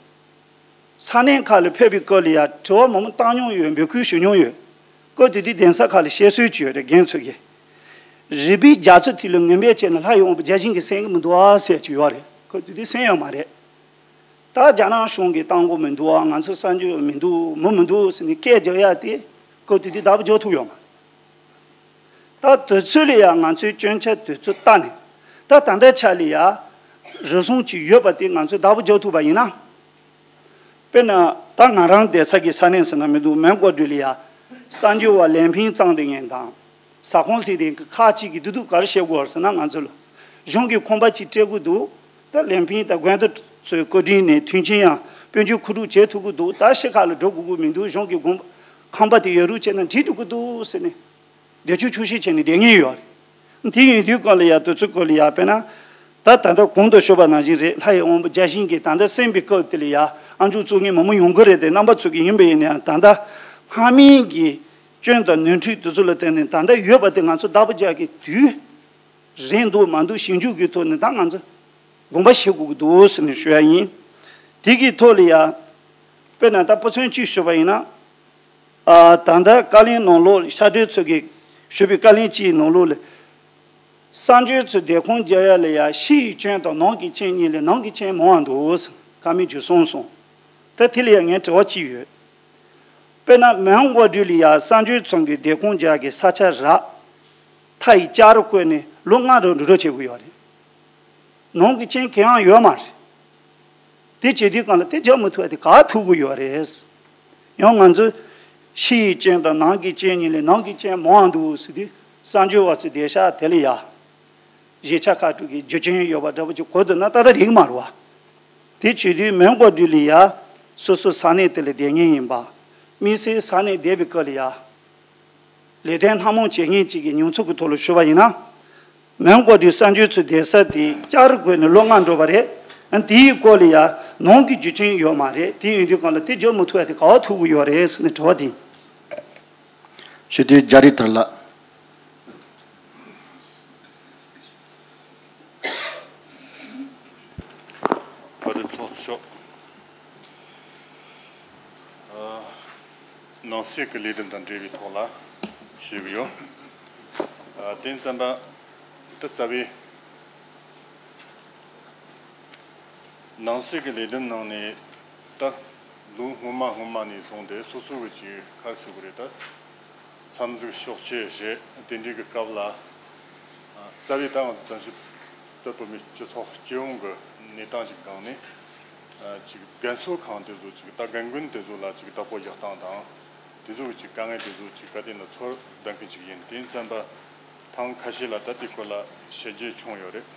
ས་གནས་ཁག་ལ་ཕེབས་པའི་སྐབས་ལ་ཡ་དྲི་བ་མང་པོ་བཏང་མྱོང་ཡོད། འབོད་སྐུལ་ཞུ་མྱོང་ཡོད། སྐབས་དེ་དུས་གདན་ས་ཁག་ལ་བཤད་སྲོལ་ཅིག་ཡོད་རེད། རྒན་ཚོ་གིས། རིག་པའི་རྒྱ་མཚོ་དེ་ལ་ངན་སྤེལ་བྱས་ན་ལྷ་ཡི་དབང་པོ་བརྒྱ་བྱིན་གྱིས་གསན་གྱི་མི་འདུག་ཨ་ཟེར་གྱི་ཡོད་རེད། སྐབས་དེ་དུས་གསན་ཡོད་མ་རེད། ད་རྒྱ་ནག་གཞུང་གིས་བཏང་གི་མི་འདུག་ཨ། ང་ཚོ་གསར་འགྱུར་མི་འདུག་མི་མི་འདུག་ཟེར་ནས་སྐད་རྒྱག་ཡ་དེ་སྐབས་དེ་དུས་བདག་པོ་རྒྱག་ཐུབ་ཡོད་མ་རེད། ད་དུས་ཚོད་ལ་ཡ་ང་ཚོའི་སྐྱོན་ཆ་དུས་ཚོད་ལྟ་ནས། ད་ད་ལྟའི་ཆ་ལ་ཡ་རེ་ཟུང་ཅིག་ཡོད་པ་དེ་ང་ཚོས་བདག་པོ་རྒྱག་ཐུབ་པ་ཡིན་ན། དཔེར་ན་ད་ང་རང་བསྡད་ས་གི་ས་གནས་ཟེར་ན་མི་འདུག་མོན་གྷོ་འདི་ལ་ཡ་གསར་འགྱུར་བ་ལས་འཕེན་བརྩམས་བསྡད་མཁན་དང་། ཟ་ཁང་ཟེར་དེ་ཁག་ཅིག་གི་བསྡུ་སྡུད་ག་རེ་བྱེད་དགོས་ཟེར་ན། ང་ཚོ་ལ་གཞུང་གི་ཁང་པ་ཅིག་སྤྲད་དགོས་འདུག་ད་ལས་འཕེན་དང་དགོན་སྡེ་ཚོའི་བཀའ་དྲིན་ནས་མཐུན་རྐྱེན་ཡང་དཔལ་འབྱོར་མཁོ་སྒྲུབ་བྱེད་ཐུབ་ཀྱི་འདུག་ད་ཕྱི་ཁག་ལ་འགྲོ་དགོས་ཀྱི་མི་འདུག་གཞུང་གི་དགོན་པ་ཁང་པ་དེ་ཡོད་རུང་བྱས་ན་འགྲིག་འགྲོ་གི་འདུག་ཟེར་ནས། བདེ་སྐྱིད་ཆོག་ཤེས་བྱས་ནས་བསྡད་མཁན་ཡོད་རེད། དེ་ཡིན་དུས་སྐབས་ལ་ཡ་དུས་ཚོད་སྐབས་ལ་ཡ་དཔེར་ན། ད་ད་ལྟ་གོང་དུ་ཞུས་པ་ནང་བཞིན་རེད། ལྷ་ཡི་དབང་པོ་བརྒྱ་བྱིན་གྱིས་ད་ལྟ་གསན་པའི་སྐབས་དེ་ལ་ཡ་ཨ་མཆོག་གཙོ་ངན་མང་པོ་ཡོང་གི་རེད་དེ། རྣམ་པ་ཚོ་གི་ཡིན་པ་ཡིན་ན་ཡང་ད་ལྟ་སྔ་མའི་གི་སྐྱོན་དང་ནོར་འཁྲུལ་དེ་ཚོ་ལ་བརྟེན་ནས་ད་ལྟ་ཡོད་པ་དེ་ང་ཚོ་བདག་པོ་རྒྱག་གི་དུས་རན་འདུག་མ་འདུག་ཞིབ་འཇུག་གི་ཐོག་ནས་ད་ང་ཚོ་དགོངས་པ་བཞེས་དགོས་ཀྱི་འདུག་ཟེར་ནས་ཞུ་ཡ་ཡིན། དེ་གི་ཐོག་ལ་ཡ་དཔེར་ན་ད་དཔེ་མཚོན་གཅིག་ཞུས་པ་ཡིན་ན། ཨ། ད་ལྟ་བཀའ་བློན་ནང་ལོགས་ལ་ཕྱག་སྦྲེལ་ཚོ་གིས་ཞུས་པའི་བཀའ་བློན་གཅིག་ནང་ལོགས་ལ། གསར་འགྱུར་ཚོའི་བདེ་ཁུངས་རྒྱག་ཡ་ལ་ཡ་ཕྱི་ཡི་སྐྱོན་དང་ནང་གི་སྐྱོན་གཉིས་ལས་ནང་གི་སྐྱོན་མང་བ་འདུག་ཟེར་བཀའ་མོལ་ཅིག་གསུངས་སོང་། ད་དེ་ལ་ཡ་ངའི་དྲི་བ་གཅིག་ཡོད། དཔེར་ན་མོན་གྷོ་འདི་ལ་ཡ་གསར་འགྱུར་ཚོ་གི་བདེ་ཁུངས་རྒྱག་གི་ས་ཆ་རག་མཐའ་ཡི་ལྕགས་རི་བརྐོས་ནས་ལོ་ལྔ་རུ་འགྲོ་རོགས་བྱེད་དགོས་ཡོད་རེད། ནང་གི་སྐྱོན་གང་ཡང་ཡོད་མ་རེད། དེ་བྱེད་དུས་སྒང་ལ་དེ་རྒྱག་མི་ཐུབ་པ་དེ་ག་ཐུབ་ཀྱི་ཡོད་རེད། ཡང་ང་ཚོས་ཕྱི་ཡི་སྐྱོན་དང་ནང་གི་སྐྱོན་གཉིས་ལས་ནང་གི་སྐྱོན་མང་བ་འདུག་ཟེར་དུས། གསར་འགྱུར་བ་ཚོས་བསྡད་ཤག་དེ་ལ་ཡ་གཞིས་ཆགས་ཁག་དྲུག་གི་རྒྱུ་རྐྱེན་ཡོད་པ་འདྲ་པོ་ཅིག་གོ་འདུག་ན་ཏག་ཏག་འགྲིག་གི་མ་རེད་བ། དེ་བྱེད་དུས་མོན་གྷོ་འདི་ལ་ཡ་སོ་སོ་ས་གནས་དེ་ལ་བསྡད་མཁན་ཡིན་པ། དམིགས་བསལ་ས་གནས་བསྡད་པའི་སྐབས་ལ་ཡ་ལས་དོན་སྣ་མང་བྱེད་མཁན་ཅིག་གི་མྱོང་ཚོར་གྱི་ཐོག་ལ་ཞུ་བ་ཡིན་ན། མོན་གྷོ་འདི་གསར་འགྱུར་ཚོའི་བསྡད་ས་དེ་ལྕགས་རི་བརྐོས་ནས་ལོ་ལྔ་འགྲོ་བ་རེད། ཨ། དེའི་སྐོར་ལ་ཡ་ནང་གི་རྒྱུ་རྐྱེན་ཡོད་མ་རེད། དེ་ཡིན་དུས་སྒང་ལ་དེ་རྒྱག་མི་ཐུབ་པ་དེ་ག་པར་ཐུག་གི་ཡོད་རེད་ཟེར་ནས་དྲི་བ་དེ་ཡིན། ཞི་བདེ་རྒྱ་རི་ཐར་ལགས། བཀའ་དྲིན་ཆེ་ཞུ། ཨ། ནང་སྲིད་ཀྱི་ལས་དོན་དང་འབྲེལ་བའི་ཐོག་ལ་ཞུ་གི་ཡོད། ཨ། དེ་ཙམ་པ་དེ་རྩ་བའི་ནང་སྲིད་ཀྱི་ལས་དོན་ནང་ནས་ད་ལོ་སྔོན་མ་སྔོན་མ་ནས་བཟུང་སྟེ་སོ་སོ་གི་ཅིག་ག་རེ་ཟེར་དགོས་རེད། ད་མཚམས་འཛུགས་ཕྱོགས་བཅུ་རེད། དེ་འདྲའི་གི་སྐབས་ལ། ཨ། རྩ་བའི་ད་ང་ཚོ་བཙན་བྱོལ་བོད་མིའི་སྤྱི་ཚོགས་སྤྱི་ཡོངས་ཀྱི་གནས་སྟངས་ཀྱི་སྒང་ནས། ཨ། ཅིག་རྒན་གསོ་ཁང་དེ་ཚོ་ཅིག་ད་རྒན་རྒོན་དེ་ཚོ་ལ་ཅིག་བདག་པོ་རྒྱག་སྟངས་དང་། དེ་ཚོ་གི་ཅིག་དཀའ་ངལ་དེ་ཚོ་ཅིག་ག་དེ་ནས་ཚོར་བསྡད་མཁན་ཅིག་ཡིན། དེ་ཙམ་པ་ཐེངས་ཁ་ཤས་ལ་ད་དེ་སྐོར་ལ་བཤད་རྒྱུ་བྱུང་ཡོད་རེད།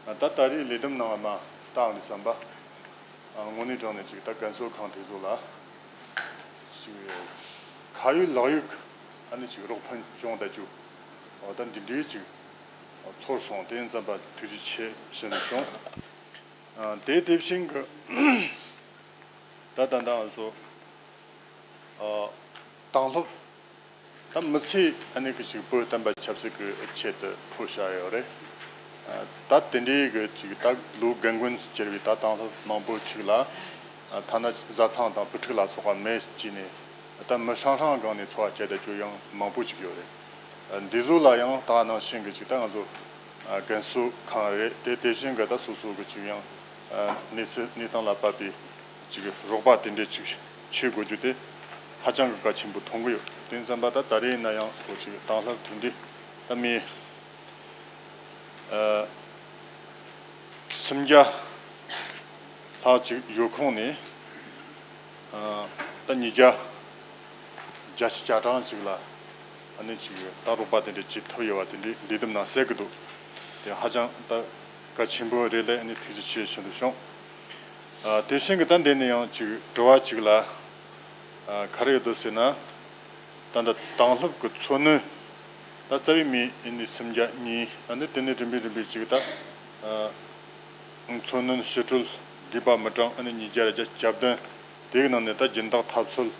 ཨ། ད་ད་རེས་ལས་བསྡོམས་ནང་ལ་མར་བལྟས་ནས་བསམ་པ། ཨ། དངོས་གནས་དྲང་གནས་ཅིག་ད་རྒན་གསོ་ཁང་དེ་ཚོ་ལ་ཅིག་ཁ་ཡོད་ལག་ཡོད་ཀྱི་ཨ་ནི་ཅིག་རོགས་ཕན་བྱུང་བསྡད་རྒྱུ། འོ། ད་འདི་འདྲའི་ཅིག་ཚོར་སོང་། དེ་ཙམ་པ་ཐུགས་རྗེ་ཆེ་ཞུ་ནས་བྱུང་། ཨ། དེ་དེ་བཞིན་གྱི་ད་ད་ད་ང་ཚོ། ཨ། དྭང་སློབ་ད་མི་ཚེ་ཨ་ནི་གི་ཅིག་བོད་བསྟན་པ་ཆབ་སྲིད་ཀྱི་ཆེད་དུ་ཕུལ་བཞག་ཡོད་རེད། ཨ། ད་དེ་འདྲའི་གི་ཅིག་ད་ལོ་རྒན་རྒོན་གྱུར་བའི་ད་དྭང་སློབ་མང་པོ་ཅིག་ལ། ཨ། ཐ་ན་བཟའ་ཚང་དང་བུ་ཕྲུག་ལ་སོགས་པ་མེད་བྱས་ནས། ད་མི་ཧྲང་ཧྲང་སྒང་ནས་འཚོ་བ་སྐྱེལ་བསྡད་རྒྱུ་ཡང་མང་པོ་ཅིག་ཡོད་རེད། ཨ། འདི་ཚོ་ལ་ཡང་ད་ག་ནང་བཞིན་གྱི་ཅིག་ད་ང་ཚོ། ཨ། རྒན་གསོ་ཁང་རེད། དེ་དེ་བཞིན་གྱི་ད་སོ་སོ་གི་ཅིག་ཡང་། ཨ། གནས་ཚུལ་གནས་སྟངས་ལ་བབ་པའི་ཅིག་རོགས་པ་དེ་འདྲས་ཅིག་བྱེད་དགོས་རྒྱུ་དེ་ཧ་ཅང་གི་གལ་ཆེན་པོ་མཐོང་གི་ཡོད། དེ་ཙམ་པ་ད་ད་རེས་ཡིན་ན་ཡང་ཁོ་ཅིག་དྭང་སློབ་དེ་འདྲས་ད་མི། ཨ། སུམ་བརྒྱ་ལྷག་ཅིག་ཡོད་ཁོངས་ནས། ཨ། ད་ཉིས་བརྒྱ་བརྒྱད་ཅུ་གྱ་གྲངས་ཅིག་ལ་ཨ་ནི་ཅིག་ད་རོགས་པ་དེ་འདྲ་བྱེད་ཐུབ་ཡོད་པ་དེ་འདྲའི་ལས་བསྡོམས་ནང་གསལ་གི་འདུག། དེ་ཧ་ཅང་ད་གལ་ཆེན་པོ་རེད་ལ། ཨ་ནི་ཐུགས་རྗེ་ཆེ་ཞུ་འདོད་བྱུང་། ཨ། དེ་བཞིན་གི་ད་འདི་ནས་ཡང་ཅིག་དྲི་བ་ཅིག་ལ། ཨ། ག་རེ་ཡོད་འདུག་ཟེར་ན། ད་ལྟ་དྭང་སློབ་ཀྱི་འཚོ་སྣོན། ད་རྩ་བའི་མི་ཨ་ནི་སུམ་བརྒྱ་གཉིས། ཨ་ནི་དེ་ནས་རིམ་པས་རིམ་པས་ཅིག་ད། ཨ། འཚོ་སྣོན་ཕྱི་དྲོ་དགོས་པ་མི་གྲངས་ཨ་ནི་ཉིས་བརྒྱ་བརྒྱད་ཅུ་གྱ་བདུན། དེའི་ནང་ནས་ད་སྦྱིན་བདག་ཐབས་འཚོལ་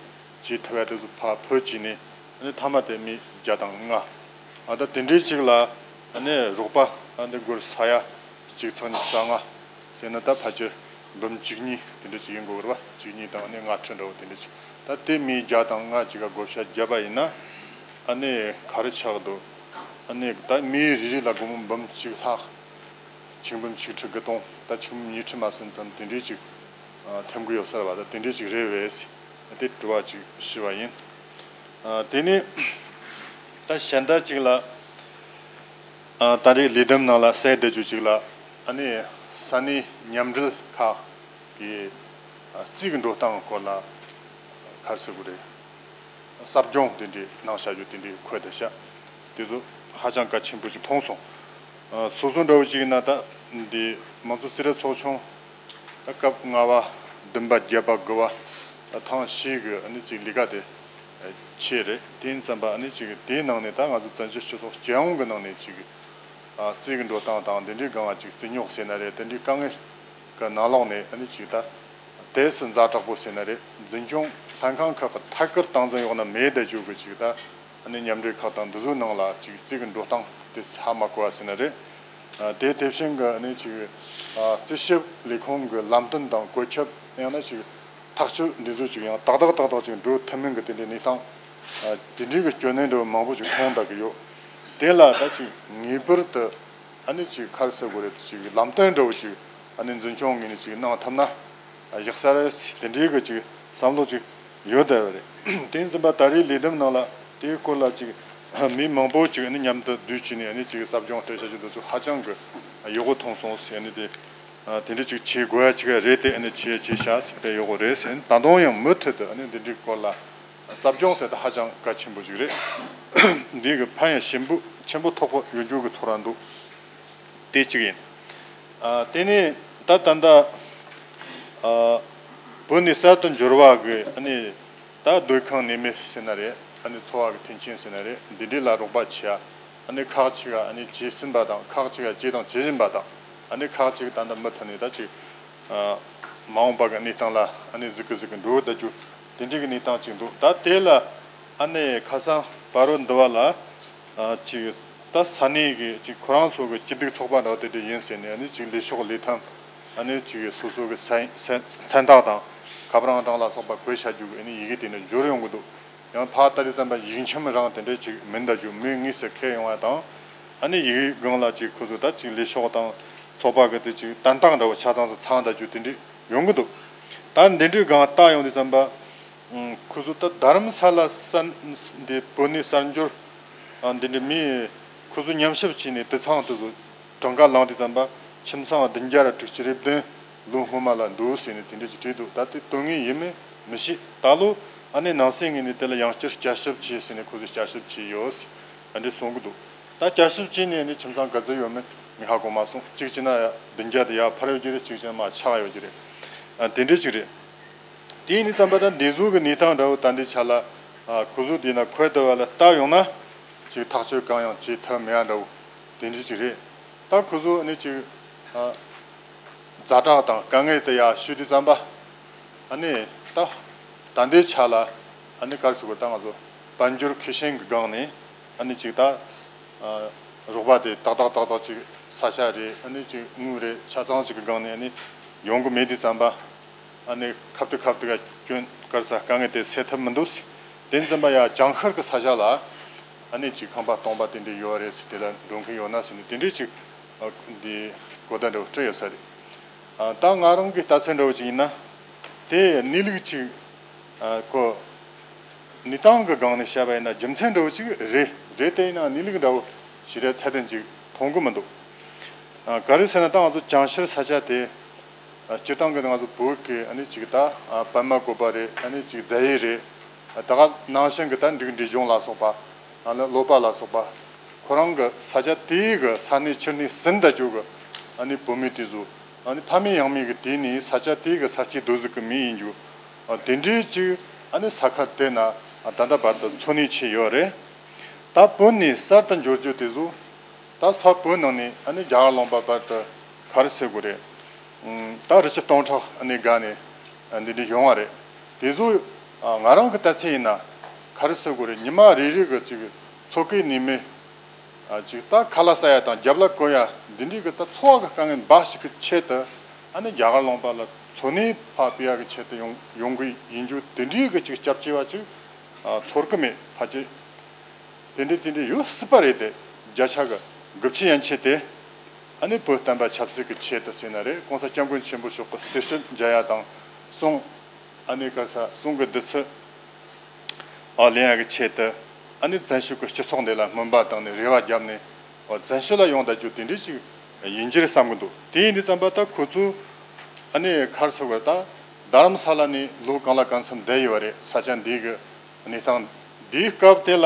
བྱེད་ཐུབ་ཡ་དེ་ཚོ་ཕར་ཕུད་བྱས་ནས། ཨ་ནི་མཐའ་མ་དེ་མི་བརྒྱ་དང་ལྔ། ཨ། ད་དེ་འདྲའི་ཅིག་ལ་ཨ་ནི་རོགས་པ་ཨ་ནི་སྒོར་ས་ཡ་གཅིག་ཚེག་ཉི་ཤུ་རྩ་ལྔ་ཟེར་ན། ད་ཕལ་ཆེར་འབུམ་གཅིག་གཉིས་དེ་འདྲ་ཅིག་ཡིན་དགོས་རེད་པ། གཅིག་གཉིས་དང་ཨ་ནི་ལྔ་ཁྲི་འདྲ་བོ་དེ་འདྲ་ཅིག། ད་དེ་མི་བརྒྱ་དང་ལྔ་ཅིག་ག་བགོ་བཤའ་བརྒྱབ་པ་ཡིན་ན། ཨ་ནི་ག་རེ་ཆགས་འདུག། ཨ་ནི་ད་མི་རེ་རེ་ལ་སྒོར་མོ་འབུམ་གཅིག་ལྷག། ཆིག་འབུམ་ཆིག་ཁྲི་དགུ་སྟོང་། ད་ཆིག་འབུམ་ཉི་ཁྲི་མ་ཟིན་ཙམ་དེ་འདྲའི་ཅིག། ཨ། ཐེབས་ཀྱི་ཡོད་ས་རེད་པ། ད་དེ་འདྲའི་ཅིག་རེད་པས་ཟེར་དེ་དྲི་བ་ཅིག་ཞུས་པ་ཡིན། ཨ། དེ་ནས་ད་གཞན་དག་ཅིག་ལ། ཨ། ད་རེས་ལས་བསྡོམས་ནང་ལ་གསལ་བསྡད་རྒྱུ་ཅིག་ལ། ཨ་ནི་ས་གནས་མཉམ་འབྲེལ་ཁག་གིས། ཨ། རྩིས་ཀྱི་འགྲོ་སྟངས་སྐོར་ལ་ག་རེ་ཟེར་དགོས་རེད། ཟབ་སྦྱོང་དེ་འདྲའི་གནང་བཞག་རྒྱུ་དེ་འདྲའི་འཁོད་བསྡད་ཤག། དེ་ཚོ་ཧ་ཅང་གལ་ཆེན་པོ་ཞིག་མཐོང་སོང་། ཨ། སོ་སོ་འདྲ་བོ་ཞིག་ཡིན་ན་ད་འདི་མང་གཙོ་རྩིས་རིག་ཚོགས་ཆུང་ད་སྐབས་ལྔ་པ་བདུན་པ་བརྒྱད་པ་དགུ་པ་ད་ཐེངས་བཞི་གི་ཨ་ནི་ཅིག་ལས་ཀ་དེ་བྱས་རེད། དེ་ཡིན་ཙམ་པ་ཨ་ནི་ཅིག་དེའི་ནང་ནས་ད་ང་ཚོ་བཙན་བྱོལ་སྤྱི་ཚོགས་སྤྱི་ཡོངས་ཀྱི་ནང་ནས་ཅིག། ཨ། རྩིས་ཀྱི་འགྲོ་སྟངས་དང་དེ་འདྲའི་སྒང་ལ་ཅིག་རྩིས་རྙོག་ཟེར་ན་རེད། དེ་འདྲའི་དཀའ་ངལ་གྱི་ནང་ལོགས་ནས་ཨ་ནི་ཅིག་ད་དེ་སུ་ཛ་དྲག་པོ་ཟེར་ན་རེད། འཛིན་སྐྱོང་ལྷན་ཁང་ཁག་གི་ཐད་ཀར་སྟངས་འཛིན་འོག་ན་མེད་བསྡད་རྒྱུ་གི་ཅིག་ད་ཨ་ནི་མཉམ་འབྲེལ་ཁག་དང་འདི་ཚོའི་ནང་ལ་ཅིག་རྩིས་ཀྱི་འགྲོ་སྟངས་དེ་ཧ་མ་གོ་བ་ཟེར་ན་རེད། ཨ། དེ་དེ་བཞིན་གྱི་ཨ་ནི་ཅིག། ཨ། རྩིས་ཞིབ་ལས་ཁུངས་ཀྱི་ལམ་སྟོན་དང་བཀོད་ཁྱབ། ཡང་ན་ཅིག་ཐག་གཅོད་འདི་ཚོ་ཅིག་ཡང་ཏག་ཏག་ཏག་ཏག་ཅིག་འགྲོ་ཐུབ་མིན་གྱི་དེ་འདྲའི་གནས་སྟངས། ཨ། དེ་འདྲའི་གི་སྐྱོན་གནད་འདྲ་བོ་མང་པོ་ཅིག་མཐོང་བསྡད་ཀྱི་ཡོད། དེ་ལ་ད་ཅིག་ངེས་པར་དུ་ཨ་ནི་ཅིག་ག་རེ་ཟེར་དགོས་རེད། ཅིག་ལམ་སྟོན་འདྲ་བོ་ཅིག་ཨ་ནི་འཛིན་སྐྱོང་ངོས་ནས་ཅིག་གནང་ཐུབ་ན། ཨ། ཡག་ས་རེད་ཟེར་དེ་འདྲའི་གི་ཅིག་བསམ་བློ་ཅིག་ཡོད་བསྡད་པ་རེད། དེ་ཡིན་ཙམ་པ་ད་རེས་ལས་བསྡོམས་ནང་ལ་དེའི་སྐོར་ལ་ཅིག་མི་མང་པོ་ཅིག་ཨ་ནི་མཉམ་དུ་བསྡུས་བྱས་ནས་ཨ་ནི་ཅིག་ཟབ་སྦྱོང་སྤྲད་བྱ་རྒྱུ་འདི་ཚོ་ཧ་ཅང་གི་ཡག་པོ་མཐོང་སོང་ཟེར། ཨ་ནི་དེ། ཨ། དེ་འདྲ་ཅིག་བྱེད་དགོས་ཡ་ཅིག་རེད། དེ་ཨ་ནི་བྱེད་བྱེད་བྱ་ཟེར་དེ་ཡག་པོ་རེད་ཟེར། ད་དུང་ཡང་མུ་མཐུད་དུ་ཨ་ནི་འདི་འདྲའི་སྐོར་ལ་ཟབ་སྦྱོང་ཟེར་དེ་ཧ་ཅང་གལ་ཆེན་པོ་ཅིག་རེད། འདི་གི་ཕན་ཡང་ཞེ་པོ་ཆེན་པོ་ཐོགས་པ་ཡོང་རྒྱུ་གི་ཚོར་བ་འདུག། དེ་གཅིག་ཡིན། ཨ། དེ་ནས་ད་ད་ལྟ། ཨ། བོད་ནས་གསར་དུ་འབྱོར་བ་གི་ཨ་ནི་ད་སྡོད་ཁང་གནས་མལ་ཟེར་ན་རེད། ཨ་ནི་འཚོ་བ་གི་མཐུན་རྐྱེན་ཟེར་ན་རེད། འདི་འདྲའི་ལ་རོགས་པ་བྱེད་ཡ། ཨ་ནི་ཁག་ཅིག་ག་ཨ་ནི་བྱས་ཟིན་པ་དང་། ཁག་ཅིག་ག་བྱས་དང་བྱེད་བཞིན་པ་དང་། ཨ་ནི་ཁག་ཅིག་ད་ལྟ་མུ་མཐུད་ནས་ད་ཅིག། ཨ། མ་འོངས་པ་གི་གནས་སྟངས་ལ་ཨ་ནི་གཟིགས་གི་གཟིགས་གི་འགྲོ་བསྡད་རྒྱུ་དེ་འདྲའི་གི་གནས་སྟངས་ཅིག་འདུག། ད་དེ་ལ་ ཨ་ནི་ཁ་སང་བར་རོ་འདི་བ་ལ་ཨ་ཅིག་ད་ས་གནས་ཀྱི་ཅིག་ཁོ་རང་ཚོ་གི་སྐྱིད་སྡུག་ཚོགས་པ་འདྲ་དེ་འདྲ་ཡིན་ཟེར་ནས། ཨ་ནི་ཅིག་ལས་ཤོག་ལས་ཐམ། ཨ་ནི་ཅིག་སོ་སོ་གི་མཚན་མཚན་མཚན་རྟགས་དང་ཁ་པར་ཨང་གྲངས་ལ་སོགས་པ་བཀོད་བྱ་རྒྱུ་གི་ཨ་ནི་ཡི་གེ་དེ་འདྲ་འབྱོར་ཡོང་གི་འདུག། ཡང་ཕར་ལྟ་དུས་ཙམ་པ་ཡིག་ཆ་མི་རང་དེ་འདྲ་ཅིག་མིན་ད་རྒྱུ་མི་དངོས་སུ་ཁེལ་ཡོང་བ་དང་། ཨ་ནི་ཡི་གེ་སྒང་ལ་ཅིག་ཁོ་ཚོ་ད་ཅིག་ལས་ཤོག་དང་ཚོགས་པ་གི་དེ་ཅིག་དོན་དག་འདྲ་བོ་ཆ་ཚང་ཚོ་ཚང་ད་རྒྱུ་དེ་འདྲ་ཡོང་གི་འདུག། ད་འདི་འདྲའི་སྒང་ལྟ་ཡོང་དུས་ཙམ་པ། ཨང་། ཁོ་ཚོ་ད་རྡ་རམ་ས་ལ་ས་འདི་བོད་ནས་གསར་འབྱོར་ཨ་འདི་འདྲའི་མི་ཁོ་ཚོ་མཉམ་ཞབས་བྱས་ནས་དུད་ཚང་དེ་ཚོ་གྲངས་ཀ་བླངས་དུས་ཙམ་པ་ཁྱིམ་ཚང་བདུན་བརྒྱ་དྲུག་ཅུ་རེ་བདུན་ལོ་སྔོན་མ་ལ་འདུག་ཟེར་ནས་དེ་འདྲ་ཅིག་བྲིས་འདུག། ད་དེ་དོན་དངོས་ཡིན་མིན་མི་ཤེས། ད་ལོ་ཨ་ནི་ནང་སྲིད་ངོས་ནས་དེ་ལ་ཡང་བསྐྱར་བསྐྱར་ཞིབ་བྱས་ཟེར་ནས་ཁོ་ཚོས་བསྐྱར་ཞིབ་བྱས་ཡོད་ཟེར་ཨ་འདྲ་གསུང་གི་འདུག། ད་བསྐྱར་ཞིབ་བྱས་ནས་ཨ་ནི་ཁྱིམ་ཚང་ག་ཚོད་ཡོད་མེད་ངས་ཧ་གོ་མ་སོང་། གཅིག་བྱས་ན་ཡ་བདུན་བརྒྱ་དེ་ཡར་འཕར་ཡོད་ཀྱི་རེད། གཅིག་བྱས་ན་མར་ཆག་ཡོད་ཀྱི་རེད། ཨ་དེ་འདྲ་ཅིག་རེད། དེ་ཡིན་དུས་ཙམ་པ་ད་འདི་ཚོ་གི་གནས་སྟངས་འདྲ་བོ་ད་འདི་ཆ་ལ་ཨ་ཁོ་ཚོ་དེ་ན་འཁོད་བསྡད་པ་ལ་ལྟ་ཡོང་ན་ཅིག་ཐག་གཅོད་གང་ཡང་བྱེད་ཐབས་མེད་ཡ་འདྲ་བོ་དེ་འདྲ་ཅིག་རེད། ད་ཁོ་ཚོ་ནི་ཅིག་ཨ་ཛ་དྲག་དང་དཀའ་ངལ་དེ་ཡ་ཞུས་དུས་ཙམ་པ་ཨ་ནི་ད་ད་འདི་ཆ་ལ་ཨ་ནི་ག་རེ་ཟེར་དགོས། ད་ང་ཚོ་དཔལ་འབྱོར་ཁེ་ཞན་གི་སྒང་ནས་ཨ་ནི་ཅིག་ད་ཨ་རོགས་པ་དེ་ཏག་ཏག་ཏག་ཏག་ཅིག་ས་ཆ་རེད། ཨ་ནི་ཅིག་དངུལ་རེད། ཆ་ཚང་ཅིག་གི་སྒང་ནས་ཨ་ནི་ཡོང་གི་མེད་དུས་ཙམ་པ། ཨ་ནི་ཁ་ཐུག་ཁ་ཐུག་ག་སྐྱོན་ག་རེ་ཟེར་དཀའ་ངལ་དེ་སེལ་ཐབས་མི་འདུག་ཟེར། དེ་ཙམ་པ་ཡ་བྱང་ཤར་གི་ས་ཆ་ལ་ཨ་ནི་ཅིག་ཁང་པ་སྟོང་པ་དེ་འདྲ་ཡོད་རེད་ཟེར། དེ་ལ་འགྲོ་མཁན་ཡོད་ན་ཟེར་ནས་དེ་འདྲའི་ཅིག་ཨ་འདི་གོ་བརྡ་འདྲ་བོ་སྤྲད་ཡོད་ས་རེད། ཨ་ད་ང་རང་གི་ལྟ་ཚུལ་འདྲ་བོ་ཅིག་ཡིན་ན། དེ་གནས་ལུགས་ཅིག་ཨ་ཁོ་གནས་སྟངས་ཀྱི་སྒང་ནས་བཤད་པ་ཡིན་ན་རྒྱུ་མཚན་འདྲ་བོ་ཅིག་རེད། རེད་དེ་ཡིན་ན་གནས་ལུགས་འདྲ་བོ་ཞིག་རེད་ཚད་ལྡན་ཅིག་མཐོང་གི་མི་འདུག། ཨ་ག་རེ་ཟེར་ན་ད་ང་ཚོ་བྱང་ཤར་ས་ཆ་དེ་ཨ་སྤྱིར་བཏང་གི་ང་ཚོ་བོད་ཀྱི་ཨ་ནི་ཅིག་ད་ཨ་པདྨ་བཀོད་པ་རེད། ཨ་ནི་ཅིག་རྫ་ཡུལ་རེད། ཨ་ད་ག་ནང་བཞིན་གྱི་ད་འབྲུག་འབྲས་ལྗོངས་ལ་སོགས་པ། ཨ་ནི་ལོ་པ་ལ་སོགས་པ། ཁོ་རང་གི་ས་ཆ་དེའི་གི་ས་གནས་ཆུ་གནས་ཟིན་ད་རྒྱུ་གི་ཨ་ནི་བོད་མི་དེ་ཚོ་ཨ་ནི་ཕ་མེས་ཡང་མེས་ཀྱི་དུས་ནས་ས་ཆ་དེའི་གི་ས་སྐྱེས་རྡོ་གཟུགས་ཀྱི་མི་ཡིན་རྒྱུ། ཨ་དེ་འདྲའི་ཅིག་ཨ་ནི་ས་ཁུལ་དེ་ན་ཨ་ད་ལྟ་བར་དུ་འཚོ་གནས་བྱས་ཡོད་རེད། ད་བོད་ནས་གསར་དུ་འབྱོར་རྒྱུ་དེ་ཚོ་ད་ས་བོད་ནང་ནས་ཨ་ནི་རྒྱ་གར་ལུང་པ་བར་དུ་ག་རེ་ཟེར་དགོས་རེད། ཨུམ། ད་རི་སྤྱི་སྟོང་ཕྲག་ཨ་ནི་བརྒལ་ནས་ཨ་འདི་འདྲ་ཡོང་བ་རེད། དེ་ཚོ་ཨ་ང་རང་གི་ལྟ་ཚུལ་ཡིན་ན་ག་རེ་ཟེར་དགོས་རེད། ཉི་མ་རེ་རེ་གི་ཅིག་འཚོ་གོས་ནུས་མེད། ཨ་ཅིག་ད་ཁ་ལག་ཟ་ཡ་དང་རྒྱབ་ལ་བཀོལ་ཡ་འདི་འདྲའི་གི་ད་འཚོ་བ་གི་དཀའ་ངལ་འབའ་ཞིག་གི་ཆེད་དུ་ཨ་ནི་རྒྱ་གར་ལུང་པ་ལ་འཚོ་གནས་ཕར་སྤེལ་ཡ་གི་ཆེད་དུ་ཡོང་ཡོང་གི་ཡིན་རྒྱུ་དེ་འདྲའི་གི་ཅིག་སྐྱབས་བཅོལ་བ་ཅིག་ཨ་ཚོར་གི་མེད། ཕལ་ཆེར་དེ་འདྲའི་དེ་འདྲའི་ཡོད་སྲིད་པ་རེད་དེ། བརྒྱ་ཆ་གི་དགུ་བཅུ་ཡན་ཆད་དེ་ཨ་ནི་བོད་བསྟན་པ་ཆབ་སྲིད་ཀྱི་ཆེད་དུ་ཟེར་ན་རེད། ༸གོང་ས་༸སྐྱབས་མགོན་ཆེན་པོ་མཆོག་གི་སྲི་ཞུ་མཇལ་ཡ་དང་གསུང་། ཨ་ནི་ག་རེ་ཟེར། གསུང་གི་བདུད་རྩི་ཨ་ལེན་ཡ་གི་ཆེད་དུ་ཨ་ནི་བཙན་བྱོལ་གྱི་སྤྱི་ཚོགས་འདི་ལ་སྨོན་པ་བཏང་ནས་རེ་བ་བརྒྱབ་ནས་ཨོ་བཙན་བྱོལ་ལ་ཡོང་བསྡད་རྒྱུ་དེ་འདྲ་ཞིག་ཡིན་རྒྱུ་རེད་བསམ་གི་འདུག། དེ་ཡིན་དུས་ཙམ་པ་ད་ཁོ་ཚོ་ཨ་ནི་ག་རེ་ཟེར་དགོས་རེད། ད་རྡ་རམ་ས་ལ་ནས་ལོ་གང་ལ་གང་འཚམ་བསྡད་ཡོད་རེད། ས་ཆ་འདི་གི་གནས་སྟངས་འདིའི་སྐབས་དེ་ལ་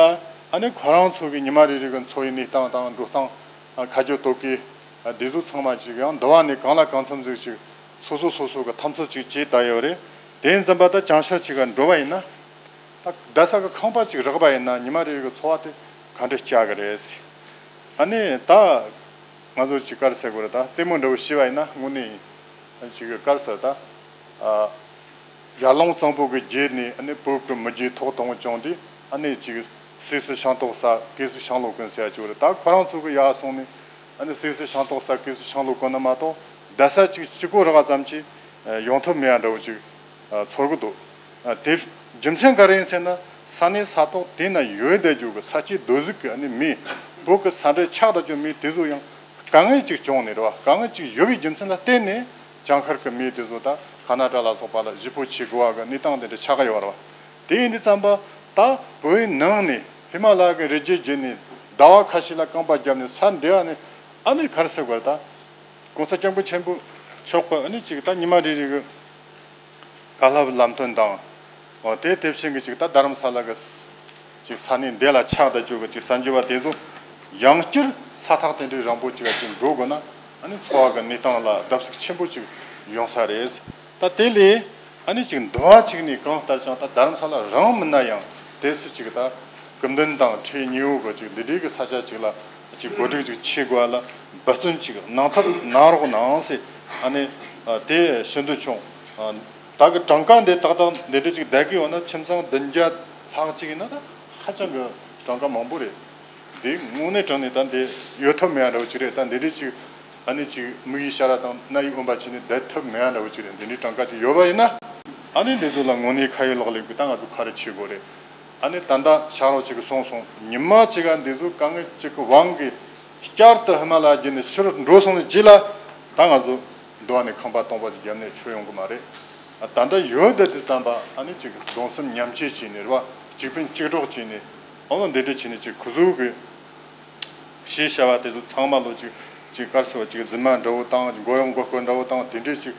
ཨ་ནི་ཁོ་རང་ཚོ་གི་ཉི་མ་རེ་རེ་གི་འཚོ་བའི་གནས་སྟངས་དང་འགྲོ་སྟངས། ཨ་ཁ་རྒྱུ་ལྟོ་གོས། ཨ་འདི་ཚོ་ཚང་མ་ཅིག་ཡང་འདི་བ་ནས་གང་ལ་གང་འཚམ་ཟིག་ཅིག་སོ་སོ་སོ་སོ་གི་ཐམས་ཅད་ཅིག་བྱས་བསྡད་ཡོད་རེད། དེ་ཡིན་ཙམ་པ་ད་བྱང་ཤར་ཅིག་ག་འགྲོ་བ་ཡིན་ན། ད་བསྡད་ས་གི་ཁང་པ་ཅིག་རག་པ་ཡིན་ན་ཉི་མ་རེ་རེ་གི་འཚོ་བ་དེ་ག་འདྲ་སྐྱེལ་གི་རེད། ཨ་ནི་ད་ང་ཚོ་ཅིག་ག་རེ་ཟེར་དགོས་རེད། ད་རྩེད་མོ་འདྲ་བོ་ཤེས་པ་ཡིན་ན་དངོས་གནས་ཅིག་ག་རེ་ཟེར། ད་ཨ་ཡར་ཀླུང་གཙང་པོ་གི་རྗེས་ནས་ཨ་ནི་བོད་ཀྱི་མི་རྒྱུད་ཐོག་དང་པོ་བྱུང་དུས་ཨ་ནི་ཅིག་སུད་སི་ཤིང་ཏོག་ཟ་གེ་སུད་ཤིང་ལོ་གོན་ཟེར་ཡ་ཅིག་ཡོད་རེད། ད་ཁོ་རང་ཚོ་གི་ཡར་སོང་ནས་ཨ་ནི་སུད་སི་ཤིང་ཏོག་ཟ་གེ་སུད་ཤིང་ལོ་གོན་ན་མ་གཏོགས་བསྡད་ས་ཅིག་གཅིག་པོ་རག་ཙམ་གྱིས་ཡོང་ཐབས་མེད་ཡ་འདྲ་བོ་ཅིག་ཚོར་གི་འདུག། དེ་རྒྱུ་མཚན་ག་རེ་ཡིན་ཟེར་ན། ས་གནས་ས་ཐོག་དེ་ན་ཡོད་བསྡད་རྒྱུ་གི་ས་སྐྱེས་རྡོ་གཟུགས་ཀྱི་ཨ་ནི་མི། བོད་ཀྱི་ས་འབྲེལ་ཆགས་བསྡད་རྒྱུ་མི་དེ་ཚོ་ཡང་དཀའ་ངལ་ཅིག་བྱུང་ནས་རེད་བ། དཀའ་ངལ་ཅིག་ཡོད་པའི་རྒྱུ་མཚན་ལ་བརྟེན་ནས་བྱང་ཤར་གྱི་མི་དེ་ཚོ་ད་ཁ་ན་ཌ་ལ་སོགས་པ་ལ་གཞིས་སྤོ་བྱེད་དགོས་པ་གི་གནས་སྟངས་དེ་འདྲ་ཆགས་ཀྱི་ཡོད་རེད་བ། དེ་ཡིན་དུས་ཙམ་པ་ད་བོད་ནང་ནས་ཧི་མ་ལ་ཡ་གི་རི་རྒྱུད་བརྒྱུད་ནས་ཟླ་བ་ཁ་ཤས་ལ་རྐང་པ་བརྒྱབ་ནས་ས་འདི་ཨ་ནི་ཨ་ནི་ག་རེ་ཟེར་དགོས་རེད། ད་༸གོང་ས་༸སྐྱབས་མགོན་ཆེན་པོ་མཆོག་གི་ཨ་ནི་ཅིག་ད་ཉི་མ་རེ་རེ་གི་བཀའ་སློབ་ལམ་སྟོན་དང་། འོ་དེ་དེ་བཞིན་གྱི་ཅིག་ད་རྡ་རམ་ས་ལ་གི་ཅིག་ས་གནས་འདི་ལ་ཆགས་བསྡད་རྒྱུ་གི་ཅིག་གསར་འབྱོར་བ་དེ་ཚོ་ཡང་བསྐྱར་ས་ཐག་དེ་འདྲའི་རིང་པོ་ཅིག་ལ་ཅིག་འགྲོ་དགོས་ན་ཨ་ནི་འཚོ་བ་གི་གནས་སྟངས་ལ་བརྡབ་གསིག་ཆེན་པོ་ཅིག་ཡོང་ས་རེད། ད་དེ་ལས་ཨ་ནི་ཅིག་འདི་བ་ཅིག་ནས་གང་ལྟར་ཀྱང་ད་རྡ་རམ་ས་ལ་རང་མིན་ན་ཡང་དེ་སུ་ཅིག་ད་སྐུ་མདུན་དང་ཁྲི་ཉི་འོག་གི་ཅིག་འདི་འདྲའི་གི་ས་ཆ་ཅིག་ལ་ཅིག་གོ་སྒྲིག་ཅིག་བྱེད་དགོས་ལ་འབད་བརྩོན་ཅིག་གནང་ཐབས་གནང་རོགས་གནང་ཟེར། ཨ་ནི་ཨ་དེ་ཞུ་འདོད་བྱུང་། ཨ་ད་གི་གྲངས་ཀ་འདི་ཏག་ཏག་འདི་འདྲ་ཅིག་བསྡད་ཀྱི་ཡོད་ན་ཁྱིམ་ཚང་བདུན་བརྒྱ་ལྷག་ཅིག་ཡིན་ན་ད་ ཧ་ཅང་གི་གྲངས་ཀ་མང་པོ་རེད། འདི་དངོས་གནས་དྲང་ནས་ད་འདི་ཡོད་ཐབས་མེད་ཡ་འདྲ་བོ་ཅིག་རེད། ད་འདི་འདྲའི་ཅིག་ཨ་ནི་ཅིག་དམིགས་ཡུལ་ཤ་ར་དང་རྣ་ཡུལ་འོན་པ་བྱས་ནས་བསྡད་ཐབས་མེད་ཡ་འདྲ་བོ་ཅིག་རེད། འདི་འདྲའི་གྲངས་ཀ་ཅིག་ཡོད་པ་ཡིན་ན། ཨ་ནི་འདི་ཚོ་ལ་དངོས་གནས་ཁ་ཡོད་ལག་ལེན་གྱི་ད་ང་ཚོ་ག་རེ་བྱེད་དགོས་རེད། ཨ་ནི་ད་ལྟ་ཕྱག་རོགས་ཅིག་གིས་གསུངས་སོང་། ཉི་མ་གཅིག་ག་འདི་ཚོ་དཀའ་ངལ་གཅིག་གི་དབང་གིས་བསྐྱར་དུ་ཧི་མ་ལ་ཡ་བརྒྱུད་ནས་ཕྱིར་འགྲོ་སོང་ནས་རྗེས་ལ་ད་ང་ཚོ་འདུག་ནས་ཁང་པ་སྟོང་པ་ཅིག་བརྒྱབ་ནས་ཆོས་ཡོང་གི་མ་རེད། ད་ལྟ་ཡོད་བསྡད་དུས་ཙམ་པ་ཨ་ནི་ཅིག་གདུང་སེམས་མཉམ་སྐྱེད་བྱས་ནས་རེད་བ། གཅིག་ཕན་གཅིག་གྲོགས་བྱས་ནས་ཨོ་ལོ་འདི་འདྲ་བྱས་ནས་ཅིག་ཁུ་ཚུར་གི་ཞེས་བྱ་བ་དེ་ཚོ་ཚང་མ་ལོ་ཅིག་ཅིག་གར་སོ་ཅིག་རྫུན་མ་འདྲ་བོ་དང་མགོ་གཡོག་མགོ་སྐོར་འདྲ་བོ་དང་དེ་འདྲས་ཅིག་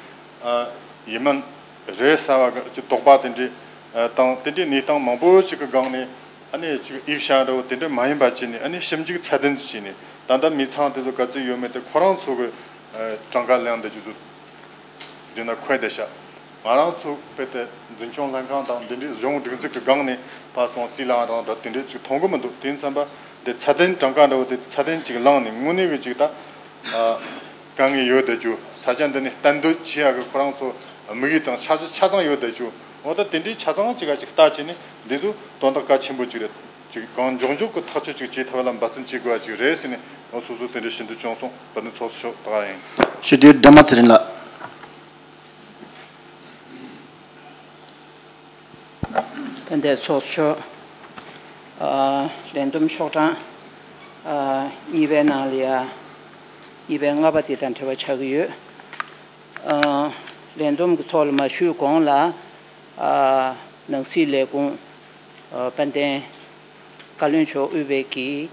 ཨ་ཡིན་མིན་རེད་ཟེར་བ་གི་ཅིག་དོགས་པ་དེ་འདྲས་ཨ་དང་དེ་འདྲས་གནས་སྟངས་མང་པོ་ཞིག་གི་སྒང་ནས་ཨ་ནི་ཅིག་ཡིག་ཤག་འདྲ་བོ་དེ་འདྲས་མ་ཡིན་པ་བྱས་ནས་ཨ་ནི་ཞིབ་འཇུག་ཚད་ལྡན་ཅིག་བྱས་ནས་ད་ལྟ་མི་ཚང་དེ་ཚོ་ག་ཚོད་ཡོད་མེད་དེ་ཁོ་རང་ཚོ་གི་ཨ་གྲངས་ཀ་ལེན་བསྡད་རྒྱུ་ཚོ། འདི་ན་འཁོད་བསྡད་ཤག་ང་རང་ཚོ་དཔེ་དེ་འཛིན་སྐྱོང་ལྷན་ཁང་དང་འདི་འདྲའི་གཞུང་སྒྲིག་འཛུགས་ཀྱི་སྒང་ནས་ཕར་སོང་རྩིས་ལ་རང་དང་འདྲ་དེ་འདྲའི་ཅིག་མཐོང་གི་མི་འདུག་དེ་ཡིན་ཙམ་པ་འདི་ཚད་ལྡན་གྲངས་ཀ་འདྲ་བོ་དེ་ཚད་ལྡན་ཅིག་བླངས་ནས་དངོས་གནས་ཀྱི་ཅིག་ད་ཨ་དཀའ་ངལ་ཡོད་བསྡད་རྒྱུ་ས་ཆ་འདི་ནས་གཏན་སྡོད་བྱེད་ཡག་གི་ཁོ་རང་ཚོ་དམིགས་ཡུལ་དང་འཆར་གཞི་ཆ་ཚང་ཡོད་བསྡད་རྒྱུ་འོ་ད་དེ་འདྲའི་ཆ་ཚང་ཅིག་ག་ཅིག་ལྟ་བྱས་ནས་འདི་ཚོ་དོན་དག་གལ་ཆེན་པོ་ཅིག་རེད། ཅིག་གང་མགྱོགས་མགྱོགས་ཀྱི་ཐག་གཅོད་ཅིག་བྱེད་ཐུབ་པ་ལ་འབད་བརྩོན་བྱེད་དགོས་པ་ཅིག་རེད་ཟེར་ནས་ང་སོ་སོ་དེ་འདྲ་ཞུ་འདོད་བྱུང་སོང་། བོད་མི་ཚོགས་གཙོ་མཆོག་ད་ག་ཡིན། ཞུ་དུས་སྒྲོལ་མ་ཚེ་རིང་ལགས། དཔལ་ལྡན་ཚོགས་གཙོ་མཆོག་ཨ་ལས་བསྡོམས་ཤོག་གྲངས་ཨ་གཉིས་པའི་ནང་ལ་ཡ་གཉིས་པའི་ལྔ་པ་དེ་དང་འབྲེལ་བ་ཆགས་ཀྱི་ཡོད། ཨ་ལས་བསྡོམས་ཀྱི་ཐོག་ལ་མ་ཞུས་གོང་ལ་ཨ་ནང་སྲིད་ལས་ཁུངས་ཨ་དཔལ་ལྡན་བཀའ་བློན་མཆོག་དབུས་པའི་གི་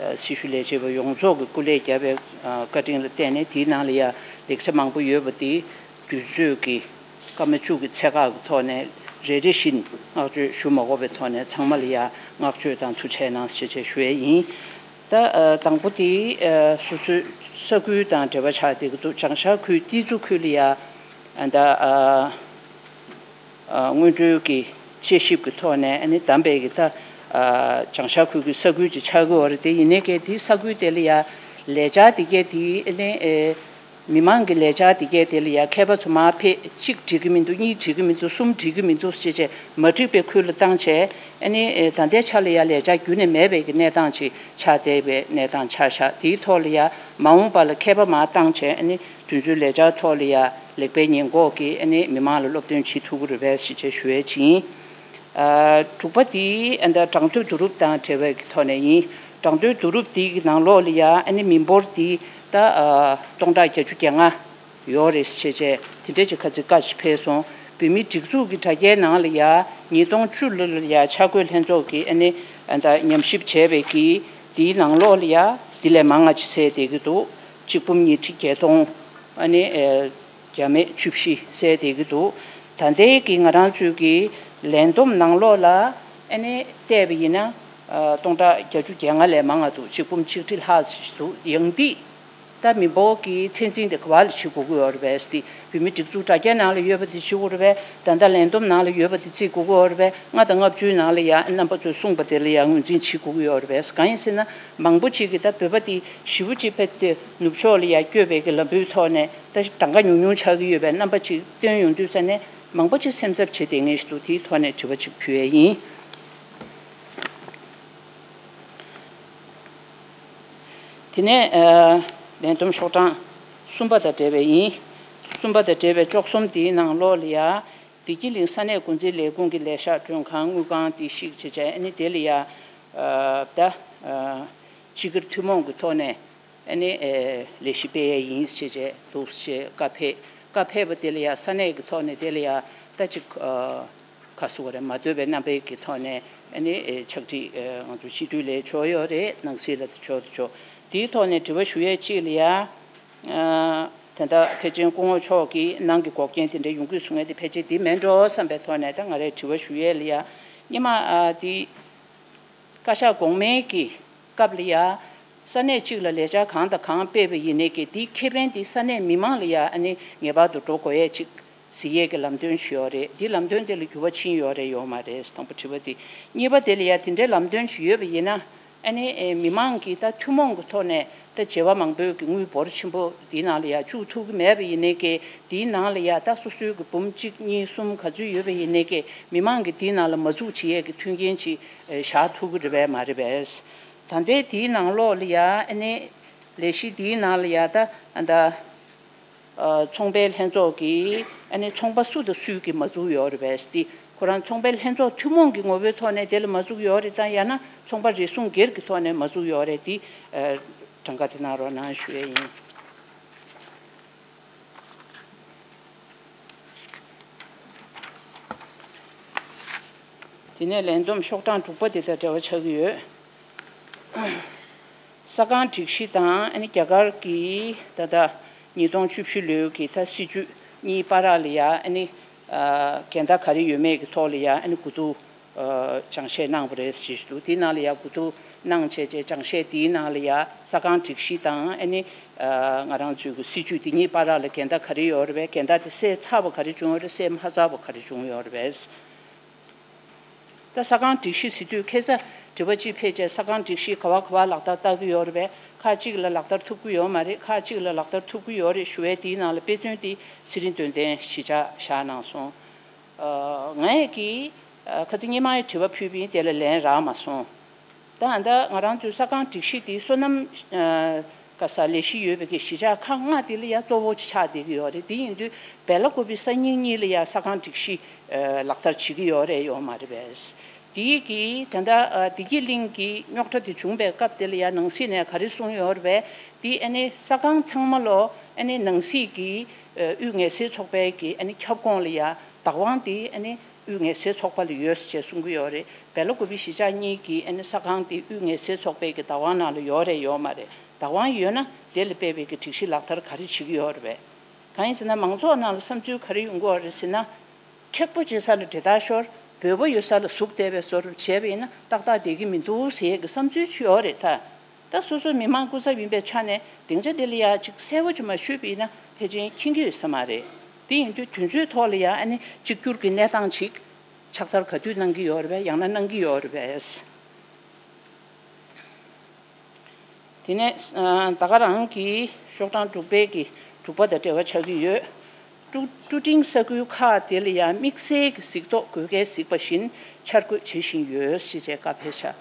ཨ་སྲི་ཞུ་ལས་བྱེད་པ་ཡོངས་རྫོགས་ཀྱི་སྐུ་ལས་བརྒྱབ་པའི་ཨ་བཀའ་དྲིན་ལ་བརྟེན་ནས་དེའི་ནང་ལ་ཡ་ལེགས་ཆ་མང་པོ་ཡོད་པ་དེ་དུས་ཚོད་ཀྱི་སྐར་མ་བཅུ་གི་ཚད་བཀག་གི་ཐོག་ནས་རེ་རེ་བཞིན་བསྔགས་བརྗོད་ཞུ་མ་དགོས་པའི་ཐོག་ནས་ཚང་མ་ལ་ཡ་བསྔགས་བརྗོད་དང་ཐུགས་རྗེ་གནང་ཞེས་བྱས་ཞུ་ཡས་ཡིན། ད་ཨ་དང་པོ་དེ་ཨ་སོ་སོའི་ས་ཁུལ་དང་འབྲེལ་བ་ཆགས་བསྡད་ཀྱི་འདུག་བྱང་ཤར་ཁུལ་ཏི་ཛུ་ཁུལ་ལ་ཡ་ཨ་ད་ཨ་ཨ་སྔོན་འགྲོའི་གི་དཔྱད་ཞིབ་ཀྱི་ཐོག་ནས་ཨ་ནི་བདམས་པའི་གི་ད་ཨ་བྱང་ཤར་ཁུལ་གྱི་ས་ཁུལ་ཅིག་ཆགས་ཀྱི་ཡོད་རེད། དེ་ཡིན་ནའི་གལ་ཏེ་ས་ཁུལ་དེ་ལ་ཡ་ལས་འཆར་དེ་གལ་ཏེ་ཨ་ནི་ཨེ། མི་མང་གི་ལས་འཆར་དེ་གས་དེ་ལ་ཡ་མཁས་པ་ཚོ་མར་ཕེབས། གཅིག་འགྲིག་གི་མི་འདུག་གཉིས་འགྲིག་གི་མི་འདུག་གསུམ་འགྲིག་གི་མི་འདུག་ཅེས་བྱས་མ་འགྲིག་པའི་ཁུལ་ལ་བཏང་བྱས། ཨ་ནི་ཨེ་ད་ལྟའི་ཆ་ལ་ཡ་ལས་འཆར་རྒྱུན་ནས་མེད་པའི་གི་གནས་སྟངས་ཅིག་ཆགས་བསྡད་པའི་གནས་སྟངས་ཆགས་བཞག་དེའི་ཐོག་ལ་ཡ་མ་འོངས་པ་ལ་མཁས་པ་མར་བཏང་བྱས། ཨ་ནི་དུས་ཚོད་ལས་འཆར་ཐོག་ལ་ཡ་ལེགས་སྤེལ་ཉེས་འགོག་གིས་ཨ་ནི་མི་མང་ལ་སློབ་སྟོན་བྱེད་ཐུབ་ཀྱི་རེད་པས་ཞེས་བྱས་ཞུ་ཡས་ཅིག་ཡིན། ཨ་དྲུག་པ་དེ་ཨ་ད་གྲངས་ཐོའི་བསྡུ་རུབ་དང་འབྲེལ་བའི་གི་ཐོག་ནས་ཡིན། གྲངས་ཐོའི་བསྡུ་རུབ་དེ་གི་ནང་ལོགས་ལ་ཡ་ཨ་ནི་མི་འབོར་དེ་ད་ཨ་སྟོང་ཕྲག་བརྒྱད་ཅུ་གྱ་ལྔ་ཡོད་རེད་ཞེས་བྱས་དེ་འདྲས་ཅིག་ཁ་ཚིག་བཀའ་ཞིག་ཕེབས་སོང་། བོད་མིའི་སྒྲིག་འཛུགས་ཀྱི་དྲ་རྒྱའི་ནང་ལ་ཡ་ཉིས་སྟོང་བཅུ་ལོ་ལ་ཡ་འཆར་འགོད་ལྷན་ཚོགས་ཀྱིས་ཨ་ནི་ཨ་ད་ཉམས་ཞིབ་བྱས་པའི་གི་དེའི་ནང་ལོགས་ལ་ཡ་དེ་ལས་མང་ང་ཅིག་གསལ་བསྡད་ཀྱི་འདུག་གཅིག་འབུམ་ཉིས་ཁྲི་བརྒྱད་སྟོང་ཨ་ནི་ཨེ། བརྒྱ་མེད་བཅུ་བཞི་གསལ་བསྡད་ཀྱི་འདུག་ད་ལྟའི་གི་ང་རང་ཚོའི་གི་ལས་བསྡོམས་ནང་ལོགས་ལ་ཨ་ནི་བལྟས་པ་ཡིན་ན་ཨ་སྟོང་ཕྲག་བརྒྱད་ཅུ་གྱ་ལྔ་ལས་མང་ང་འདུག་གཅིག་འབུམ་གཅིག་ཁྲི་ལྷག་ཙམ་ཞིག་འདུག་ཡང་ཏིག་ད་མི་འབོར་གྱི་ཚད་འཛིན་དེ་ག་བ་ལ་བྱེད་དགོས་ཀྱི་ཡོད་རེད་པས། དེ་བོད་མིའི་སྒྲིག་འཛུགས་དྲ་རྒྱའི་ནང་ལ་ཡོད་པ་དེ་བྱེད་དགོས་རེད་པས། ད་ལྟ་ལས་བསྡོམས་ནང་ལ་ཡོད་པ་དེ་བརྩི་དགོས་ཀྱི་ཡོད་རེད་པས། ལྔ་དང་ལྔ་བཅུའི་ནང་ལ་ཡ་རྣམ་པ་ཚོས་གསུངས་པ་དེ་ལ་ཡ་ངོས་འཛིན་བྱེད་དགོས་ཀྱི་ཡོད་རེད་པས། གང་ཡིན་ཟེར་ན་མང་པོ་ཅིག་གིས་ད་བོད་པ་དེ་ཞེ་པོ་ཅིག་ཕེབས་ཏེ་ནུབ་ཕྱོགས་ལ་ཡ་བསྐྱོད་པའི་གི་ལམ་བུའི་ཐོག་ནས། ད་གྲངས་ཀ་ཉུང་ཉུང་ཆགས་ཀྱི་ཡོད་པའི་རྣམ་པ་ཅིག་སྟོན་ཡོང་དུས་ཙ་ནས་མང་པོ་ཅིག་སེམས་འཚབ་བྱེད་བསྡད་མཁན་ཞིག་འདུག་དེའི་ཐོག་ནས་དྲི་བ་ཅིག་ཕུལ་ཡས་ཡིན། དེ་ནས་ཨ་ལས་བསྡོམས་ཤོག་གྲངས་གསུམ་པ་དང་འབྲེལ་བའི་ཡིན། གསུམ་པ་དང་འབྲེལ་བའི་བཅུ་གསུམ་དེའི་ནང་ལོགས་ལ་ཡ་བདེ་སྐྱིད་གླིང་ས་གནས་འགོ་འཛིན་ལས་ཁུངས་ཀྱི་ལས་ཤག་མགྲོན་ཁང་དངུལ་ཁང་དེ་བཤིག་བྱས་བྱས། ཨ་ནི་དེ་ལ་ཡ་ཨ་ད་ཨ་སྤྱི་སྒེར་ཐུན་མོང་གི་ཐོག་ནས། ཨ་ནི་ཨེ་ལས་གཞི་སྤེལ་ཡས་ཡིན་ཞེས་བྱས་འདུག་ཞེས་བཀའ་ཕེབས། བཀའ་ཕེབས་པ་དེ་ལ་ཡ་ས་གནས་ཀྱི་ཐོག་ནས་དེ་ལ་ཡ་ད་ཅིག་ཨ་ག་ཟེར་དགོས་རེད། མ་འདོད་པའི་རྣམ་པའི་གི་ཐོག་ནས་ཨ་ནི་ཨེ་ཕྱག་བྲིས་ཨེ་ང་ཚོ་སྤྱི་འཐུས་ལ་ཕྱོགས་ཡོད་རེད། ནང་སྲིད་ལ་ཕྱོགས་ཏེ་ཕྱོགས་དེའི་ཐོག་ནས་དྲི་བ་ཞུ་ཡས་གཅིག་ལ་ཡ་ཨ་ད་ལྟ་ཕལ་ཆེར་སྐུ་ངོ་མཆོག་གིས་ནང་གི་འགོག་རྐྱེན་དེ་འདྲ་ཡོང་གི་གསུང་ཡས་དེ་ཕལ་ཆེར་དེ་མིན་འགྲོ་བསམ་པའི་ཐོག་ནས་ད་ང་རའི་དྲི་བ་ཞུ་ཡས་ལ་ཡ་སྔོན་མ་ཨ་དེ། བཀའ་ཤག་གོང་མའི་གི་སྐབས་ལ་ཡ། ས་གནས་གཅིག་ལ་ལས་འཆར་གང་དང་གང་སྤེལ་བ་ཡིན་ནའི་གི་དེའི་ཁེ་ཕན་དེ་ས་གནས་མི་མང་ལ་ཡ་ཨ་ནི་ངེས་པར་དུ་འགྲོ་དགོས་ཡས་ཅིག་གཟིགས་ཡས་ཀྱི་ལམ་སྟོན་ཞིག་ཡོད་རེད། དེ་ལམ་སྟོན་དེ་ལ་འགྱུར་བ་ཕྱིན་ཡོད་རེད་ཡོད་མ་རེད། དང་པོ་དྲི་བ་དེ། གཉིས་པ་དེ་ལ་ཡ་དེ་འདྲའི་ལམ་སྟོན་ཞིག་ཡོད་པ་ཡིན་ན། ཨ་ནི་ཨེ་མི་མང་གིས་ད་ཐུན་མོང་གི་ཐོག་ནས་ད་བྱེ་བ་མང་པོའི་གི་དངུལ་འབོར་ཆེན་པོ་དེའི་ནང་ལ་ཡ་བཅུག་ཐུབ་ཀྱི་མེད་པ་ཡིན་ནའི་གི་དེའི་ནང་ལ་ཡ་ད་སོ་སོའི་གི་འབུམ་གཅིག་གཉིས་གསུམ་ག་ཚོད་ཡོད་པ་ཡིན་ནའི་གི་མི་མང་གིས་དེའི་ནང་ལ་མ་འཛུགས་བྱེད་ཡས་ཀྱི་མཐུན་རྐྱེན་ཅིག་ཨེ་བཞག་ཐུབ་ཀྱི་རེད་པས་མ་རེད་པས། ད་ལྟའི་དེའི་ནང་ལོགས་ལ་ཡ་ཨ་ནི་ལས་གཞི་དེའི་ནང་ལ་ཡ་ད་ཨ་ད། ཚོང་པའི་ལྷན་ཚོགས་ཀྱིས་ཨ་ནི་ཚོང་པ་སུ་དང་སུས་ཀྱིས་མ་བཙུགས་ཡོད་རེད་པས་ཏེ། ཁོ་རང་ཚོང་པའི་ལྷན་ཚོགས་ཐུན་མོང་གི་ངོ་བོའི་ཐོག་ནས་དེ་ལ་མ་བཙུགས་ཡོད་རེད་དམ། ཡང་ན་ཚོང་པ་རེ་ཟུང་སྒེར་གྱི་ཐོག་ནས་མ་བཙུགས་ཡོད་རེད་དེ། གྲངས་ཀ་དེ་གནང་རོགས་གནང་ཞུ་ཡས་ཡིན། དེ་ནས་ལས་བསྡོམས་ཤོག་གྲངས་དྲུག་པ་དེ་དང་འབྲེལ་བ་ཆགས་ཀྱི་ཡོད། ས་ཁང་སྒྲིག་གཞི་དང་ཨ་ནི་རྒྱ་གར་གྱི་ད་ལྟ་ཉིས་སྟོང་བཅུ་བཞི་ལོའི་གི་ད་སྲིད་ཇུས་གཉིས་བར་ལ་ཡ་ཨ་ནི་འགལ་ཟླ་ག་རེ་ཡོད་མེད་ཀྱི་ཐོག་ལ་ཡ་ཨ་ནི་གོ་བསྡུར་སྦྱང་བཤད་གནང་བ་རེད་ཞེས་ཞུ་འདུག་དེའི་ནང་ལ་ཡ་གོ་བསྡུར་གནང་བྱས་རྗེས་སྦྱང་བཤད་དེའི་ནང་ལ་ཡ་ས་ཁང་སྒྲིག་གཞི་དང་ཨ་ནི་ང་རང་ཚོའི་གི་སྲིད་ཇུས་དེ་གཉིས་བར་ལ་འགལ་ཟླ་ག་རེ་ཡོད་རེད་པས། འགལ་ཟླ་དེ་སེལ་ཚར་བ་ག་རེ་བྱུང་ཡོད་རེད། སེལ་མ་ཚར་བ་ག་རེ་བྱུང་ཡོད་རེད་པས། ད་ས་ཁང་སྒྲིག་གཞི་ཟེར་དུས་ཁ་སང་དྲི་བ་གཅིག་ཕེབས་རྗེས་ས་ཁང་སྒྲིག་གཞི་ག་བ་ག་བ་ལག་བསྟར་བསྟར་གྱི་ཡོད་རེད་པས། ཁག་གཅིག་ལ་ལག་བསྟར་ཐུབ་ཀྱི་ཡོད་མ་རེད། ཁག་གཅིག་ལ་ལག་བསྟར་ཐུབ་ཀྱི་ཡོད་རེད་ཞུ་བའི་དེའི་ནང་ལ་དཔེ་མཚོན་དེ་ཚེ་རིང་དོན་ལྡན་གཞིས་ཆགས་བཞག་གནང་སོང་། ཨ་ངས་ཀྱིས་ཨ་ཁ་སང་སྔོན་མའི་དྲི་བ་ཕུལ་བ་ཡིན། དེ་ལ་ལན་རག་མ་སོང་། ད་ཨ་ད་ང་རང་ཚོའི་ས་ཁང་སྒྲིག་གཞི་དེ་སོ་ནམ་ཨ་ག་ས་ལས་གཞི་ཡོད་པའི་གི་གཞིས་ཆགས་ཁག་ལྔ་དེ་ལ་ཡ་གཙོ་བོ་ཆགས་བསྡད་ཀྱི་ཡོད་རེད། དེ་ཡིན་དུས་སྦེ་ལ་ཀུ་པི་སང་ཉིན་གཉིས་ལ་ཡ་ས་ཁང་སྒྲིག་གཞི་ཨ་ལག་བསྟར་བྱེད་ཀྱི་ཡོད་རེད་ཡོད་མ་རེད་པས། དེའི་གི་ད་ལྟ་ཨ་བདེ་སྐྱིད་གླིང་གི་རྙོག་དྲ་དེ་བྱུང་པའི་སྐབས་དེ་ལ་ཡ་ནང་སྲིད་ནས་ག་རེ་གསུངས་ཡོད་རེད་པས། དེ་ཨ་ནི་ས་ཁང་ཚང་མ་ལོ་ཨ་ནི་ནང་སྲིད་ཀྱི་ཨ་དབུས་ངལ་སེལ་ཚོགས་པའི་གི་ཨ་ནི་ཁྱབ་ཁོངས་ལ་ཡ་བདག་དབང་དེ་ཨ་ནི་དབུས་ངལ་སེལ་ཚོགས་པ་ལ་ཡོད་ཅེས་གསུང་གི་ཡོད་རེད། སྦེ་ལ་ཀུ་པི་གཞིས་ཆགས་གཉིས་ཀྱི་ཨ་ནི་ས་ཁང་དེ་དབུས་ངལ་སེལ་ཚོགས་པའི་གི་བདག་དབང་ནང་ལ་ཡོད་རེད་ཡོད་མ་རེད། བདག་དབང་ཡོད་ན་དེ་ལ་དཔག་པའི་གི་སྒྲིག་གཞི་ལག་བསྟར་ག་རེ་བྱེད་ཀྱི་ཡོད་རེད་པས། གང་ཡིན་ཟེར་ན་མང་ཚོགས་ནང་ལ་བསམ་ཚུལ་ག་རེ་ཡོང་གི་ཡོད་རེད་ཟེར་ན། མཁྲེགས་པོ་བྱེད་ས་ལ་འདྲེད་བརྡར་ཤོར། འབོལ་པོ་ཡོད་ས་ལ་ཟུག་བསྡད་པའི་བཟོ་འདྲ་བྱས་པ་ཡིན་ན་ཏག་ཏག་བསྡད་ཀྱི་མི་འདུག་ཟེར་ཡས་ཀྱི་བསམ་ཚུལ་ཅིག་ཡོད་རེད་ད། ད་སོ་སོ་མི་མང་སྐུ་ཚབ་ཡིན་པའི་ཆ་ནས་སྡིངས་ཆ་འདི་ལ་ཡ་ཅིག་གསལ་པོ་ཅིག་མ་ཞུས་པ་ཡིན་ན་ཕལ་ཆེར་མཁྱེན་གྱི་ཡོད་ས་མ་རེད། དེ་ཡིན་དུས་དོན་ཚུལ་ཐོག་ལ་ཡ་ཨ་ནི་གཅིག་གྱུར་གྱི་གནས་སྟངས་ཅིག་ཕྱག་བསྟར་ག་དུས་གནང་གི་ཡོད་རེད་པས། ཡང་ན་གནང་གི་ཡོད་རེད་པས། དེ་ནས་ཨ་ད་ག་རང་གི་ཤོག་གྲངས་དྲུག་པའི་གི་དྲུག་པ་དང་འབྲེལ་བ་ཆགས་ཀྱི་ཡོད། ཀྲུ་ཀྲུ་ཀྲིང་ས་ཁུལ་ཁག་དེ་ལ་ཡང་དམིགས་བསལ་གྱི་གཟིགས་རྟོག་དགོས་གལ་གཟིགས་པ་བཞིན་འཆར་འགོད་བྱེད་བཞིན་ཡོད་ཞེས་བྱས་བཀའ་ཕེབས་ཤག་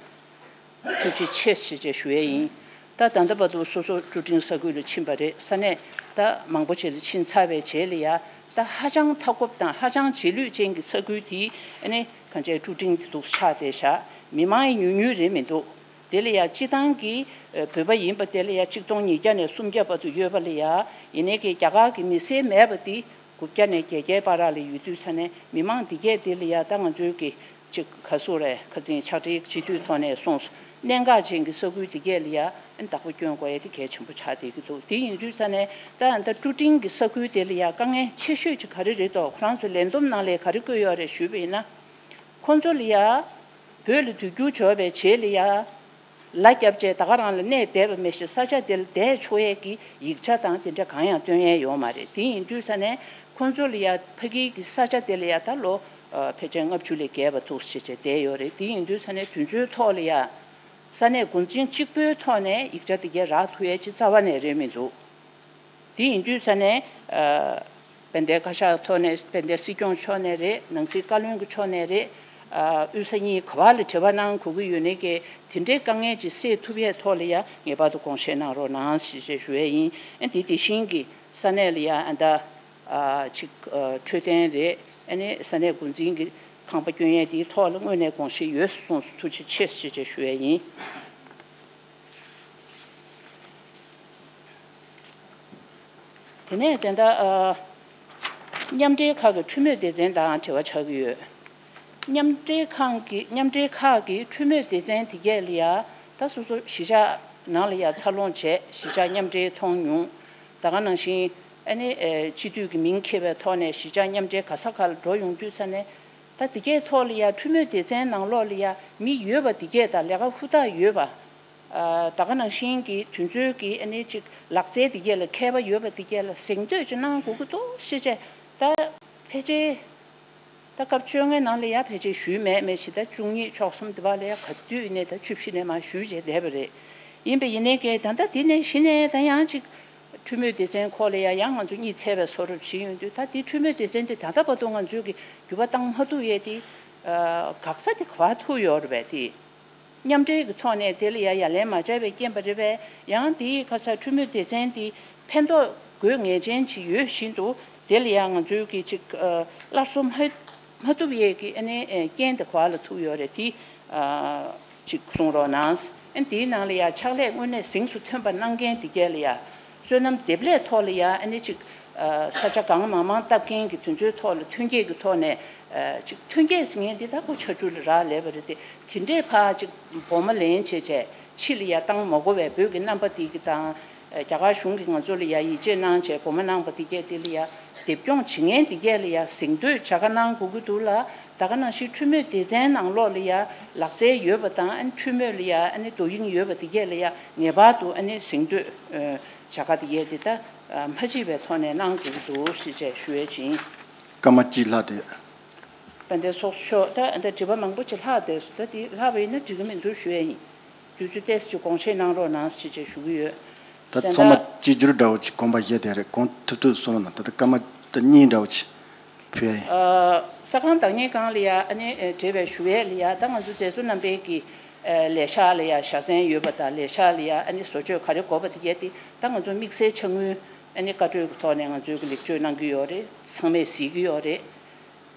ཐུགས་རྗེ་ཆེ་ཞེས་བྱས་ཞུ་ཡས་ཡིན། ད་ད་ལྟ་བར་དུ་སོ་སོ་ཀྲུ་ཀྲིང་ས་ཁུལ་ལ་ཕྱིན་པ་རེད། ས་གནས་ད་མང་པོ་ཅིག་ལ་ཕྱིན་ཚར་བའི་རྗེས་ལ་ཡ་ད་ཧ་ཅང་མཐའ་འཁོབ་དང་ཧ་ཅང་རྗེས་ལུས་ཅན་གྱི་ས་ཁུལ་དེ་ཨ་ནི་གང་ཅིའི་ཀྲུ་ཀྲིང་དེ་འདུག་ཆགས་བསྡད་ཤག་མི་མང་ཡང་ཉུང་ཉུང་རེད་མི་འདུག་དེ་ལ་ཡ་སྤྱི་བཏང་གི་ཨ་བོད་པ་ཡིན་པ་དེ་ལ་ཡ་གཅིག་སྟོང་ཉིས་བརྒྱ་ནས་སུམ་བརྒྱ་བར་དུ་ཡོད་པ་ལ་ཡ། ཡིན་ནའི་གི་རྒྱ་གར་གྱི་མི་སེར་མེད་པ་དེ་དགུ་བརྒྱ་ནས་བརྒྱད་བརྒྱའི་བར་ལ་ཡོད་དུས་ཙ་ནས་མི་མང་དེ་གས་དེ་ལ་ཡ་ད་ང་ཚོའི་གི་ཅིག་ག་ཟེར་རེད། ཁ་སང་ཕྱག་སྦྲེལ་སྤྱི་འཐུས་ཐོག་ནས་གསུངས་སོང་། གནད་འགག་ཅན་གྱི་ས་ཁུལ་དེ་གས་ལ་ཡ་བདག་པོ་སྐྱོན་དགོས་ཡ་དེ་གལ་ཆེན་པོ་ཆགས་བསྡད་ཀྱི་འདུག་དེ་ཡིན་དུས་ཙ་ནས་ད་ད་ཀྲུ་ཀྲིང་གི་ས་ཁུལ་དེ་ལ་ཡ་དཀའ་ངལ་ཆེ་ཤོས་ཅིག་ག་རེ་རེད་དོ། ཁོ་རང་ཚོའི་ལས་བསྡོམས་ནང་ལ་ག་རེ་བཀོད་ཡོད་རེད་ཞུས་པ་ཡིན་ན། ཁོང་ཚོ་ལ་ཡ། བོད་ལ་དུས་འགྱུར་འབྱོར་བའི་རྗེས་ལ་ཡ། ལ་བརྒྱབ་རྗེས་ད་ག་རང་ལ་གནས་བསྡད་པ་མེད་ཞེས་ས་ཆ་དེ་ལ་བསྡད་ཆོག་ཡས་ཀྱི་ཡིག་ཆ་དང་དེ་འདྲ་གང་ཡང་སྟོན་ཡས་ཡོད་མ་རེད། དེ་ཡིན་དུས་ཙ་ནས་ཁོང་ཚོ་ལ་ཡ་ཕ་གིའི་གི་ས་ཆ་དེ་ལ་ཡ་ད་ལོ་ཕལ་ཆེར་ལྔ་བཅུ་ལས་བརྒལ་བ་འདུག་ཞེས་བྱས་བསྡད་ཡོད་རེད། དེ་ཡིན་དུས་ཙ་ནས་དུས་ཚོད་ཐོག་ལ་ཡ། ས་གནས་འགོ་འཛིན་གཅིག་པུའི་ཐོག་ནས་ཡིག་ཆ་དེ་གས་རག་ཐུབ་ཡས་ཅིག་རྩ་བ་ནས་རེད་མི་འདུག་དེ་ཡིན་དུས་ཙ་ནས་ཨ་དཔལ་ལྡན་བཀའ་ཤག་ཐོག་ནས་དཔལ་ལྡན་སྲིད་སྐྱོང་མཆོག་ནས་རེད། ནང་སྲིད་བཀའ་བློན་གྱི་མཆོག་ནས་རེད། ཨ་དབུས་ས་གཉིས་ག་བ་ལ་དྲི་བ་གནང་དགོས་ཀྱི་ཡོད་ནའི་གི་དེ་འདྲའི་དཀའ་ངལ་ཅིག་སེལ་ཐུབ་ཡས་ཐོག་ལ་ཡ་ངེས་པར་དུ་དགོངས་བཞེས་གནང་རོགས་གནང་ཞེས་ཞུ་ཡས་ཡིན། ཨ་དེ་དེ་བཞིན་གྱི་ས་གནས་ལ་ཡ་ཨ་ད་ཨ་ཅིག་ཨ་འཕྲོད་བསྟེན་རེད། ཨ་ནི་ས་གནས་འགོ་འཛིན་གྱི་ཁང་པ་སྐྱོན་ཡས་དེའི་ཐོག་ལ་དངོས་གནས་དགོངས་བཞེས་ཡོད་གསུངས་སོང་། ཐུགས་རྗེ་ཆེ་ཞེས་བྱས་ཞུ་ཡས་ཡིན། དེ་ནས་དེ་འདྲ་ཨ་མཉམ་འབྲེལ་ཁག་གི་འཕྲུལ་མོས་སྡེ་ཚན་དང་འབྲེལ་བ་ཆགས་ཀྱི་ཡོད། མཉམ་འབྲེལ་ཁང་གི་མཉམ་འབྲེལ་ཁག་གི་འཕྲུལ་མོས་སྡེ་ཚན་དེ་གས་ལ་ཡ་ད་སོ་སོ་གཞིས་ཆགས་ནང་ལ་ཡ་འཚར་ལོངས་བྱས། གཞིས་ཆགས་མཉམ་འབྲེལ་མཐོང་མྱོང་། ད་ག་ནང་བཞིན་ཨ་ནི་ཨེ་སྤྱི་འཐུས་ཀྱི་མིང་འཁྱེར་བའི་ཐོག་ནས་གཞིས་ཆགས་མཉམ་འབྲེལ་ག་ས་ག་ལ་འགྲོ་ཡོང་དུས་ཙ་ནས་ད་དེ་གས་ཐོག་ལ་ཡ་འཕྲུལ་མོས་སྡེ་ཚན་ནང་ལོགས་ལ་ཡ་མི་ཡོད་པ་དེ་གས་དང་ལས་ཀ་ཧུར་ཐག་ཡོད་པ། ཨ་ད་ག་ནང་བཞིན་གྱི་དུས་ཚོད་ཀྱི་ཨ་ནི་ཅིག་ལག་རྩལ་དེ་གས་ལ་མཁས་པ་ཡོད་པ་དེ་གས་ལ་གཟེངས་བསྟོད་ཅིག་གནང་དགོས་ཀྱི་འདུག་ཞེས་བྱས། ད་ཕལ་ཆེར་ ད་སྐབས་བཅོ་ལྔའི་ནང་ལ་ཡ་ཕལ་ཆེར་ཞུས་མེད་མེད་ཞིག་ད་བཅུ་གཉིས་བཅུ་གསུམ་དེ་བ་ལ་ཡ་ག་དུས་ནས་ད་བཅུ་བཞི་ནས་མར་ཞུས་བྱས་བསྡད་པ་རེད། ཡིན་པས་ཡིན་ནའི་ཀྱེ་ད་ལྟ་དེ་ནས་གཞི་ནས་ད་ཡང་ཅིག་འཕྲུལ་མོའི་སྡེ་ཚན་ཁོ་ལ་ཡ་ཡང་ང་ཚོ་གཉིད་ཚད་པའི་བཟོ་འདྲ་བྱེད་ཡོང་དུས་ད་དེ་འཕྲུལ་མོའི་སྡེ་ཚན་དེ་ད་ལྟ་བར་དུ་ང་ཚོས་ཀྱི་འགྱུར་བ་བཏང་མ་ཐུབ་ཡས་དེ་འགག་རྩ་དེ་ག་པར་ཐུག་ཡོད་རེད་པས་དེ། མཉམ་འབྲེལ་གྱི་ཐོག་ནས་དེ་ལ་ཡ་ཡ་ལན་མ་བྱས་པའི་རྐྱེན་པ་རེད་པས་ཡང་དེའི་ཁ་ས་འཕྲུལ་མོའི་སྡེ་ཚན་དེ་ཕན་ཐོགས་དགོས་ངེས་ཅན་ཅིག་ཡོད་བཞིན་དུ་དེ་ལ་ཡ་ང་ཚོའི་གི་ཅིག་སླར་གསོ་མ་མ་ཐུབ་ཡས་ཀྱི་ཨ་ནི་རྐྱེན་དེ་ག་པར་ལ་ཐུག་ཡོད་རེད་དེ་ཅིག་གསུང་རོགས་གནང་། ཨ་ནི་དེའི་ནང་ལ་ཡ་ཕྱག་ལས་དངོས་གནས་གཟེངས་སུ་ཐོན་པ་གནང་མཁན་དེ་གས་ལ་ཡ། བསོད་ནམས་འདེབས་ལས་ཐོག་ལ་ཡ་ཨ་ནི་ཅིག་ས་ཆ་གང་མང་མང་བཏབ་མཁན་གྱི་དེ་ཚོའི་ཐོག་ལ་ཐོན་སྐྱེད་ཀྱི་ཐོག་ནས་ཅིག་ཐོན་སྐྱེད་ཟེར་མཁན་དེ་ད་ཁོ་ཆར་ཆུ་ལ་རག་ལས་པ་རེད་དེ་དེ་འདྲས་ཕར་ཅིག་སྦོམ་མ་ལེན་བྱས་བྱས་ཕྱི་ལ་ཡ་བཏང་མ་དགོས་པའི་བོད་ཀྱི་རྣམ་པ་དེ་གི་དང་རྒྱ་གར་གཞུང་གིས་ང་ཚོ་ལ་ཡ་ཡིད་ཆེས་གནང་བྱས་སྒོ་མོ་གནང་པ་དེ་གས་དེ་ལ་ཡ་སྡེབ་སྐྱོང་བྱེད་མཁན་དེ་གས་ལ་ཡ་གཟེངས་བསྟོད་བྱ་དགའ་གནང་དགོས་ཀྱི་འདུག་ལ་ད་ག་ནང་བཞིན་འཕྲུལ་མོའི་སྡེ་ཚན་ནང་ལོགས་ལ་ཡ་ལག་རྩལ་ཡོད་པ་དང་ཨ་ནི་འཕྲུལ་མོ་ལ་ཡ་ཨ་ནི་དོ་དབྱིངས་ཡོད་པ་དེ་གས་ལ་ཡ་ངེས་པར་དུ་ཨ་ནི་གཟེངས་བསྟོད། བྱ་དགའ་དེ་ཡས་དེ་ད་མ་བརྗེད་པའི་ཐོག་ནས་གནང་དགོས་ཀྱི་འདུག་ཟེར་བྱས་ཞུ་ཡས་ཅིང་། སྐར་མ་གཅིག་ལྷག་དེ། དཔལ་ལྡན་ཚོགས་གཙོ་མཆོག་ད་ད་དྲི་བ་མང་པོ་ཅིག་ལྷག་བསྡད་སོང་། ད་དེ་ལྷག་པ་ཡིན་ན་འགྲིག་གི་མི་འདུག་ཞུ་ཡས་ཡིན། དུས་ཚོད་ཏོག་ཙམ་ཅིག་དགོངས་བཞེས་གནང་རོགས་གནང་ཟེར་བྱས་ཞུ་གི་ཡོད། ད་དེ་ཚང་མ་ད་གཅིག་གྱུར་འདྲ་བོ་ཅིག་དགོངས་པ་བཞེས་བསྡད་རེད། དགོངས་ཐུབ་ཐུབ་གསུང་རོགས་གནང་། ད་ད་སྐར་མ་ད་གཉིས་འདྲ་བོ་ཅིག་ཕུལ་ཡས་ཡིན། ཨ། ས་ཁང་བདག་གཉེར་ཁང་ལ་ཡ་ཨ་ནི་འབྲེལ་བའི་ཞུ་ཡས་ལ་ཡ་ད་ང་ཚོ་མཛད་གཙོ་རྣམ་པས་ཀྱི་ལས་ཤག་ལ་ཡ་བཞག་ཚན་ཡོད་པ་དང་ལས་ཤག་ལ་ཡ་ཨ་ནི་བཟོ་བཅོས་ག་རེ་དགོས་པ་དེ་གས་དེ་ད་ང་ཚོ་དམིགས་བསལ་ཕྱག་དངུལ་ཨ་ནི་བཀའ་འཁྲོལ་གྱི་ཐོག་ནས་ང་ཚོའི་གི་ལེགས་བཅོས་གནང་གི་ཡོད་རེད། ཚང་མས་གཟིགས་ཀྱི་ཡོད་རེད།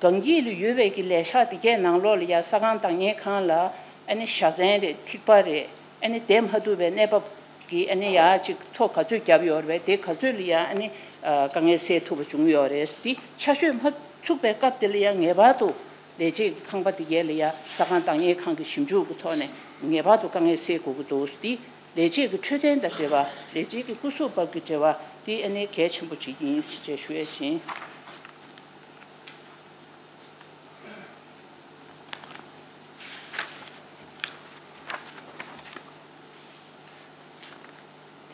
གངས་སྐྱིད་ལ་ཡོད་པའི་གི་ལས་ཤག་དེ་གས་ནང་ལོགས་ལ་ཡ་ས་ཁང་བདག་གཉེར་ཁང་ལ་ཨ་ནི་བཞག་ཚན་རེད། ཐིགས་པ་རེད། ཨ་ནི་བསྡད་མ་ཐུབ་པའི་གནས་བབ་ཀྱི་ཨ་ནི་ཡ་ཅིག་ཐོ་ག་ཚོད་བརྒྱབ་ཡོད་རེད་པས་དེ་ག་ཚོད་ལ་ཡ་ཨ་ནི་དཀའ་ངལ་སེལ་ཐུབ་པ་བྱུང་ཡོད་རེད། དེ་ཆ་ཤོས་མ་ཚུགས་པའི་སྐབས་དེ་ལ་ཡ་ངེས་པར་དུ་ལས་བྱེད་ཀྱི་ཁང་པ་དེ་གས་ལ་ཡ་ས་ཁང་བདག་གཉེར་ཁང་གི་ཞིབ་འཇུག་གི་ཐོག་ནས་ངེས་པར་དུ་དཀའ་ངལ་སེལ་དགོས་ཀྱི་འདུག་དེ་ལས་བྱེད་ཀྱི་འཕྲོད་བསྟེན་དང་འབྲེལ་བ་ལས་བྱེད་ཀྱི་སྐུ་གཟུགས་བབ་ཀྱི་འབྲེལ་བ་དེ་ཨ་ནི་གལ་ཆེན་པོ་ཅིག་ཡིན་ཞེས་ཞུ་ཡས་ཡིན།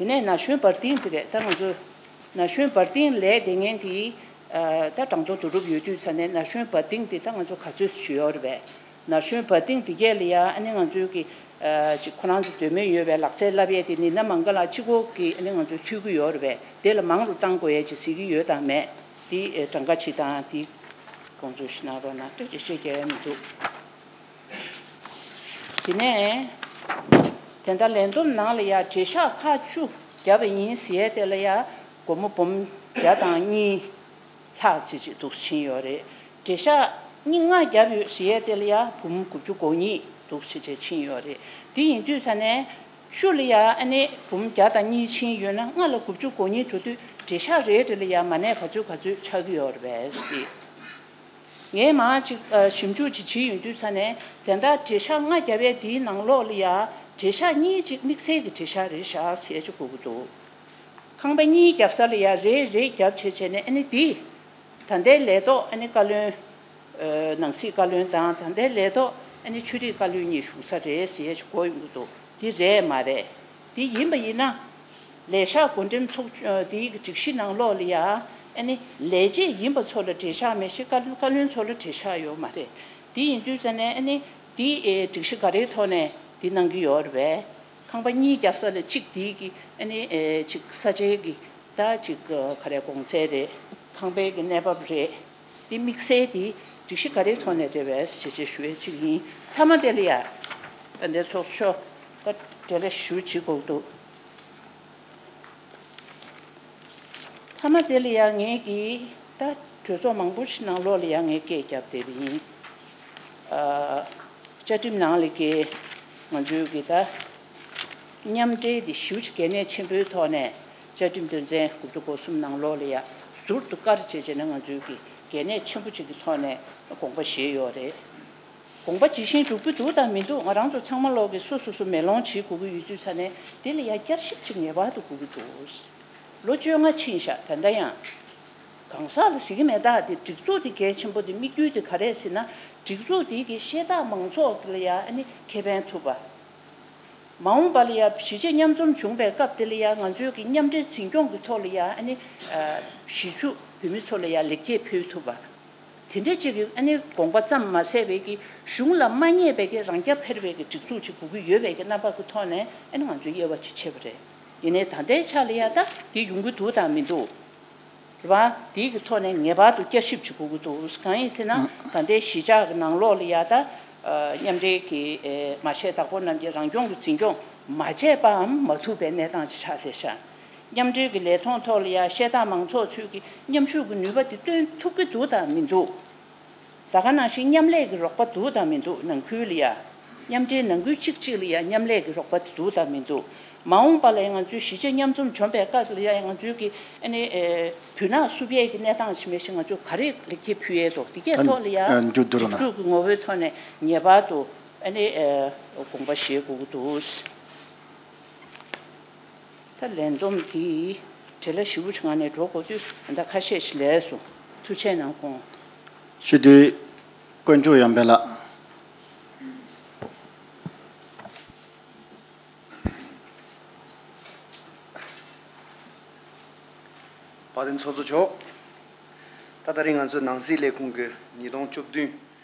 དེ་ནས་ན་གཞོན་བར་ཏིང་དེ་རེད། ད་ང་ཚོ་ན་གཞོན་བར་ཏིང་ལས་དེ་ངན་དེ་ད་གྲངས་ཐོ་བསྡུ་རུབ་ཡོད་དུས་ཚ་ནས་ན་གཞོན་བར་ཏིང་དེ་ད་ང་ཚོ་ག་ཚོད་ཞུ་ཡོད་རེད་པས། ན་གཞོན་བར་ཏིང་དེ་གས་ལ་ཡ་ཨ་ནི་ང་ཚོའི་གི་ཅིག་ཁོ་རང་ཚོ་འདོད་མོས་ཡོད་པའི་ལག་རྩལ་བསླབ་ཡས་དེ་ནི་ན་མང་ག་ལ་གཅིག་པོ་གི་ཨ་ནི་ང་ཚོས་མཐུད་ཀྱི་ཡོད་རེད་པས། དེ་ལ་མང་རུ་བཏང་དགོས་ཡས་ཅིག་གཟིགས་ཀྱི་ཡོད་དང་མེད་དེ་གྲངས་ཀ་ཅིག་དང་དེ་དགོངས་ཚུལ་ཞིག་གནང་རོགས་གནང་། སྐད་ཆ་བཤད་རྒྱུ་ཡང་མི་འདུག་དེ་ནས་དེ་འདྲ་ལས་བསྡོམས་ནང་ལ་ཡ་འབྲས་ཤག་ཁག་བཅུ་བརྒྱབ་པ་ཡིན་ཟེར་ཡས་དེ་ལ་ཡ་སྒོར་མོ་འབུམ་བརྒྱ་དང་གཉིས་ལྷག་ཅིག་ཅིག་འདུག་ཕྱིན་ཡོད་རེད། འབྲས་ཤག་གཉིས་ལྔ་བརྒྱབ་ཡོད་ཟེར་ཡས་དེ་ལ་ཡ་འབུམ་དགུ་བཅུ་གོ་གཉིས་འདུག་ཅིག་ཅིག་ཕྱིན་ཡོད་རེད། དེ་ཡིན་དུས་ས་ནས་བཅུ་ལ་ཡ་ཨ་ནི་འབུམ་བརྒྱ་དང་གཉིས་ཕྱིན་ཡོད་ན་ལྔ་ལ་དགུ་བཅུ་གོ་གཉིས་འགྲོ་དུས་འབྲས་ཤག་རེ་རེ་ལ་ཡ་མ་ནས་ག་ཚོད་ག་ཚོད་ཆགས་ཀྱི་ཡོད་རེད་པས་ཟེར། ངས་མར་ཅིག་ཨ་ཞིབ་འཇུག་ཅིག་བྱེད་ཡོང་དུས་ས་ནས་དེ་འདྲ་འབྲས་ཤག་ལྔ་བརྒྱབ་པའི་དེའི་ནང་ལོགས་ལ་ཡ་འབྲས་ཤག་གཉིས་ཅིག་དམིགས་བསལ་གྱི་འབྲས་ཤག་རེད་བཞག་ཟེར་ཅིག་གོ་གི་འདུག་ཁང་པ་གཉིས་བརྒྱབ་ས་ལ་ཡ་རེ་རེ་བརྒྱབ་བྱས་བྱས་ནས་ཨ་ནི་དེ་ད་ལྟའི་ལས་ཐོག་ཨ་ནི་བཀའ་བློན་ཨ་ནང་སྲིད་བཀའ་བློན་དང་ད་ལྟའི་ལས་ཐོག་ཨ་ནི་ཆོས་རིག་བཀའ་བློན་གཉིས་བཞུགས་ས་རེད་ཟེར་ཅིག་གོ་ཡོང་གི་འདུག་དེ་རེད་མ་རེད། དེ་ཡིན་པ་ཡིན་ན། ལས་ཤག་བགོ་འགྲེམས་ཚོགས་ཆུང་དེའི་སྒྲིག་གཞི་ནང་ལོགས་ལ་ཡ་ཨ་ནི་ལས་བྱེད་ཡིན་པ་ཚོ་ལ་འབྲས་ཤག་མེད་ཤག་བཀའ་བཀའ་བློན་ཚོ་ལ་འབྲས་ཤག་ཡོད་མ་རེད། དེ་ཡིན་དུས་ཙ་ནས་ཨ་ནི་དེའི་ཨེ་སྒྲིག་གཞི་ག་རེའི་ཐོག་ནས་དེ་གནང་གི་ཡོད་རེད་པས། ཁང་པ་གཉིས་བརྒྱབ་ས་ལ་གཅིག་དེའི་གི་ཨ་ནི་ཨེ་གཅིག་ས་ཆའི་གི་ད་གཅིག་ག་རེ་གོང་ཚད་རེད། ཁང་པའི་གི་གནས་བབ་རེད། དེ་དམིགས་བསལ་དེ་སྒྲིག་གཞི་ག་རེའི་ཐོག་ནས་རེད་པས་ཞེས་བྱས་ཞུ་ཡས་གཅིག་ཡིན། མཐའ་མ་དེ་ལ་ཡ་ད་ལྟའི་ཚོགས་གཙོ་མཆོག་ད་འགྲེལ་བཤད་ཞུ་བྱེད་དགོས་འདུག་མཐའ་མ་དེ་ལ་ཡང་ངས་ཀྱིས་ད་གྲོས་ཚོགས་མང་པོ་ཞིག་ནང་ལོགས་ལ་ཡང་ངས་སྐད་བརྒྱབ་བསྡད་པ་ཡིན། ཨ། བཅའ་ཁྲིམས་ནང་ལ་ཀྱི་ང་ཚོའི་གི་ད་མཉམ་འབྲེལ་དེ་ཞེ་པོ་ཅིག་གལ་གནད་ཆེན་པོའི་ཐོག་ནས་བཅའ་ཁྲིམས་དོན་ཚན་དགུ་བཅུ་གོ་གསུམ་ནང་ལོགས་ལ་ཡང་ཟུར་དུ་བཀར་བྱས་བྱས་ནས་ང་ཚོའི་གི་གལ་གནད་ཆེན་པོ་ཅིག་གི་ཐོག་ནས་དགོངས་པ་བཞེས་ཡོད་རེད། དགོངས་པ་ཇི་བཞིན་སྒྲུབ་ཀྱི་འདུག་དང་མི་འདུག་ང་རང་ཚོ་ཚང་མ་ལོག་གིས་སོ་སོ་སོ་མེ་ལོང་བྱེད་དགོས་ཀྱི་ཡོད་དུས་ས་ནས་དེ་ལ་ཡ་བསྐྱར་ཞིབ་ཅིག་ངེས་པར་དུ་དགོས་ཀྱི་འདུག་ལོ་བཅོ་ལྔ་ཕྱིན་ཤག་ད་ལྟ་ཡང་གང་ཟག་ལ་ཟེར་གྱི་མེད། ད་དེ་སྒྲིག་འཛུགས་དེ་གལ་ཆེན་པོ་དེ་དམིགས་ཡུལ་དེ་ག་རེད་ཟེར་ན་སྒྲིག་འཛུགས་དེ་གི་ཤེས་རྟག་མང་ཚོགས་ལ་ཡ་ཨ་ནི་ཁེ་ཕན་ཐོབ་པ། མ་འོངས་པ་ལ་ཡ་གཞིས་བྱེས་མཉམ་འཛོམས་བྱུང་བའི་སྐབས་དེ་ལ་ཡ་ང་ཚོའི་གི་མཉམ་འབྲེལ་འཛིན་སྐྱོང་གི་ཐོག་ལ་ཡ་ཨ་ནི་གཞིས་བཞུགས་བོད་མི་ཚོ་ལ་ཡ་ལེགས་སྐྱེས་ཕུལ་ཐུབ་པ། དེ་འདྲ་ཅིག་གི་ཨ་ནི་དགོངས་པ་ཙམ་མ་ཟད་པའི་གི་གཞུང་ལ་མ་ཉེས་པའི་གི་རང་རྐྱ་འཕེར་བའི་གི་སྒྲིག་འཛུགས་ཅིག་དགོས་ཀྱི་ཡོད་པའི་གི་རྣམ་པ་གི་ཐོག་ནས་ཨ་ནི་ང་ཚོས་དབྱེ་བ་ཅིག་ཕྱེ་བ་རེད། ཡིན་ནའི་ད་ལྟའི་ཆ་ལ་ཡ་ད་དེ་ཡོང་གི་འདུག་དང་མི་འདུག་རེད་པ། དེའི་གི་ཐོག་ནས་ངེས་པར་དུ་བསྐྱར་ཞིབ་བྱེད་དགོས་ཀྱི་འདུག་གང་ཡིན་ཟེར་ན་ད་ལྟའི་གཞིས་ཆགས་ཀྱི་ནང་ལོགས་ལ་ཡ་ད་མཉམ་འབྲེལ་གྱི་མ་བཤད་བདག་པོ་རྣམས་ཀྱིས་རང་སྐྱོང་གི་འཛིན་སྐྱོང་མ་བྱས་པའམ་མ་ཐུབ་པའི་གནས་སྟངས་ཅིག་ཆགས་བསྡད་ཤག་མཉམ་འབྲེལ་གྱི་ལས་ཐོག་ཐོག་ལ་ཡ་བཤད་སྟངས་མང་ཚོགས་ཚོས་ཀྱི་མཉམ་ཞུགས་ཀྱི་ནུས་པ་དེ་སྟོན་ཐུབ་ཀྱི་འདུག་དང་མི་འདུག་ད་ག་ནང་བཞིན་མཉམ་ལས་ཀྱི་རོགས་པ་འདུག་དང་མི་འདུག་ནང་ཁུལ་ལ་ཡ། མཉམ་འབྲེལ་ནང་ཁུལ་གཅིག་གཅིག་ལ་ཡ་མཉམ་ལས་ཀྱི་རོགས་པ་དེ་འདུག་དང་མི་འདུག་མ་འོངས་པ་ལ་ཡ་ང་ཚོའི་གཞིས་བྱེས་མཉམ་འཛོམས་བྱུང་བའི་སྐབས་ལ་ཡ་ང་ཚོའི་གི་ཨ་ནི་ཨེ་བུ་ནག་བསུབ་ཡས་ཀྱི་གནས་སྟངས་ཤིག་མེད་ཤིང་ང་ཚོས་ག་རེ་ལེགས་སྐྱེས་ཕུལ་ཡས་འདུག་དེ་གའི་ཐོག་ལ་ཡ་མཇུག་བསྡུ་རོགས་གནང་། སྒྲིག་འཛུགས་ཀྱི་ངོ་བོའི་ཐོག་ནས་ངེས་པར་དུ་ཨ་ནི་ཨེ་དགོངས་པ་བཞེས་དགོས་ཀྱི་འདུག་ད་ལས་འཛོམས་འདི་བྲེལ་བ་ཞེ་པོ་ཅིག་ངང་ནས་འགྲོ་དགོས་དུས་ད་ཁ་ཤས་ཤིག་ལས་སོང་། ཐུགས་རྗེ་གནང་དགོངས། སྤྱི་འཐུས་དཀོན་མཆོག་ཡར་འཕེལ་ལགས། དཔལ་ལྡན་ཚོགས་གཙོ་མཆོག་ད་ད་རིང་ང་ཚོ་ནང་སྲིད་ལས་ཁུངས་ཀྱི་ཉིས་སྟོང་བཅུ་བདུན་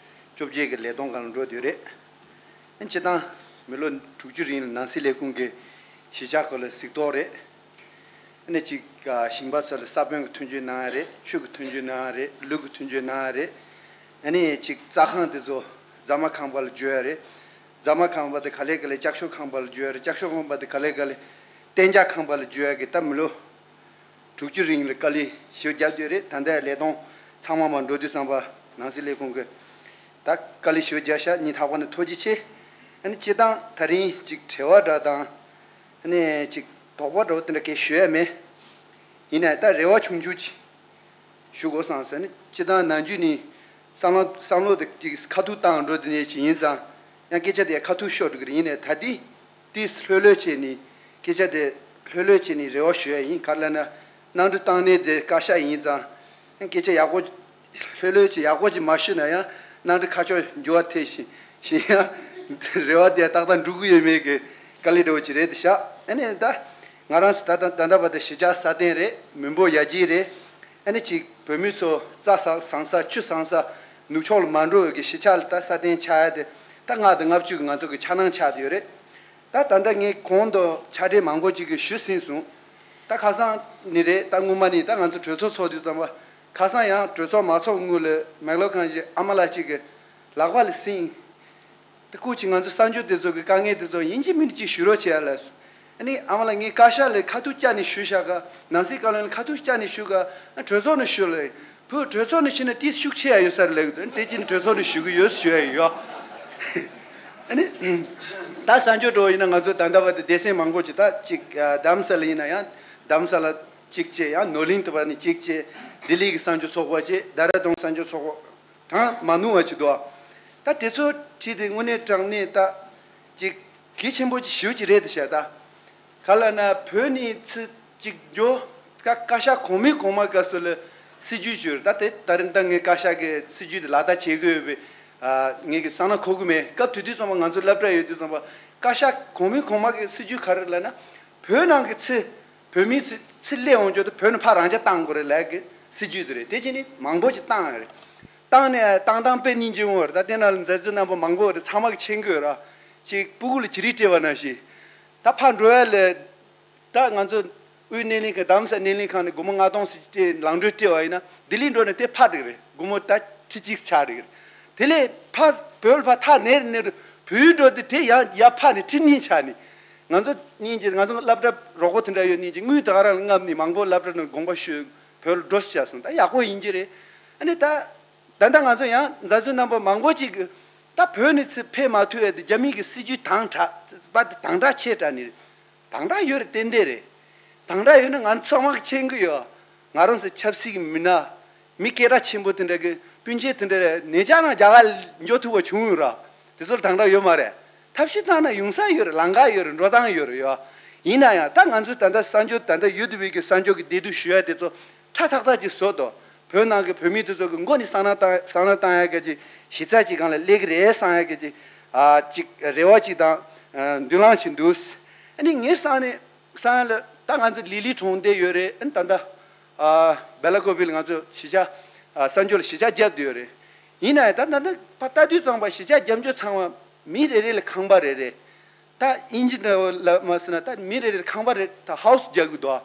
བཅོ་བརྒྱད་ཀྱི་ལས་དོན་སྒང་ལ་འགྲོ་བསྡད་རེད། སྤྱིར་བཏང་མི་ལོ་དྲུག་ཅུ་རིང་ལ་ནང་སྲིད་ལས་ཁུངས་ཀྱི་གཞིས་ཆགས་ཁག་ལ་གཟིགས་རྟོག་རེད། ཨ་ནི་གཅིག་ཞིང་པ་ཚོ་ལ་ས་བོན་གྱི་མཐུན་རྐྱེན་གནང་ཡ་རེད། ཆུ་གི་མཐུན་རྐྱེན་གནང་ཡ་རེད། ལུད་ཀྱི་མཐུན་རྐྱེན་གནང་ཡ་རེད། ཨ་ནི་གཅིག་རྩྭ་ཁང་དེ་ཚོ་རྫ་མ་ཁང་པ་ལ་བརྗོད་ཡ་རེད། རྫ་མ་ཁང་པ་དེ་ག་ལེ་ག་ལེ་ལྕགས་ཤོག་ཁང་པ་ལ་བརྗོད་ཡ་རེད། ལྕགས་ཤོག་ཁང་པ་དེ་ག་ལེ་ག་ལེ་གཏན་འཇགས་ཁང་པ་ལ་བརྗོད་ཡ་གི་ད་མི་ལོ་དྲུག་ཅུ་རིང་ལ་དཀའ་ལས་ཞེ་པོ་བརྒྱབ་བསྡད་རེད། ད་ལྟའི་ལས་དོན་ཚང་མ་མར་འགྲོ་དུས་ཙམ་པ་ནང་སྲིད་ལས་ཁུངས་ཀྱི་ད་དཀའ་ལས་ཞེ་པོ་བརྒྱབ་ཤག་སྙིང་ཐག་པ་ནས་ཐུགས་རྗེ་ཆེ། ཨ་ནི་སྤྱིར་བཏང་ད་རིང་ཅིག་བྲེལ་བ་འདྲ་དང་ཨ་ནི་ཅིག་དོགས་པ་འདྲ་བོ་དེ་འདྲ་གས་ཞུ་ཡ་མེད། ཡིན་ནའི་ད་རེ་བ་ཆུང་ཆུང་ཅིག་ཞུ་དགོས་བསམ་སོང་། ཨ་ནི་སྤྱིར་བཏང་ནམ་རྒྱུན་ནས་བསམ་བློ་བསམ་བློ་དེ་ཅིག་ཁ་ཐུག་བཏང་འགྲོ་དེ་ནས་ཅིག་ཡིན་ཙང་ཡང་སྐད་ཆ་དེ་ཁ་ཐུག་ཤོར་འགྲོ་གི་རེད། ཡིན་ནའི་ད་འདི། ཏིས་ལྷོད་ལྷོད་བྱས་ནས་སྐད་ཆ་དེ་ལྷོད་ལྷོད་བྱས་ནས་རེ་བ་ཞུ་ཡ་ཡིན། ག་རེ་ལབ་ན་གནམ་གྲུ་བཏང་གནས་དེ་བཀའ་ཤག་ཡིན་ཙང་སྐད་ཆ་ཡག་པོ་ལྷོད་ལྷོད་བྱས་ཡག་པོ་ཅིག་མ་ཞུས་ན་ཡང་གནམ་གྲུ་ཁ་ཕྱོགས་འགྱུར་བ་ཐེབས་བཞིན་བཞིན་ཡང་རེ་བ་དེ་ཏག་ཏག་འགྲུབ་ཀྱི་ཡོད་མེད་ཀྱི་དཀའ་ལས་འདྲ་བོ་ཅིག་རེད་དེ་ཤག་ཨ་ནི་ད་ང་རང་ད་ད་ད་ལྟ་བར་དུ་གཞིས་ཆགས་སྲ་བརྟན་རེད། མི་འབོར་ཡར་རྒྱས་རེད། ཨ་ནི་ཅིག་བོད་མི་ཚོ་རྩྭ་ས་ཟ་ས་ཆུ་ཟ་ས་ནུབ་ཕྱོགས་ལ་མ་འགྲོ་བའི་གི་གཞིས་ཆགས་ལ་ད་སྲ་བརྟན་ཆགས་ཡ་དེ་ད་ལྔ་དང་ལྔ་བཅུ་གི་ང་ཚོ་གི་འཆར་སྣང་ཆགས་བསྡད་ཡོད་རེད། ད་ད་ལྟ་ངས་གོང་དུ་ཕྱག་བྲིས་མང་པོ་ཅིག་གི་ཞུས་ཟིན་སོང་། ད་ཁ་སང་ནི་རེད། ད་སྔོན་མ་ནི་ད་ང་ཚོ་གྲོས་ཚོགས་ཚོགས་དུས་ཙམ་པ་ཁ་སང་ཡང་གྲོས་ཚོགས་མ་ཚོགས་སྔོན་ལ་མེག་ལོར་ཁང་གི་ཨ་མ་ལགས་ཅིག་གི་ལག་པ་ལ་ཟིན། ད་སྐུ་མཁྱེན་ང་ཚོ་གསར་འབྱོར་དེ་ཚོ་གི་དཀའ་ངལ་དེ་ཚོ་ཡིན་གཅིག་མིན་གཅིག་ཞུ་རོགས་བྱེད་ཡ་ལ། ཨ་ནི་ཨ་མ་ལགས་ངས་བཀའ་ཤག་ལ་ཁ་ཐུག་བཅར་ནས་ཞུས་བཞག་ག་ནང་སྲིད་བཀའ་བློན་ལ་ཁ་ཐུག་བཅར་ནས་ཞུས་ག་ཨ་གྲོས་ཚོགས་ནས་ཞུས་ལ། བུ་གྲོས་ཚོགས་ནས་ཞུས་ན་ཏིས་ཤུགས་ཆེ་ཡ་ཡོད་ས་རེད་ལབ་གི་འདུག་དེ་ཅི་ནས་གྲོས་ཚོགས་ནས་ཞུ་གི་ཡོད་ཞུ་ཡ་ཡོད། ཨ་ནི་ད་གསར་འབྱོར་འགྲོ་བ་ཡིན་ན་ང་ཚོ་ད་ལྟ་བར་དུ་སྡེ་ཚན་མང་པོ་ཅིག་ད་ཅིག་རྡ་རམ་ས་ལ་ཡིན་ན་ཡང་རྡ་རམ་ས་ལ་གཅིག་བྱས། ཡང་ནོར་གླིང་དུ་བ་ནས་གཅིག་བྱས། ལྡི་ལི་གི་གསར་འབྱོར་ཚོགས་པ་བྱས། ལྡེ་ར་ལྡུན་གསར་འབྱོར་ཚོགས་པ། གྲངས་མ་ནུས་པ་ཅིག་འདུག་ད་དེ་ཚོ་ཁྲིད་དེ་དངོས་གནས་དྲང་གནས་ད་ཅིག་གལ་ཆེན་པོ་ཅིག་ཞེ་པོ་ཅིག་རེད་དེ་ཤག་ད་ག་ལབ་ན་བོད་ནས་ཚུར་ཅིག་འགྱོ་བཀའ་བཀའ་ཤག་གོང་མའི་གོང་མ་སྐབས་སུ་ལ་སྲིད་ཇུས་བཅོས་རེད། ད་དེ་ད་རིང་ད་ངས་བཀའ་ཤག་གི་སྲིད་ཇུས་དེ་ལག་བསྟར་བྱེད་དགོས་ཡོད་པའི་ངས་ཀྱི་བསམ་ན་གོ་གི་མེད། སྐབས་དེ་དུས་ཙམ་པ་ང་ཚོ་སློབ་གྲྭ་ཡོད་དུས་ཙམ་པ་བཀའ་ཤག་གོང་མའི་གོང་མ་གི་སྲིད་ཇུས་ག་རེ་ལབ་ན་བོད་ནང་གི་ཚེ་བོད་མིའི་ཚེ་ཚེ་སླེབས་འོང་ཆོག་ཏུ་བོད་ནས་ཕར་རང་ཅག་བཏང་དགོས་རེད་ལབ་གི་སྲིད་ཇུས་དེ་རེད། དེ་བྱས་ནས་མང་པོ་ཅིག་བཏང་ཡོད་རེད། བཏང་ནས་བཏང་བཏང་དཔེ་སྙིང་རྗེ་མོ་རེད། ད་དེ་ནང་ལ་མཛད་གཙོ་རྣམ་པ་མང་པོ་རེད། ཚང་མ་གི་མཁྱེན་གྱི་ཡོད་ར། ཅིག་སྤུ་གུ་ལ་བྱི་རིལ་སྤྲད་པ་ནང་བཞིན། ད་ཕར་འགྲོ་ཡ་ལས་ད་ང་ཚོ་དབུས་སྣེ་ལེན་ཁང་རྡ་རམ་ས་སྣེ་ལེན་ཁང་ནས་སྒོར་མོ་ལྔ་སྟོང་ཙམ་སྤྲད་ལམ་འགྲོ་སྤྲད་པ་ཡིན་ན་ལྡི་ལི་འགྲོ་ནས་དེ་ཕར་འགྲིག་རེད། སྒོར་མོ་ད་ཁྲི་གཅིག་ཆགས་འགྲིག་རེད། དེ་ལས་ཕར་བོད་ལ་ཕར་ཐག་ནེ་རུ་ནེ་རུ་བོད་ཡུལ་འགྲོ་དུས་དེ་ཡང་ཡར་ཕར་ནས་ཁྲི་གཉིས་ཆགས་ནས། ང་ཚོ་གཉིས་ཀྱི་ང་ཚོ་སློབ་གྲྭ་རོགས་པ་དེ་འདྲ་ཡོད་གཉིས་ཀྱི་དངུལ་ད་ག་རང་ལ་མངགས་ནས་མང་པོ་སློབ་གྲྭ་ནང་དགོངས་པ་ཞུས་བོད་ལ་འགྲོ་སྲིད་བྱས་སོང་། ད་ཡག་པོ་ཡིན་གྱི་རེད། ཨ་ནི་ད་ད་ལྟ་ང་ཚོ་ཡང་མཛད་གཙོ་རྣམ་པ་མང་པོ་ཅིག་གིས་ད་བོད་ནས་ཚུར་ཕེབས་མ་ཐུབ་ཡ་དེ་རྒྱ་མི་གི་སྲིད་ཇུས་དྭངས་དྲགས་པ་དེ་དྭངས་དྲགས་ཆེ་དྲགས་ནི་རེད། དྭངས་དྲགས་ཡོད་རེད། ཏན་ཏན་རེད། དྭངས་དྲགས་ཡོད་ན་ང་ཚང་མ་གི་མཁྱེན་གི་ཡོད། ང་རང་ཚོ་ཆབ་སྲིད་ཀྱི་མི་སྣ། མི་སྐད་གྲགས་ཆེན་པོ་དེ་འདྲ་གི་སྤུན་མཆེད་དེ་འདྲ་ནས་ཅག་རང་རྒྱ་གར་འགྱོ་ཐུབ་པ་བྱུང་ཡོད་ར། དེ་ཚོར་དྭངས་དྲགས་ཡོད་མ་རེད། ཐབས་ཤེས་བཏང་ན་ཡོང་ས་ཡོད་རེད། ལམ་ཁ་ཡོད་རེད། འགྲོ་སྟངས་ཡོད་རེད་ཡོད། ཡིན་ན་ཡང་ད་ང་ཚོའི་ད་ལྟ་གསར་འབྱོར་ད་ལྟ་ཡོད་བསྡད་པའི་གི་གསར་འབྱོར་གི་བདེ་སྡུག་ཞུ་ཡ་དེ་ཚོ་ཁྲ་ཐག་ཐག་ཅིག་བཟོ་དོ། བོད་ནང་གི་བོད་མི་དེ་ཚོ་གི་མགོ་ནས་བསམ་བློ་བཏང་བསམ་བློ་བཏང་ཡ་གི་ཅིག་གཞི་རྩ་ཅིག་སྒང་ལ་སླེབས་གི་རེད་བསམ་ཡ་གི་ཅིག་ཨ་ཅིག་རེ་བ་ཅིག་དང་མདུན་ལམ་ཅིག་འདུག་ཨ་ནི་ངའི་བསམ་ནས་བསམ་ཡ་ལ་ད་ང་ཚོ་ལི་ལི་གྲོང་སྡེ་ཡོད་རེད། ཨ་ནི་ད་ལྟ་ཨ་སྦེ་ལ་ཀོ་བི་ལ་ང་ཚོ་གཞིས་ཆགས་ཨ་གསར་འབྱོར་ལ་གཞིས་ཆགས་བརྒྱབ་བསྡད་ཡོད་རེད། ཡིན་ན་ཡང་ད་ད་ད་ཕར་ལྟ་དུས་ཙམ་པ་གཞིས་ཆགས་རྒྱབ་ལྗོངས་ཚང་མ་མི་རེ་རེ་ལ་ཁང་པ་རེ་རེ། ད་དབྱིན་ཇི་འདྲ་བོ་ལ་མ་ཟེར་ན་ད་མི་རེ་རེ་ལ་ཁང་པ་རེ་ད་ཧའུ་སི་རྒྱག་གི་འདུག་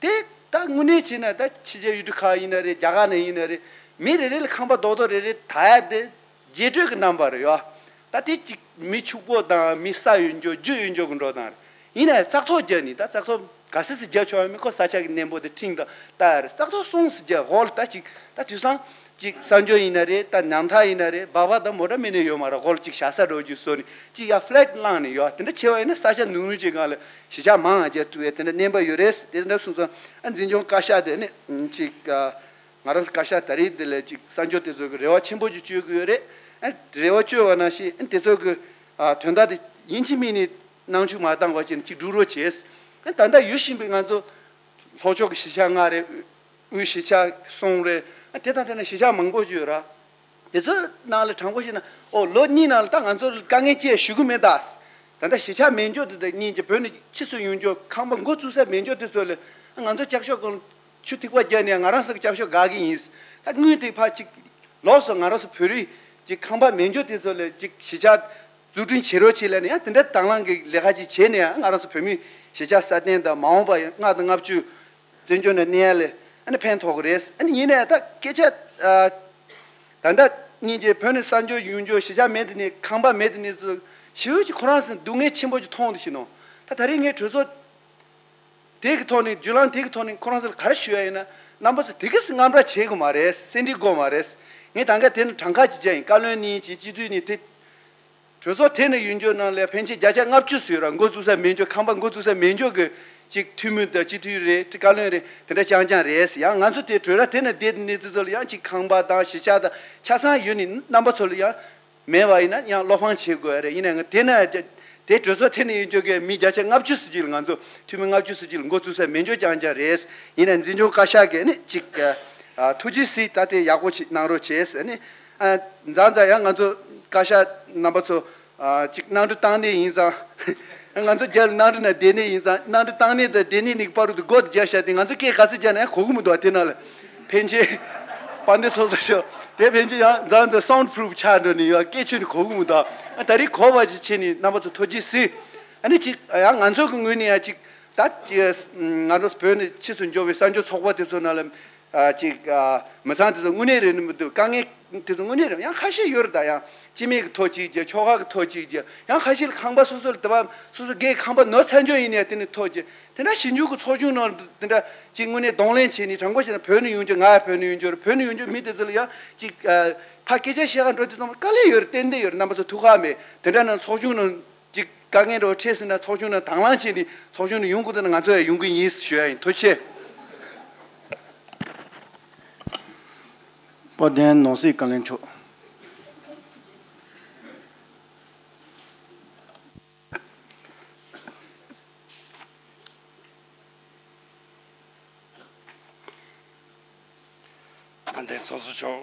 དེ་ད་དངོས་གནས་བྱས་ན་ད་ཕྱི་རྒྱལ་ཡུལ་གྲུ་ཁག་ཡིན་ན་རེད། རྒྱ་གར་ནས་ཡིན་ན་རེད། མི་རེ་རེ་ལ་ཁང་པ་རྡོག་རྡོག་རེ་རེ་ད་ཡ་དེ་རྗེས་སྤྲོད་ཀྱི་རྣམ་པ་རེད་ཡ། ད་དེ་གཅིག་མི་ཕྱུག་པོ་དང་མི་ས་ཡོད་འཇོག་རྒྱུ་ཡོད་འཇོག་གི་འགྲོ་སྟངས་རེད། ཡིན་ནའི་བཙག་འཐུ་རྒྱག་ནི་ད་བཙག་འཐུ་ག་ཚོད་ཙམ་རྒྱག་ཆོག་ཡ་མིན་ཁོ་ས་ཆ་གི་གནས་བབ་དེ་ཁྲིམས་དང་ལྟ་ཡ་རེད། བཙག་འཐུ་སོང་ཙམ་རྒྱག་འོག་ལ་ད་ཅིག་ད་དུས་སང་ཅིག་གསར་འབྱོར་ཡིན་ན་རེད། ད་ཉམ་ཐག་ཡིན་ན་རེད། སྦག་སྦག་དང་མོ་ཊ་མི་ནས་ཡོད་མ་རེད། འོག་ལ་ཅིག་བཞག་ས་འགྲོ་རྒྱུ་བཟོ་ནི་ཅིག་ཡ་ཕི་ལེ་ཊི་བླངས་ནི་ཡོད། དེ་འདྲ་བྱས་པ་ཡིན་ན་ས་ཆ་ཉུང་ཉུང་ཅིག་སྒང་ལ་གཞིས་ཆགས་མང་ང་རྒྱག་ཐུབ་ཡ་དེ་འདྲ་གནས་བབ་ཡོད་རེད། དེ་འདྲ་སོང་ཙང་ཨ་འཛིན་སྐྱོང་བཀའ་ཤག་དེ་ནི་ཅིག་ང་རང་བཀའ་ཤག་ད་རེས་འདི་ལ་ཅིག་གསར་འབྱོར་དེ་ཚོ་གི་རེ་བ་ཆེན་པོ་ཅིག་བཅོལ་གི་ཡོད་རེད། ཨ་རེ་བ་བཅོལ་བ་ནང་བཞིན་ཨ་དེ་ཚོ་གི་ཨ་དོན་དག་དེ་ཡིན་གཅིག་མིན་གཉིས་གནང་བཅུག་མ་བཏང་བ་བྱས་ནས་ཅིག་སྒྲུག་རོགས་བྱས། ཨ་ད་ལྟ་ཡོད་བཞིན་པའི་ང་ཚོ་ལྷོ་ཕྱོགས་ཀྱི་གཞིས་ཆགས་ལྔ་རེད། དབུས་གཞིས་ཆགས་གསུམ་རེད། ཨ་དེ་དང་དེ་ན་གཞིས་ཆགས་མང་པོ་ཅིག་ཡོད་ར། དེ་ཚོ་ནང་ལ་དྲང་པོ་བཤད་ན་ཨོ་ལོ་གཉིས་ནང་ལ་ད་ང་ཚོར་དཀའ་ངལ་ཅི་ཡང་ཞུ་གི་མེད་ད། ད་ལྟ་གཞིས་ཆགས་མེད་འཇོག་དེ་དག་གཉིས་ཀྱི་བོད་ནས་ཕྱིར་ཚུར་ཡོང་འཇོག་ཁང་པ་འགོ་བཙུགས་ས་མེད་འཇོག་དེ་ཚོ་ལ་ང་ཚོ་ལྕགས་ཤོག་གང་ཆུ་ཐིགས་པ་བརྒྱབ་ནས་ང་རང་ཚོ་གི་ལྕགས་ཤོག་དགག་གི་ཡིན། ད་དངུལ་དེ་ཕར་ཅིག་ལོགས་སུ་ང་རང་ཚོ་བོད་རིགས་ཀྱི་ཁང་པ་མེད་འཇོག་དེ་ཚོ་ལ་ཅིག་གཞིས་ཆགས་འཛུགས་སྐྲུན་བྱེད་རོགས་བྱེད་ལབ་ནས་ཡང་དེ་འདྲ་དང་བླངས་ཀྱི་ལས་ཀ་ཅིག་བྱས་ནས་ཡང་ང་རང་ཚོ་བོད་མི་གཞིས་ཆགས་སྲ་བརྟན་དང་མ་འོངས་པ་ཡང་ལྔ་དང་ལྔ་བཅུ་བཙན་བྱོལ་ནང་གནས་ཡ་ལ་ཨ་ནི་ཕན་ཐོགས་ཀྱི་རེད། ཨ་ནི་ཡིན་ནའི་ད་སྐད་ཆ་ཨ་ད་ལྟ་སྙིང་རྗེ་བོད་ནས་གསར་འབྱོར་ཡོང་རྒྱུ་གཞིས་ཆགས་མེད་དེ་ནས་ཁང་པ་མེད་དེ་ནས་ཚུར་ཞེ་པོ་ཅིག་ཁོ་རང་ཚོ་སྡུག་བསྔལ་ཆེན་པོ་ཅིག་མཐོང་འདུག་ཤི་ནོ། ད་ད་རེས་ངས་གྲོས་ཚོགས་དེ་གི་ཐོག་ནས་བརྒྱུད་ལམ་དེ་གི་ཐོག་ནས་ཁོ་རང་ཚོ་ལ་ག་རེ་ཞུ་ཡ་ཡིན་ན་རྣམ་པ་ཚོ་དེ་ག་སེ་དངངས་སྐྲག་བྱེད་དགོས་མ་རེད། སེམས་ཁྲལ་དགོས་མ་རེད། ངས་ད་ག་དེ་ནས་གྲངས་ཀ་ཅིག་བྱས་ཡིན། བཀའ་བློན་གཉིས་ཀྱིས་སྤྱི་འཐུས་གཉིས་དེ། གྲོས་ཚོགས་དེ་ནས་ཡོང་རྒྱུ་ནང་ལ་ཕན་ཆད་བརྒྱ་ཆ་ལྔ་བཅུ་ཟེར་ར་འགོ་བཙུགས་ས་མེད་འཇོག་ཁང་པ་འགོ་བཙུགས་ས་མེད་འཇོག་གི་ཅིག་འཐུས་མི་དང་སྤྱི་འཐུས་རེད། བཀའ་བློན་རེད། དེ་འདྲ་རྐྱང་རྐྱང་རེད། ཡང་ང་ཚོ་དེ་གྲོས་ར་དེ་ནས་བསྡད་ནས་དེ་ཚོ་ལ་ཡང་ཅིག་ཁང་པ་དང་གཞིས་ཆགས་དང་ཆ་ཚང་ཡོད་ནི་རྣམ་པ་ཚོ་ལ་ཡང་མེད་པ་ཡིན་ན་ཡང་བློ་ཕམ་བྱེད་དགོས་རེད། ཡིན་ན་ང་དེ་ན་དེ་གྲོས་ཚོགས་དེ་ནས་ཡོང་རྒྱུ་གི་མི་བརྒྱ་ཆ་ལྔ་བཅུ་ཟེར་ཅིག་ལ་ང་ཚོ་འཐུས་མི་ལྔ་བཅུ་ཟེར་ཅིག་ལ་འགོ་བཙུགས་ས་མེད་འཇོག་རྐྱང་རྐྱང་རེད། ཡིན་ན་འཛིན་སྐྱོང་བཀའ་ཤག་གིས་ནི་ཅིག་ཐུགས་རྗེ་གཟིགས། ད་དེ་ཡག་པོ་ཅིག་གནང་རོགས་བྱས་ཟེར་ནི། ཨ་མཛའ་མཛའ་ཡང་ང་ཚོ་བཀའ་ཤག་རྣམ་པ་ཚོ་ཨ་ཅིག་གནམ་གྲུ་བཏང་ནས་ཡིན་ཙང་། ང་ཚོ་རྒྱ་ལ་གནམ་གྲུ་ནང་བསྡད་ནས་ཡིན་ཙང་། གནམ་གྲུ་བཏང་ནས་དང་བསྡད་ནས་ནི་བར་དུ་སྒོ་དེ་རྒྱག་བཞག་སྟེ་ང་ཚོ་སྐད་ག་ཚོད་རྒྱག་ན་ཡང་གོ་གི་མི་འདུག་དེ་ནང་ལ་ཕན་ཆད་དཔལ་ལྡན་ཚོགས་གཙོ་མཆོག་དེ་ཕན་ཆད་ཡང་མཛའ་མཛའ་སའུན་ཌི་པུ་རུབ་ཆགས་འགྲོ་ནས་ཡོད། སྐད་ཆོད་ནས་གོ་གི་མི་འདུག་ཨ་ད་རེས་གོ་བ་ཅིག་བྱས་ནས་རྣམ་པ་ཚོ་ཐུགས་རྗེ་གཟིགས། ཨ་ནི་ཅིག་ཡང་ང་ཚོ་གི་ངོས་ནས་ཡང་ཅིག་ད་ང་ཚོ་བོད་ནས་ཕྱིར་ཚུར་འབྱོར་བའི་གསར་འགྱུར་ཚོགས་པ་དེ་ཚོ་ནང་ལ། ཨ་ཅིག་ཨ་མི་ཚང་དེ་ཚོ་དངོས་གནས་རེད་ནི་མི་འདུག་དཀའ་ངལ་དེ་ཚོ་དངོས་གནས་རེད། ཡང་ཁ་ཤས་ཡོད་རེད། ད་ཡང་སྤྱི་མི་གི་ཐོག་གཅིག་བྱས། ཆོལ་ཁ་གི་ཐོག་གཅིག་བྱས། ཡང་ཁ་ཤས་ལ་ཁང་པ་སོ་སོ་ལ་དེ་བ་སོ་སོ་སྒེར་གྱི་ཁང་པ་ནོར་ཚར་འཇོག་ཡིན་ནའི་དེ་ནི་ཐོག་གཅིག་དེ་འདྲ་ཞིབ་འཇུག་གི་ཚོགས་ཆུང་ནང་དེ་འདྲ་ཅིག་དངོས་གནས་གདོང་ལེན་བྱས་ནས། དྲང་པོ་བཤད་ན་བོད་ནས་ཡོང་རྒྱུ་ང་ཡང་བོད་ནས་ཡོང་རྒྱུ་རེད། བོད་ནས་ཡོང་རྒྱུ་མི་དེ་ཚོ་ལ་ཡང་ཅིག་ཨ་ཕ་སྐད་ཆ་བཤད་ག་འགྲོ་དུས་ཙམ་པ་དཀའ་ལས་ཡོད་རེད། ཏན་ཏན་ཡོད་རེད། རྣམ་པ་ཚོ་ཐུགས་ཁག་མེད། དེ་འདྲ་ན་ཚོགས་ཆུང་ནང་། ཅིག་དཀའ་ངལ་འདྲ་བོ་འཕྲད་ཟིན་ན་ཚོགས་ཆུང་ནང་དང་བླངས་བྱས་ནས་ཚོགས་ཆུང་ནང་ཡོང་དགོས་འདུག་ན་ང་ཚོ་ཡང་ཡོང་གི་ཡིན་ཞུ་ཡ་ཡིན། ཐུགས་རྗེ་ཆེ། དཔལ་ལྡན་ནང་སྲིད་བཀའ་བློན་མཆོག་དཔལ་ལྡན་ཚོགས་གཙོ་མཆོག་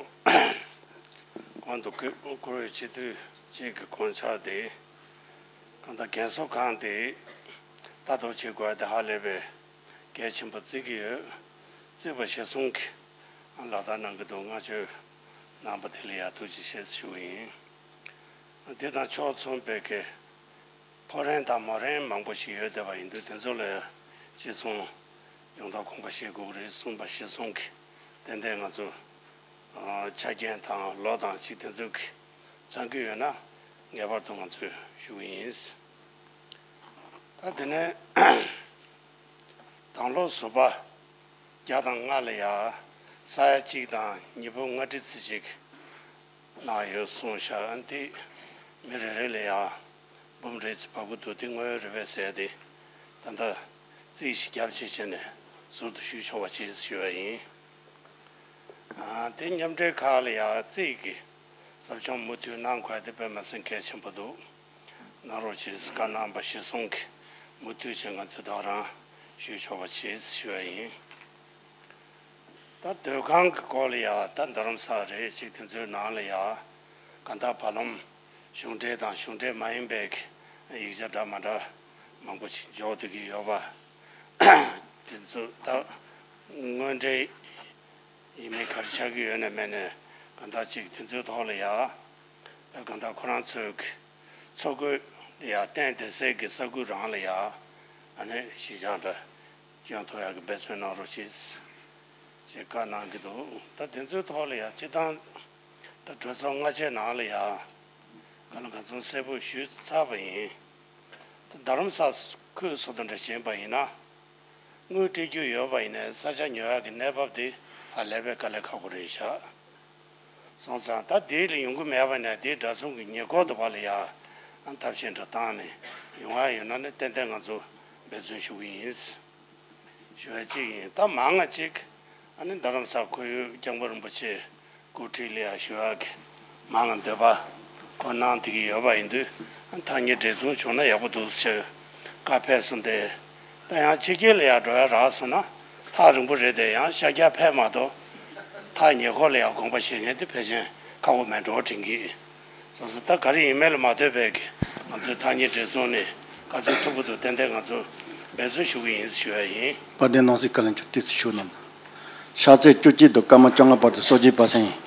གོང་དུ་བཀུར་བཀུར་འོས་སྤྱི་འཐུས་གཅིག་གི་དགོངས་འཆར་དེ་གང་ལྟར་རྒན་གསོ་ཁང་དེ་ལྟ་རྟོག་བྱེད་དགོས་དེ་ཧ་ལས་པའི་གལ་ཆེན་པོ་བརྩི་གི་ཡོད། བརྩིས་པ་གཞིར་བཟུང་གིས་ལག་བསྟར་གནང་གི་འདུག་བསྔགས་བརྗོད་གནང་པ་དེ་ལ་ཡང་ཐུགས་རྗེ་ཆེ་ཞུ་གི་ཡིན། དེ་དང་ཕྱོགས་མཚུངས་པའི་གི་ཕོ་རེངས་དང་མོ་རེངས་མང་པོ་ཞིག་ཡོད་བསྡད་པ་ཡིན་དུས། དེ་ཚོ་ལ་གཅིག་མཚུངས་ཡོང་ཐབས་གོམ་པ་བྱེད་དགོས་ཀྱི་རེད་གསུངས་པ་གཞིར་བཟུང་གིས་ཏན་ཏན་ང་ཚོ་ཨ་ཆ་རྐྱེན་དང་ལོ་དང་ཅིག་དེ་ཚོ་གི་ཚང་གི་ཡོད་ན་ངེས་པར་དུ་ང་ཚོས་ཞུ་གི་ཡིན། ད་དེ་ནས་དང་ལོ་བཟོ་པ་བརྒྱ་དང་ལྔ་ལ་ཡ་ས་ཡ་གཅིག་དང་ཉི་ཤུ་ལྔ་ཁྲི་ཙམ་ཅིག་གནང་ཡོད་གསུངས་ཤག་འདི་མི་རེ་རེ་ལ་ཡ་འབུམ་རེ་ཙམ་བབས་ཀྱི་འདུག་འདི་དངོས་ཡོད་རེད་པས་ཟེར་ཏེ་ད་ལྟ་རྩིས་ཤིག་རྒྱབ་བྱས་བྱས་ནས་ཟུར་དུ་ཞུས་ཆོག་པ་བྱེད་ཞུ་བ་ཡིན། ཨ་དེ་མཉམ་འབྲེལ་ཁག་ལ་ཡ་རྩིས་ཀྱི་ཟབ་སྦྱོང་མུ་མཐུད་གནང་དགོས་དེ་དཔེ་མི་སྲིད་གལ་ཆེན་པོ་འདུག་གནང་རོགས་བྱེད་བཀའ་གནང་པ་གཞིར་བཟུང་གིས་མུ་མཐུད་བྱས་ང་ཚོས་དོ་རང་ཞུས་ཆོག་པ་བྱེད་ཞུ་བ་ཡིན། ད་སྡོད་ཁང་གི་སྐོར་ལ་ཡ་ད་རྡ་རམ་ས་ལ་རེད་ཅིག་དེ་ཚོའི་ནང་ལ་ཡ་གང་ལྟར་བར་ལམ་གཞུང་འབྲེལ་དང་གཞུང་འབྲེལ་མ་ཡིན་པའི་ཡིག་ཆ་འདྲ་མ་འདྲ་མང་པོ་ཞིག་འཇོག་བསྡད་ཀྱི་ཡོད་པ། དེ་ཚོ་ད་དངོས་འབྲེལ་ཡིན་མིན་ག་རེ་ཆགས་ཀྱི་ཡོད་ན་མེད་ན་ གང་ལྟར་ཅིག་དེ་ཚོའི་ཐོག་ལ་ཡ། ད་གང་ལྟར་ཁོ་རང་ཚོའི་གི་འཚོ་གོས་ལ་ཡ་གཏན་དེ་སའི་གི་ས་ཁུལ་རང་ལ་ཡ། ཨ་ནི་གཞིས་ཆགས་འདྲ་སྐྱོང་ཐུབ་ཡག་གི་འབད་བརྩོན་གནང་རོགས་ཞེས་ཅེས་བཀའ་གནང་གི་འདུག་ད་དེ་ཚོའི་ཐོག་ལ་ཡ་སྤྱི་བཏང་ད་གྲོས་ཚོགས་སྔ་ཕྱི་ནང་ལ་ཡ་ག་ལ་ག་ཚོད་གསལ་པོ་ཞུས་ཚར་བ་ཡིན། ད་རྡ་རམ་ས་ཁུལ་སོགས་དང་འདྲ་བཞིན་པ་ཡིན་ན། དངུལ་སྤྲད་རྒྱུ་ཡོད་པ་ཡིན་ནའི་ས་ཆ་ཉོ་ཡག་གི་གནས་བབ་དེ་ཧ་ལས་པའི་དཀའ་ལས་ཁག་པོ་རེད་ཤག་སོང་ཙང་ད་དེ་ལ་ཡོང་གི་མེད་པ་ནས་དེ་འདྲ་སོང་གི་ཉེ་འཁོར་དུ་བ་ལ་ཡ་ཐབས་ཤེས་འདྲ་བཏང་ནས་ཡོང་ཡག་ཡོད་ན་ནི་ཏན་ཏན་ང་ཚོ་འབད་བརྩོན་ཞུ་གི་ཡིན། ཞུ་བ་གཅིག་ཡིན། ད་མང་ང་གཅིག་ཨ་ནི་རྡ་རམ་ས་ཁོར་ཡུག་སྐྱབས་མགོན་རིན་པོ་ཆེ་སྐུ་ཁྲིད་ལ་ཡ་ཞུ་བ་གི་མང་ང་འདོད་པ་ཁོ་གནང་བསྡད་ཀྱི་ཡོད་པ་ཡིན་དུས་ཐག་ཉེ་འབྲེལ་ཟུང་བྱུང་ན་ཡག་པོ་འདུག་ཟེར་བཀའ་ཕེབས་སོང་སྟེ། ད་ཡང་ཕྱི་རྒྱལ་ལ་ཡ་འགྲོ་ཡ་རག་སོང་ན་ཐག་རིང་པོ་རེད་དེ་ཡང་ཤར་རྒྱག་ཕེབས་མ་གཏོགས་ཐག་ཉེ་འཁོར་ལ་ཡ་དགོངས་པ་བཞེས་མཁན་དེ་ཕལ་ཆེར་ཁག་པོ་མེད་འགྲོ་དྲན་གི། སོ་སོ་ད་ག་རེ་ཡིན་མིན་ལ་མ་ལྟོས་པའི་གི་ང་ཚོས་ཐག་ཉེ་འབྲེལ་ཟུང་ནས་ག་ཚོད་ཐུབ་ཀྱི་འདུག་ཏན་ཏན་ང་ཚོ་འབད་བརྩོན་ཞུ་གི་ཡིན་ཞུ་ཡ་ཡིན། དཔལ་ལྡན་ནང་སྲིད་བཀའ་བློན་མཆོག་ཏོག་ཙམ་ཞུ་གནང་། ཕྱག་ཚད་བཅུ་གཅིག་དང་སྐར་མ་བཅོ་ལྔ་བར་དུ་སོ་བརྒྱད་པ་སེང་